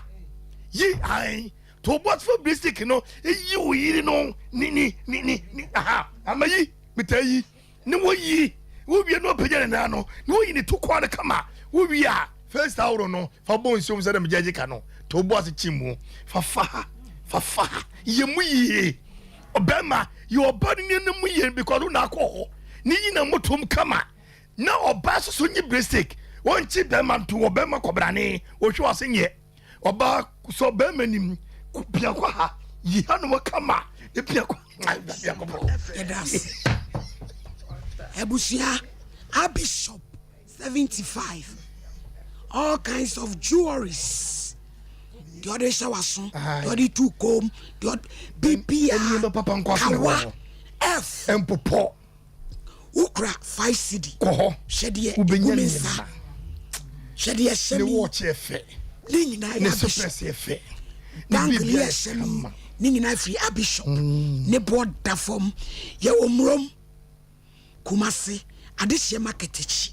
yi ayi to bɔtfo blistik no yi wo yere no ni ni ni ni ni aha ama yi mita yi. Ne woyi, wowie na ɔpagya ne nan no, na woyi ne to kɔn no kama. Wowie a, first ahorow no, fa bɔ nsuom sɛdeɛ megyagye ka no. To wo bo ase kyi mu. Fa fa ha, fa fa ha. Yɛ mu yie. Ɔbɛrima, yɛ ɔbaa no nneɛma mu yie because wo na akɔ hɔ. Ne yi na motom kama. Na ɔbaa soso nye basic. Wɔnkyi bɛrima nto wɔ bɛrima kɔbrane. Wɔhwɛ wɔ ase nyɛ. Ɔbaa sɔ bɛrima nim pia kɔ ha yi ha nom kama ne pia kɔ pia kɔ bɔ. Yɛda ase. Abusua Abishop 75 all kinds of jewelries deɛ ɔde hyɛ w'aso deɛ ɔde tu kom deɛ ɔde bibia kawa f mpopɔ wokura 5 cd kɔ hɔ hwɛ deɛ wobɛnya ɛgu me nsa nneɛma hwɛ deɛ ɛhyɛ ne me wɔɔkye yɛ fɛ ne nyinaa ne yɛ sopɛs abishop yɛ fɛ ne bangle biribiara yɛ yɛ ɛhyɛ me kama ne nyinaa firi abishop ne boɔ da fam yɛwɔ mmurom Kumasi adehyeɛ market akyi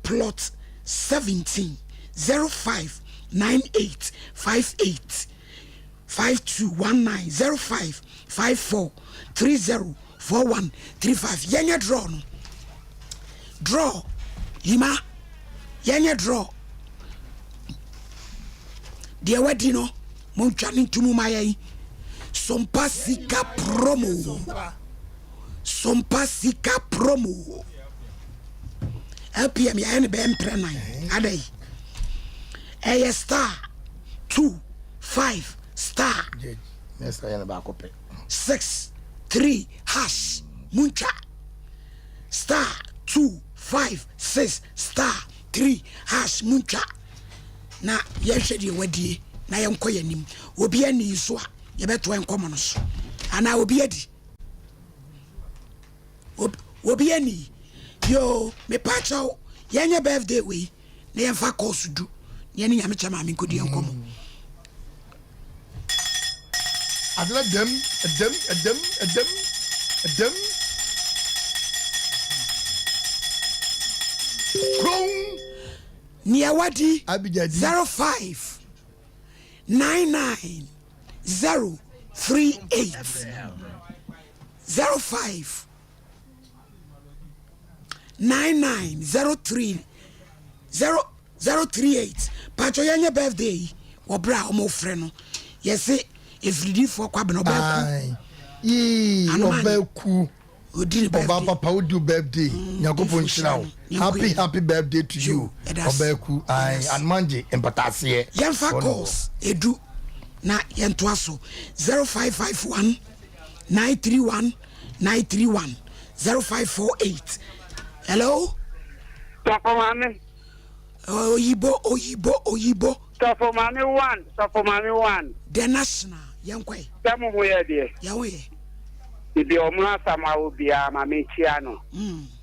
plot 17 05 98 58 5219 05 54 30 4135 yɛnyɛ draw no draw yima yɛnyɛ draw. Deɛ wadi no, montwa ne ntomu ma yɛn. Sompa sika promo. Sompa sika promo. LPM yɛayɛ no bɛyɛ mprɛ nan. Adɛn? Ɛyɛ star 2 5 star 6 3 hash. Montwa star 2 5 6 star 3 hash montwa. na yɛnhwɛ deɛ wadie na yɛnkɔ yɛn anim. Obi anni nso a, yɛbɛtoa nkɔmmɔ no so. Anaa obi adi? Obi anni? Yoo, mepaakyɛw, yɛnyɛ birthday wei na yɛmfa kɔɔso du na yɛne Nyame kyɛ maame nkɔdi yɛn nkɔmmɔ. Adena dɛm, ɛdɛm, ɛdɛm, ɛdɛm, ɛdɛm. Kron. Nea wadi 05 99 038 05 99 03 0 038 Paatwo yɛnyɛ birthday yi wɔ berɛ a wɔfrɛ no yɛse efiridifoɔ kwabena ɔbɛku. Yii ɔbɛku. Ɔbaa papa wo di birthday mm, Nyankopɔn nhyira wo. Happy happy birthday to you. Ɔbaa ku ayi anumangye mpataaseɛ. Yɛnfa calls edu na yɛntoa so 0551 931 931 0548. Hello. Sɔfo maame. Oyibo oyibo oyibo. Sɔfo maame one sɔfo maame one. The national yɛn kɔ yi. Sɛ mo ho yɛ deɛ. Yɛn ho yɛ. Bibi ɔmo asam a obiara ma me kyia no.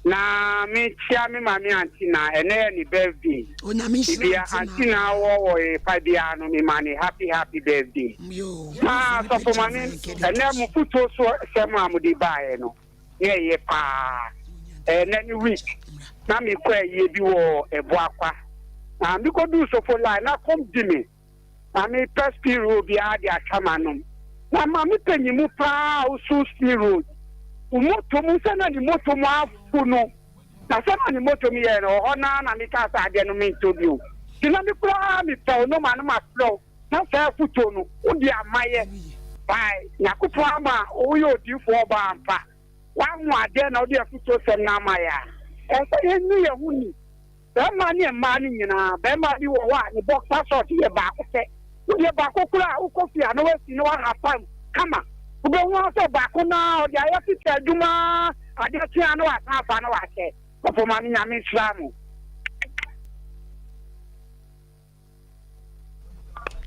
Na me kyia me maame aunty na ɛnɛ yɛ ne birthday. Onyame nhyira Bibi aunty na wɔ wɔ efa biara no me ma ne happy happy birthday. Na sɔfo maame ɛnɛ mo futuo so sɛm a mo de baayɛ no. Na ɛyɛ paa. Ɛnɛ ne week na mekɔ ayie bi wɔ Ɛboakwa. Na mekɔduu Sofo line na kɔm di me. Na mepɛ steel roll biara de atwa m'anom. Na maame panyin mu paa a ɔso steel roll. Wo moto mu sɛ na ne moto mu afu no. Na sɛ na ne moto mu yɛɛ no wɔ hɔ naa na mekaa sɛ adeɛ no mentɔ bio. Nti na me koraa mepɛ wo nɔma no mafrɛ wo. Na saa afutuo no wode ama yɛ by Nyankopɔn ama woyɛ odiyifoɔ ɔbaa ampa woahu adeɛ na wode afutuo sɛm no ama yɛ a ɛsɛ yɛnni yɛn ho ni bɛrima ne mmaa no nyinaa bɛrima bi wɔ hɔ a ne boxer short yɛ baako pɛ wodeɛ baako koraa a wokɔ fie a na wasi na wahatam kama wobɛhu ara sɛ baako no ara ɔde ayɛ fita adwuma adeɛ kye a na wasan afa na wahyɛ ɔfo ma me Nyame nhyira mo.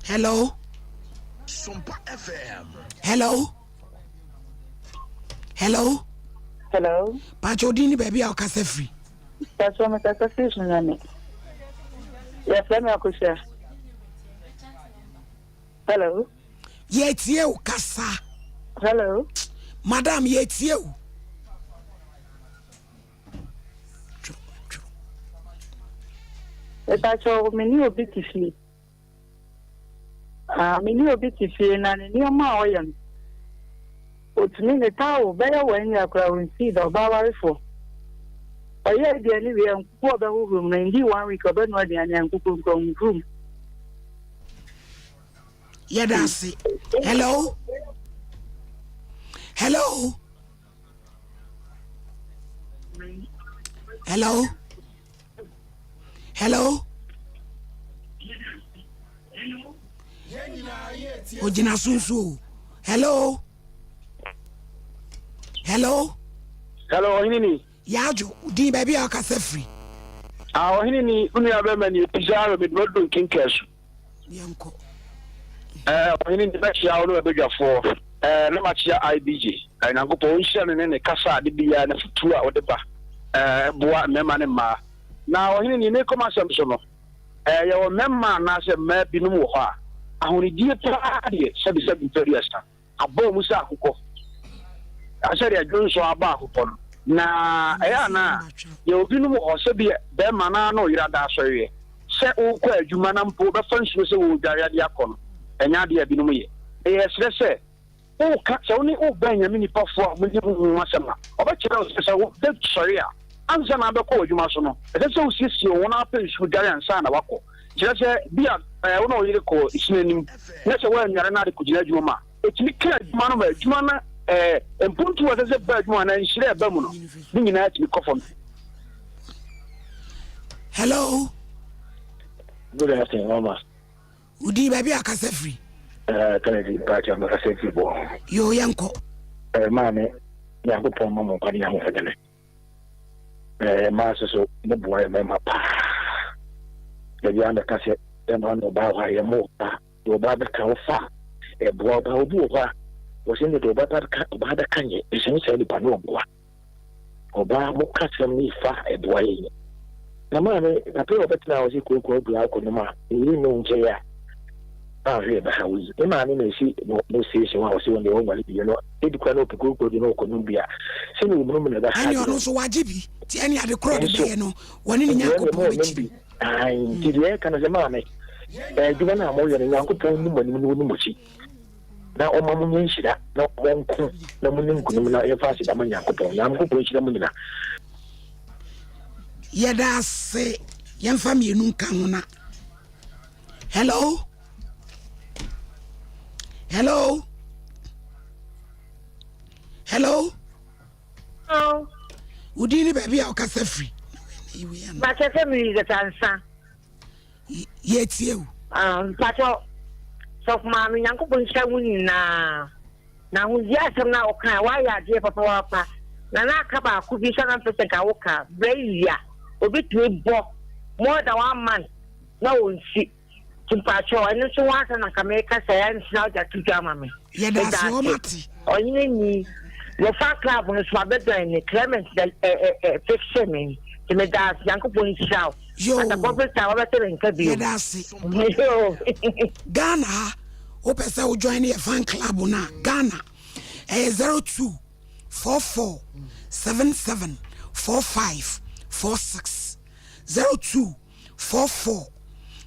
Hello. Sompa FM. Hello. Hello. Hello. Pacho odin ni baabi a ɔkasa firi. Pacho me kasa firi Sunyani. Yɛfrɛ me Akosua. Hello. Yɛtie wo kasa. Hello. Madam yɛtie wo. Mepakyɛw, me ne obi te fie. Ah, me ne obi te fie na ne nneɛma a ɔyɛ no, otumi ne towel bɛyɛ wɔn nyɛ koraa onsii da, ɔbaa warefoɔ. Ɔyɛ aduane wie a, nkukuo a ɔbɛhohoro mu no, ndi one week ɔbɛnoa aduane a nkukuo nkura ɔnhohoro mu. Yɛda ase. Hello. Hello. Hello? Hello? Ogyina so nso o. Hello? Hello? Hello, ɔhene ni. Yaadwo, din baabi a ɔkasa firi. Ah, ɔhene ni, wo nua bɛrima ni, Pizarro, mede wadu nkenkaa su. Yɛnkɔ. Ɛɛ, ɔhene ni mɛkyea wo ne w'abadwafoɔ, ɛɛ, na makyea IBJ. Ɛɛ, Nyankopɔn ɔnhyira no ne ne kasa a de biara n'afotuo a ɔde ba, ɛɛ, boa mmarima ne mmaa. Na ɔhene ni, merekɔ m'asɛm so no, ɛɛ, yɛwɔ mmarima anaasɛ mmaa binom wɔ hɔ a, ahonidie paa deɛ, sɛbisɛbi mfɛ aduasa. Abɔ mu sɛ akokɔ, sɛdeɛ dwonsɔ abɔ akokɔ no. Na ɛyɛ a na yɛwɔ binom wɔ hɔ, sɛ bi bɛrima no ara na ɔyera da asɔreɛ, sɛ wokɔ adwuma na mpo wobɛfa nsuo sɛ wɔredware adeɛ akɔ no, ɛnyɛ adeɛ a binom yɛ. Na yɛsrɛ sɛ, woka, sɛ wo ne wobɛn Nyame nipafoɔ a wɔnim honhom asɛm a, ɔbɛkyerɛ wo sɛ, sɛ wobɛsɔre a, ansa na abɛkɔ w'adwuma so no, ɛsɛ sɛ wosiesie wo ho na wapɛ nsuo dware ansa na wakɔ. Kyerɛ sɛ, bi a ɛɛ wo ne wo yere kɔ sini anim na sɛ woannware na ade kɔgyina adwuma mu a, ɛtumi ka adwuma no ma adwuma no ɛɛ mpuntuo a ɛsɛ sɛ ɛba adwuma anaa nhyira a ɛba mu no, ne nyinaa tumi kɔ fam. Hello. Good afternoon, Mama. Wodin baabi a kasa firi? Eh, Kennedy, mpakyɛ mekasa firi bɔ. Yo, yɛnkɔ. Eh, maame, Nyankopɔn ma mo nkwa ne ahoɔdene. Eh, mmaa nso so, mo boa yɛ mmarima paa. Dabi a mɛka sɛ, bɛrima na ɔbaa hɔ a, yɛ mo ɔbaa. Deɛ ɔbaa bɛka wo fa a, ɛboa ɔbaa. Obi wɔ hɔ a, wɔsɛ ne deɛ ɔbaa bɛka, ɔbaa bɛka nyɛ. Ɛsɛ ne saa nipa no ɔboa. Ɔbaa mo ka sɛm ne fa a, ɛboa yɛn. Na maame, papa yi a ɔbɛtena hɔ sɛ kurakura dua akɔnom a, ɛyɛ ne wo nkyɛn a, ahwɛ ɛbɛha wo yi. Ne maame na ɛsi no no station a ɔsɛ wɔn deɛ wɔnwale bi no, ebi kura na ɔpɛ kurakura bi na ɔkɔnom bi a, sɛnea ɔmunu mu na ɛbɛha Ɛne ɔno nso wagye bi, nti ɛne ade korɔ de bɛyɛ no, wɔne ne Nyankopɔn bɛkyiri. Ae, nti deɛ ɛka no sɛ maame, adwuma no a moyɛ no, Nyankopɔn nni mo anim na ɔnni mo akyi, na ɔma mo nyɛ nhyira, na monko na monni nkonim, na yɛmfa aseda ma Nyankopɔn. Nyankopɔn nhyira mo nyina. Yɛda ase, yɛmfa mmienu nka ho na. Hello? Hello? Hello? Hello. Wo din ne baabi a wokasa firi? Mpakyɛ sɛ miri zɛta nsa. Yɛtie wo. Ah, mpakyɛ sɔfo maame Nyankopɔn nhyira wo nyinaa. Na ahoyie asɛm no a wokae woayɛ adeɛ papaapa. Na na aka baako bi nso a na mpɛ sɛ nka woka. Berɛ yia obi tumi bɔ more than one month na ɔnsi. Nti mpakyɛw ɛno nso ho asɛm na nka meka sɛ ɛyɛ nti na wode ato dwa ama me. Yɛda ase wɔn ate. Ɔhene ni mo fan club no so mabɛdɔn ne Clement na ɛ ɛ ɛ fixe me nti meda ase Nyankopɔn nhyira wo. Yoo. At appropriate time wabɛte me nka bio. Yɛda ase. Yoo. Ghana ha wopɛ sɛ wo join yɛ fan club no a Ghana ɛyɛ 02 44 77 45 46 02 44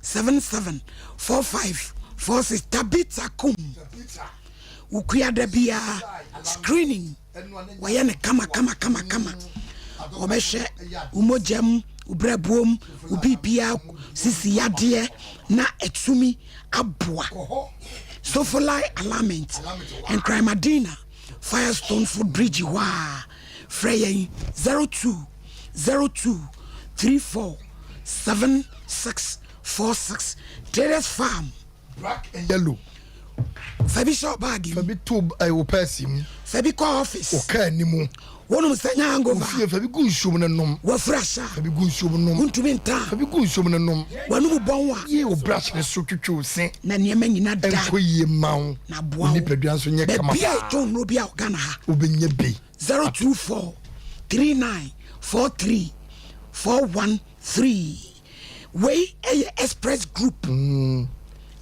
77 45 46 Tabitha Kum wokua da biara screening wɔyɛ no kama kama kama kama wɔbɛhwɛ wo mogya mu wo brɛboɔ mu wo biribiara sisi yadeɛ na atumi aboa Sofolai alignment Nkran Madina Firestone foot bridge hɔ a frɛ yɛn 02 02 34 76 46 Traders Farm. Black and yellow. Fa bi hyɛ ɔbaage mu. Fa bi to eh, wo pɛɛse mu. Fa bi kɔ office. Wo kaa ni mu. Wonom sɛ nya hangover. Wo fie fa bi gu nsuo mu na nom. Wafura hyɛ. Fa bi gu nsuo mu nom. Wontumi nta. Fa bi gu nsuo mu na nom. W'anum bɔn a. Yie wo brush ne so twitwi wo se. Na nneɛma nyina da. Ɛnkɔ yie mma wo. Na aboa wo. Nipadua nso nyɛ kama paa. Baabi a yɛtɔn nnuro bi a wɔ Ghana ha. Wobɛnya bi. 024 39 43 413 Wei ɛyɛ Express Group. Mm.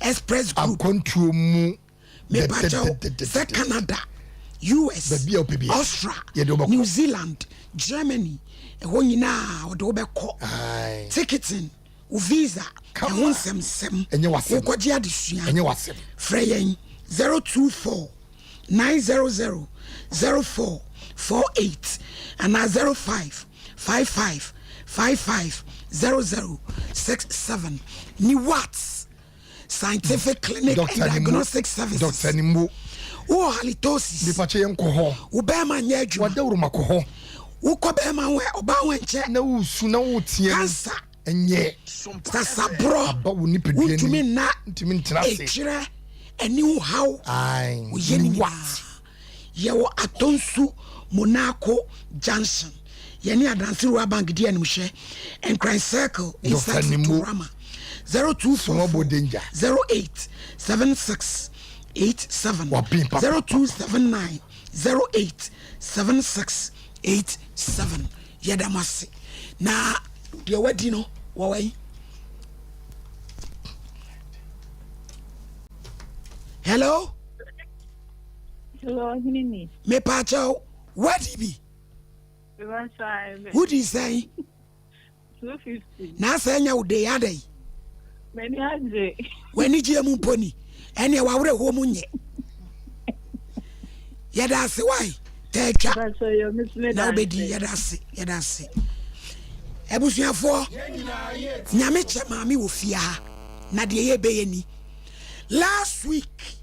Express Group. Akwantuo mu. Mepakyɛw sɛ Canada, US, Austria, New Zealand, Germany, ɛhɔ nyinaa ɔde wobɛkɔ. Ticketing, wo visa, ɛho nsɛmsɛm, wokɔgye adesua. Frɛ yɛn 024 900 0448 anaa 05 55 55 00 67. Ni what? Scientific Clinic and Diagnostic Services. Doctor Nimbo. Wowɔ halitosis. Nipakyɛ yɛn kɔ hɔ. Wo bɛrima nyɛ adwuma. Wadawuruma kɔ hɔ. Wokɔ bɛrima ho ɔbaa ho nkyɛ. Na wosu na woteɛ. Cancer. Ɛnyɛ. Sasaborɔ. Aba wo nipadua ni. Wontumi nna. Ntumi ntena ase. Ekyirɛ ɛne wo haw. Ayi. Woyɛ ne nyinaa. Yɛwɔ Atonsu Monaco Junction. Yɛne Adanse Rural Bank di animhwɛ. Nkran Circle inside Futurama. 0244 08 76 87 0279 08 76 87. Yɛda mo ase. Na deɛ wadi no wɔwɔ yi. Hello. Hello, Hinini. Mepaakyɛw, wadi bi? Wodi sɛn? 250. Na asɛ anya wo de ada yi? M'ani agye. W'ani gye mu mpo ni. Ɛneɛ w'awerɛhoɔ mu nyɛ. Yɛda ase wae. Tɛɛtwa. Na wobɛdi yɛda ase yɛda ase. Abusuafoɔ, Nyame kyɛ maame wɔ fie ha. Na deɛ yɛbɛyɛ ni. Last week,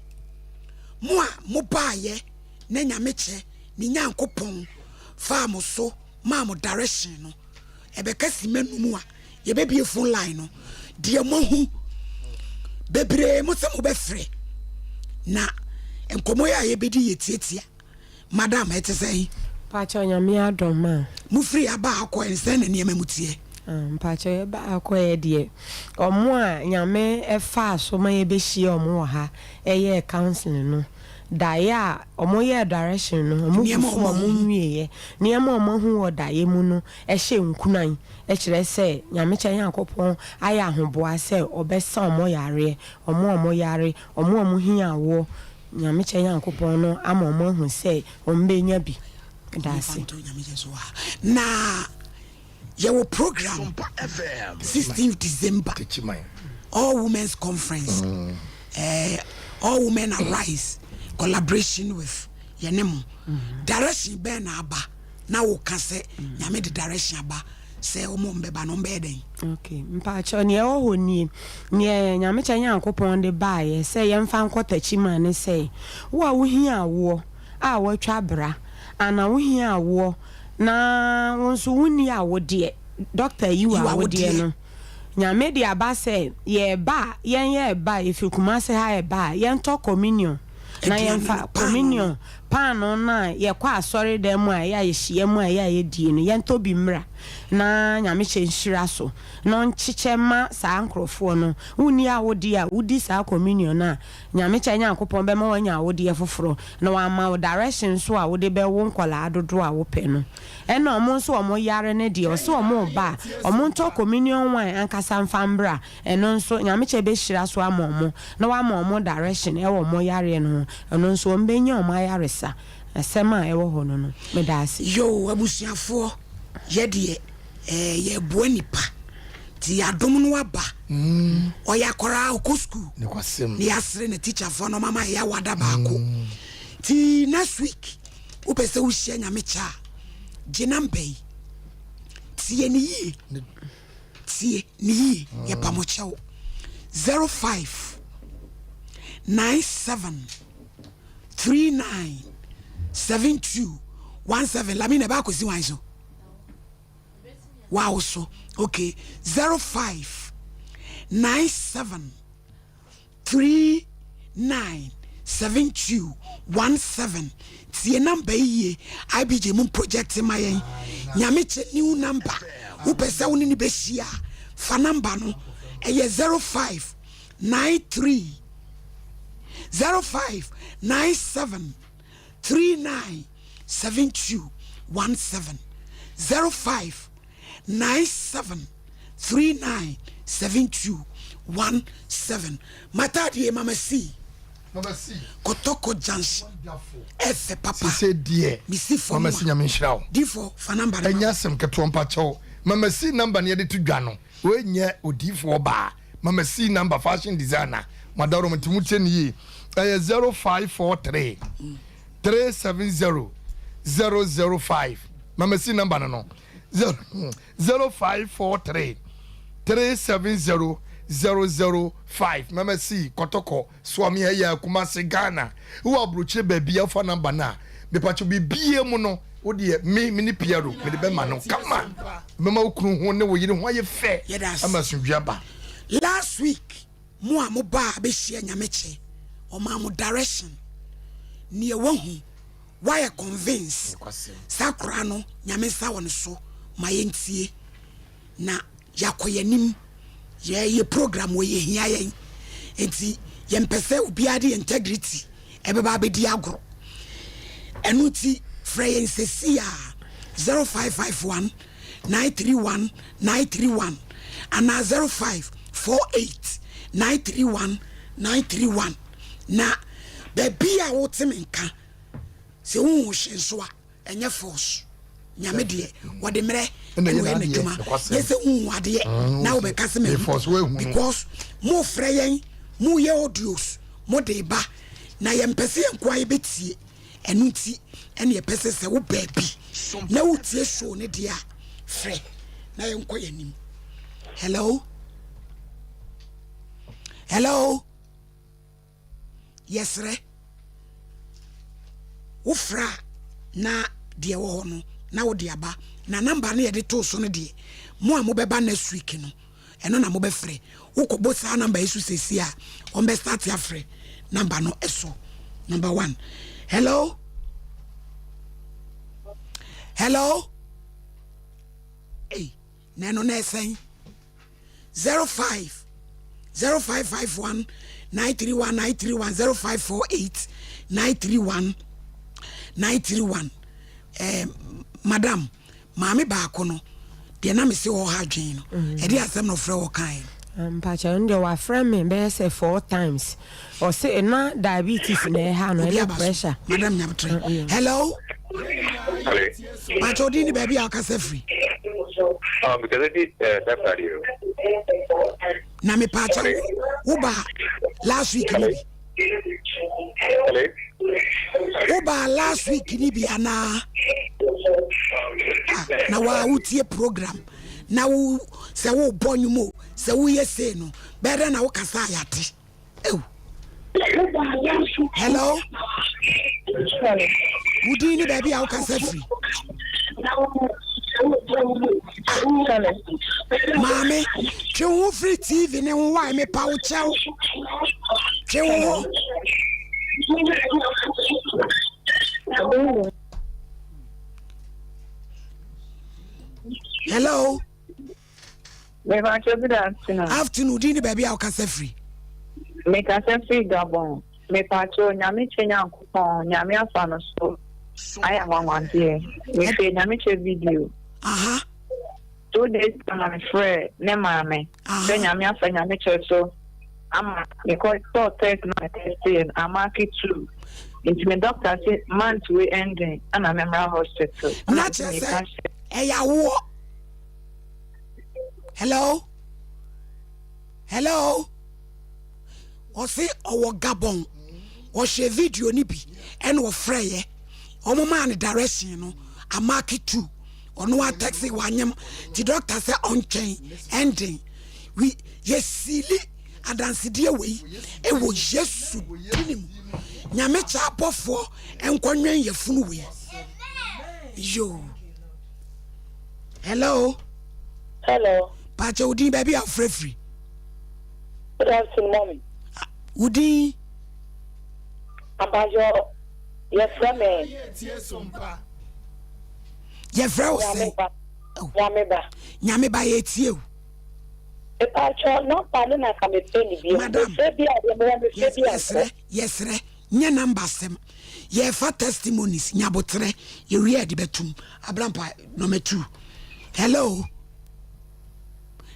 mo a mobaayɛ na Nyame kyɛ ne Nyankopɔn faa mo so maa mo direction no, ɛbɛka simma num a yɛbɛbie phone line no. Deɛ moahu bebree mo sɛ mobɛfrɛ na nkɔmmɔ yi a yɛbɛdi yɛ tiatia. Madam, ɛte sɛn? Mpakyɛw Nyame adom ma. Mo firi aba akɔ ɛ sɛn na nneɛma mu teɛ? Ah mpakyɛw yɛba akɔ ɛ deɛ ɔmo a Nyame faa so ma yɛbɛhyia ɔmo wɔ ha yɛɛ counseling no daeɛ a ɔmo yɛɛ direction no ɔmo gu so ɔmo nwieɛ nneɛma a ɔmo ahu wɔ daeɛ mu no hyɛ nkuran kyerɛ sɛ Nyame kyɛ Nyankopɔn ayɛ ahoboa sɛ ɔbɛsa ɔmo yareɛ ɔmo a ɔmo yare ɔmo a ɔmo hia awoɔ Nyame kyɛ Nyankopɔn no ama ɔmo ahu sɛ ɔmo bɛnya bi. Medase. Na yɛwɔ program 16th December all women's conference mm. eh, all women arise collaboration with yɛne mo mm. direction bɛn na aba na woka sɛ mm. Nyame de direction aba sɛ ɔmo mbɛba no ɔmbɛyɛ dɛn. Ok mpakyɛw neɛ ɛwɔ hɔ nie, neɛ Nyamekyɛ Nyankopɔn de baeɛ sɛ yɛmfa nkɔ Takyiman ne sɛ, wo a wohia awoɔ a woatwa bra ana wohia awoɔ na wo nso wonni awodeɛ, doctor ayi wo awodeɛ no, Nyame de aba sɛ yɛɛba a, yɛn yɛɛba a yɛfiri Kumasi ha ɛɛba a yɛntɔ communion na yɛmfa communion Paanoo no a yɛkɔ asɔredan mu a ɛyɛ a yɛhyia mu a ɛyɛ a yɛdie no, yɛntɔ bi mmra na Nyamekyɛ nhyira so na ɔnkyekyɛ mma saa nkorɔfoɔ no. Wonni awodeɛ a, wodi saa communion no a, Nyamekyɛ Nyankopɔn bɛma woanya awodeɛ foforɔ na wama wo direction nso a wode bɛwo nkwadaa dodoɔ a wopɛ no. Ɛna ɔmo nso ɔmo yare no deɛ, ɔse ɔmo reba a, ɔmo ntɔ communion wine ankasa mfa mbra. Ɛno nso Nyamekyɛ bɛhyira so ama ɔmo na wama ɔmo direction ɛwɔ ɔmo yareɛ no ho, ɛno nso ɔmo bɛnya ɔmo ayaresa. Asɛm a ɛwɔ hɔ no no. Medaase. Yoo abusuafoɔ yɛ deɛ ɛɛ yɛboa nipa nti yadom no aba ɔyɛ akɔraa ɔkɔ school ne yasere ne teacher foɔ no ɔmama yɛ awada baako nti next week wopɛ sɛ wohyia nyame kyɛ a gye number yi tie ne yie Tie ne yie, yɛpa mo kyɛw. 05 97 39 72 17 Lamina ɛbɛ akɔsi wan so? Wow so okay 05 97 397217 tie number yi yie IBJ mu project ma yɛn nyame kyɛ new number wopɛ sɛ wo ne ne bɛhyia fa number no ɛyɛ 0593 0597 397217 05 97 39 72 17 M'ataadeɛ Mama C Kotoko Junction ɛfɛ papa Sese deɛ Mesi fam Mama C Nyame nhyira wo Difo fa number no ma Ɛnyɛ asɛm ketewa mpakyɛw Mama C number no yɛde to dwa no wei nyɛ odiyifoɔ baa Mama C number fashion designer madaworo nti mo tie no yie ɛyɛ 0543 370 005 Mama C number no no 0543 370 005 Mama C Kɔtɔkɔ Suame ɛyɛ Kumasi Ghana wowɔ aburokyire baabi a wofa number no a mepatwo bibie mu no wo deɛ me me ne Piero mede bɛma no kama mɛma wo kunu ho ne wo yere ho ayɛ fɛ ama asomdwe aba. Last week mo a mo baa bɛhyia Nyamekyɛ ɔmaa mo direction neɛ wahu Woayɛ convince saa koraa no Nyame nsa wɔ ne so ma yɛntie na yɛakɔ yɛnim yɛyɛ program wɔ yɛhia yɛn nti yɛmpɛ sɛ obiara de integrity ɛbɛba abɛdi agorɔ ɛno nti frɛ yɛn sɛsi a 0551 931 931 anaa 0548 931 931 na baabi a wote me nka Sɛ wohu hwee nso a, ɛnyɛ force. Nyame deɛ, wɔde mmerɛ ɛna ɔyɛ n'adwuma. Nyɛ sɛ wohu adeɛ mm, na wobɛka sɛ mahu. Because mofrɛ yɛn, moyɛ audios, mode ba. Na yɛmpɛ sɛ yɛn nkoa yɛbɛtie. Ɛno nti ɛne yɛpɛ sɛ sɛ wo baabi na wotie show no deɛ a, frɛ na yɛnkɔ yɛn anim. Hello? Hello. Yɛsrɛ wo frɛ a na deɛ ɛwɔ hɔ no na wode aba na number no yɛde too so no deɛ mo a mobɛba next week no ɛno na mobɛfrɛ wokɔbɔ saa number yi so sɛsi a wɔn start afrɛ number no ɛso number one hello hello ei na ɛno na ɛsɛn 05 0551 931 931 0548 931 931 eh, madam maame baako no deɛ na mese wɔ ha adwene no mm. ɛde asɛm na ɔfrɛ wɔ kae no mpakyɛ no deɛ wafrɛ me bɛyɛ sɛ four times ɔse na diabetes na ɛha no ɛne pressure madam nyabotrɛ mm, mm. hello Pakyɛ odin ne baabi a ɔkasa firi. Ah, mekasa fi eh, Takoradi o. Na me pakyɛ wo ba last week ni bi. Wo ba last week ni bi anaa? Ah, na wa wotie program na wo sɛ wo bɔ nnwom o sɛ woyɛ sei no bɛyɛ dɛ na wo kasa a yɛate. Ew. Hello. Wo din ne baabi a wokasa firi. Maame, twe wo ho firi TV ne ho wae mepa wo kyɛw. Twe wo ho. Hello. Mepakyɛ good afternoon. Afternoon, din ne baabi a wokasa firi. Mekasa firi Gabon. Mepakyɛ Nyame kyɛ Nyankopɔn, Nyame afa no so ayɛ anwanwadeɛ. Mehwɛ Nyame kyɛ video. Aha. 2 days ago na mefrɛ ne maame sɛ Nyame afa Nyame kyɛ so ama mekɔ tɔɔ test na me test yɛ no amake two. Nti me doctor se month wei ending ana memmra hospital. Na kyerɛ sɛ ɛyɛ awoɔ. Hello? Hello? Ɔse ɔwɔ Gabon. Ɔhwɛ video no bi ɛna ɔfrɛeɛ. Ɔmo maa no direction no amake two. Ɔno a taxi wanyem. Ti doctor sɛ ɔntwɛn ending. We yɛsili adansedeɛ wei ɛwɔ Yesu dini mu. Nyame kyɛ abɔfoɔ nkɔnwɛn yɛfunu wei. Yo. Hello. Hello. Pakyɛ wo din baabi a wofrɛ firi. Good afternoon, mommy. Ah, wo din. Ampakyɛ yɛfrɛ me. Yɛfrɛ wo sɛ. Nyame ba. Nyame ba yɛtie o. Mepakyɛ nɔmba no na ka mepɛ ne bio. Madam. Mefrɛ bi a deɛ mewɔ mefrɛ bi a. Yɛsrɛ yɛsrɛ nyɛ nɔmba asɛm. Yɛfa testimonies nyabotrɛ yɛwie a yɛde bɛtum. Abrampa number 2. Hello.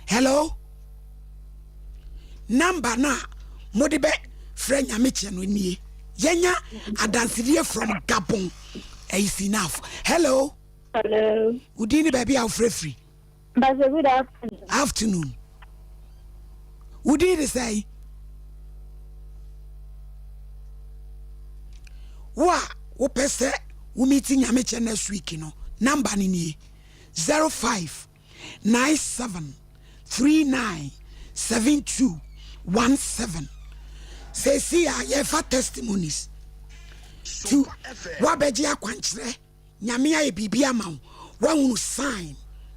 Hello. Number no a mode bɛ frɛ nyame kyɛ no nie. Yɛnya adansedie from Gabon. It's enough. Hello. Hello. Wodin ne baabi a wofrɛ firi. Pastor, good afternoon. Afternoon. Wodin de sɛn? Wo a wopɛ sɛ wo meet nyame kyɛ next week no, number no nie 05 97 39 72 17. Seesei a yɛfa testimonies ti woabɛgye akwankyerɛ Nyame ayɛ biribi ama wo woahunu sign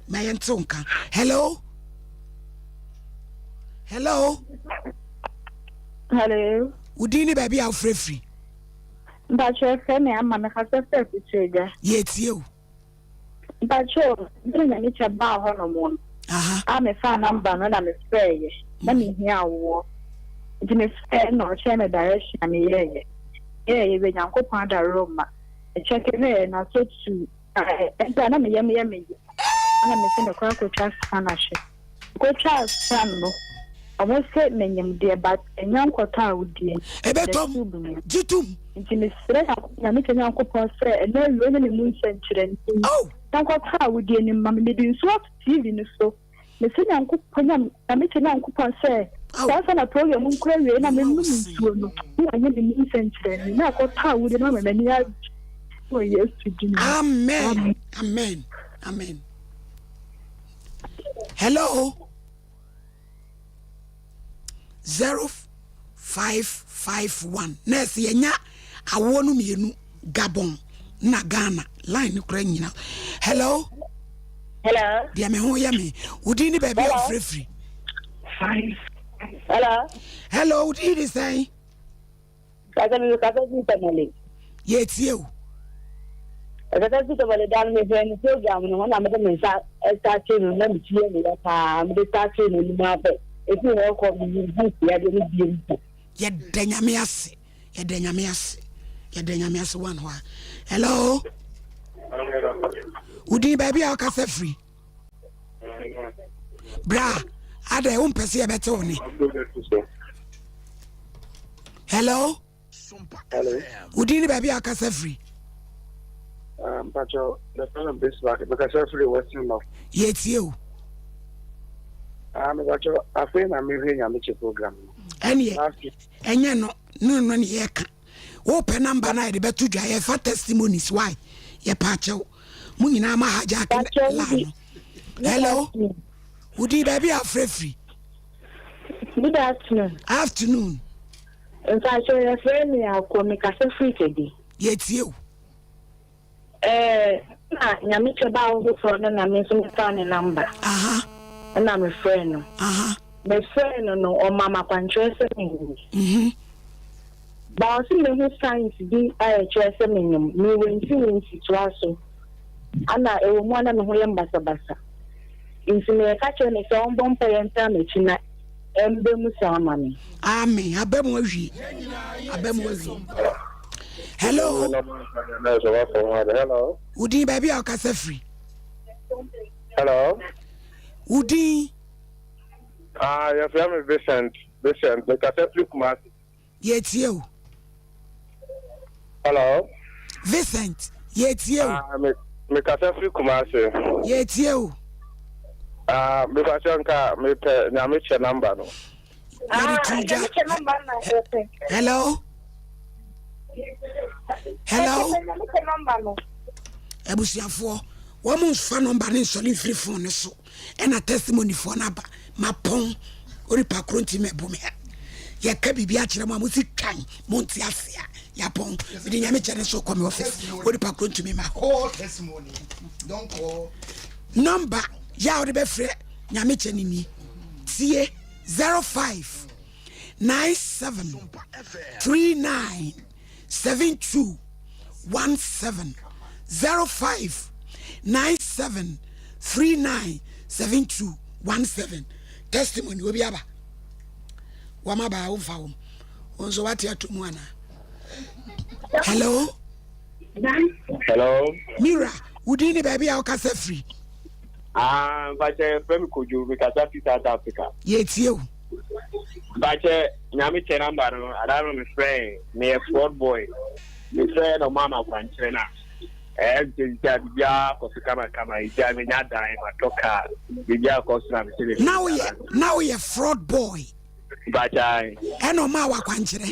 ma yɛnte wo nka. Hello? Hello? Hello. Wo din ne baabi a wofrɛ firi? Mpakyɛ frɛ me ama mekasa firi Afikyire Agya. Yɛtie o. Mpakyɛ bere Nyame kyɛ baa hɔ nom no a mefaa namba no na mefrɛɛyɛ na mehia awoɔ nti mefrɛɛ na ɔkyerɛ me direction a meyɛɛyɛ yɛɛyɛ wɛ Nyankopɔn adaworo ma Mekyɛke hwɛɛ na so tu ɛnti a na me yam yɛ me ya ɛna me se mekɔ akɔtwa scan ahwɛ. Mekɔtwaa scan no ɔmo se menyem deɛ but ɛnya nkɔtɔ a wodie Ɛbɛtɔm, gye tom. Nti mesrɛ Nyame kyɛ Nyankopɔn sɛ ɛnɛ awia ɔnyɛ me mu nsɛnkyerɛnne yi na nkɔtɔ a wodie no mma me. Mede nsuo ato TV no so. Mese Nyankopɔn, Nyame, mekyɛ Nyankopɔn sɛ, saa ansa na program nkɔ awiei na menom nsuo no, na wanyɛ me mu nsɛnkyerɛnne, na akɔtɔ awudie no ama m'ani agye wɔ Yesu din mu. Amen. Amen. Amen. Hello. 0. 551. Nurse yɛnya awoɔ no mienu Gabon na Ghana line no kora nyina. Hello. Hello. Deɛ me ho yɛ me. Wo din ne baabi a wofrɛfiri. Hello. Hello, wo din ne sɛn? Kasa mi kasa fi Tamale. Yɛtie o. Kasa fi Tamale dan mi hwɛ ne program no na mede me nsa ɛsate no na metie ne yɛ paa mede sate no anim abɛ efi hɔ kɔ me yi hu yadeɛ no bie mu. Yɛda nyame ase yɛda nyame ase yɛda nyame ase one hɔ a. Hello. Wo din baabi a wokasa firi. Bra adɛ wompɛ sɛ yɛbɛte wo ne. Hello. Wo din ne baabi a wokasa firi. Ah, mpacho, the fellow Bismarck, mekasa firi Western North. Yɛtie o. Ah, mepacho, afei na mehwɛ Nyamekye program no. Ɛneɛ, ɛnyɛ no, no no ne yɛka. Wopɛ namba no a yɛde bɛto dwa, yɛfa testimonies, why? Yɛpa akyɛw. Mo nyinaa ma hijack line no. Hello, wo din baabi a afrɛ firi? Good afternoon. Afternoon. Mpacho, yɛfrɛ me Akɔ, mekasa firi Kedi. Yɛtie o. Ɛɛ na Nyamekyɛ baa hɔ foforɔ no na me nso mefaa ne number. Ɛna mefrɛɛ no. Mefrɛɛ no no ɔmaa me akwankyerɛ sɛ menwu. Mhm. Ba ɔse mehu signs bi a ɛkyerɛ sɛ menyem. Mewensi wensi toa so. Ana ɛwɔ mu a na me ho yɛ me basabasa. Nti meka kyerɛɛ no sɛ ɔmbɔ mpaeɛ ntaa m'akyi na ɛmba mu saa ma me. Amen. Aba mu awie. Aba mu awie. Hello. Hello. Wo din baabi a wokasa firi. Hello. Wo din. Ah, yɛfrɛ me Vincent. Vincent, mekasa firi Kumasi. Yɛtie o. Hello. Vincent, yɛtie o. Ah, me mekasa firi Kumasi. Yɛtie o. Ah, mepakyɛ nka mepɛ nyame kyɛ namba no. Yɛde tu dwa. Hello. Hello. Abusuafoɔ, wɔn mfa nɔmba ne nsɔre mfiri fon no so. Ɛna testimony foɔ no aba. Mapɔn onipa koro nti mɛbo me ha. Yɛka biribi akyerɛ mo a mo si twan mo nte ase a yɛapɔn. Mede nyame kyɛ ne so kɔ me office. Onipa koro ntumi ma hɔ. Nɔmba yɛ a wode bɛfrɛ nyame kyɛ ne ni. Tie 05 97 39 72 17 05 97 39 72 17 testimony obi aba wɔn aba a womfa wɔn wɔn nso wate ato mu anaa hello hello mira wodin ne baabi a wokasa firi ah mpakyɛ fɛ mi kojo mekasa fi south africa yɛtie o Mpakyɛ nyame kyɛ number no adaa no me frɛ me yɛ fraud boy me frɛ na ɔmo ama akwankyerɛ na ɛɛ nkyɛ nkyɛ a biribiara kɔ so kama kama egya me nya dan ma tɔ car biribiara kɔ so na me sɛ na woyɛ na woyɛ fraud boy mpakyɛ ɛna ɔmo awa akwankyerɛ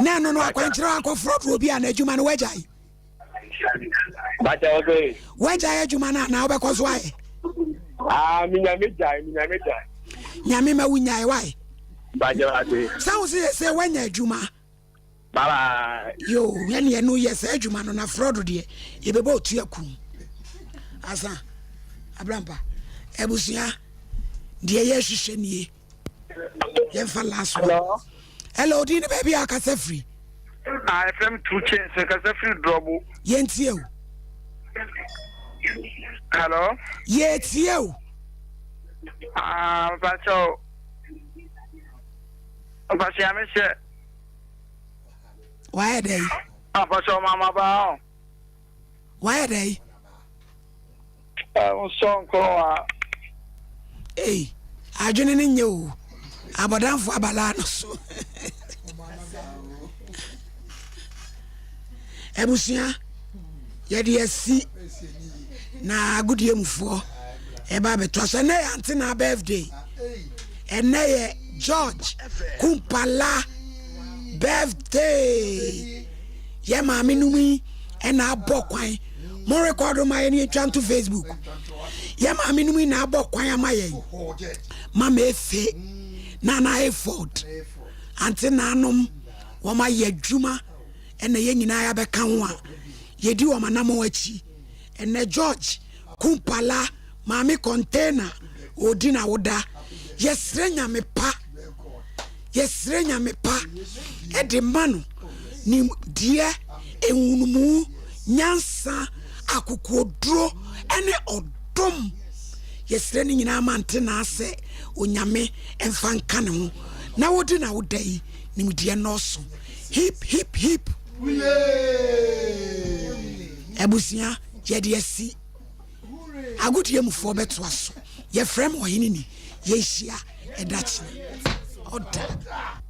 na ɛno no akwankyerɛ akɔ fraud wɔ bi a na adwuma no wagyae Bàtà ɔsɛ. Wagyae adwuma no anaa wobɛkɔ so ayɛ? Ah, mi nyame gyae, mi nyame gyae. Nyame ma wonyae wae. Bàtà ɔsɛ. Sɛ wo sɛ sɛ woanya adwuma. Bye bye. Yo, ɛne ɛno yɛ saa adwuma no na fraud deɛ yɛbɛbɔ otua kum. Asa, abrampa, abusua deɛ yɛhwehwɛ nie. yɛmfa last one hello hello din ne baabi a akasa firi ah ɛfrɛ m two chains kasa firi drɔbo yɛntie o hello yɛtie o ah mpakyɛw mpakyɛ ame hyɛ wayɛ dɛn mpakyɛw mama baa o Wayɛ dɛn? Nsɔ nkɔɔ a. Ei, adwene no nyɛ o. Abɔdamfo abalaa no so. Abusua, yɛde asi na agodie mufoɔ ɛba abɛtoa so. Ɛnɛ yɛ Antena birthday. Ɛnɛ yɛ George Kumpala birthday. Yɛ maame nom yi ɛna abɔ kwan mo rekɔdo ma yɛn yɛtwa nto Facebook yɛ maame nom yi na abɔ kwan ama yɛn mama efe nana eford Ante naanom wɔn ayɛ adwuma ɛna yɛn nyinaa yɛabɛka ho a yɛdi wɔn anamɔn akyi. Ɛnɛ George Kumpala maame container ɔredi n'awoda. Yɛsrɛ Nyame pa, yɛsrɛ Nyame pa ɛde ma no nimdeɛ, nhunumu, nyansa, akokoɔduro ɛne ɔdom. Yɛsrɛ ne nyinaa ma nte n'asɛ Onyame mfa nka ne ho na wodi n'awoda yi nimdeɛ nnɔɔso. Hip hip hip. Abusua yɛde asi agodie mufoɔ bɛtoa so. Yɛfrɛ me ɔhene ni. Yɛnhyia ɛda kyena. Ɔda.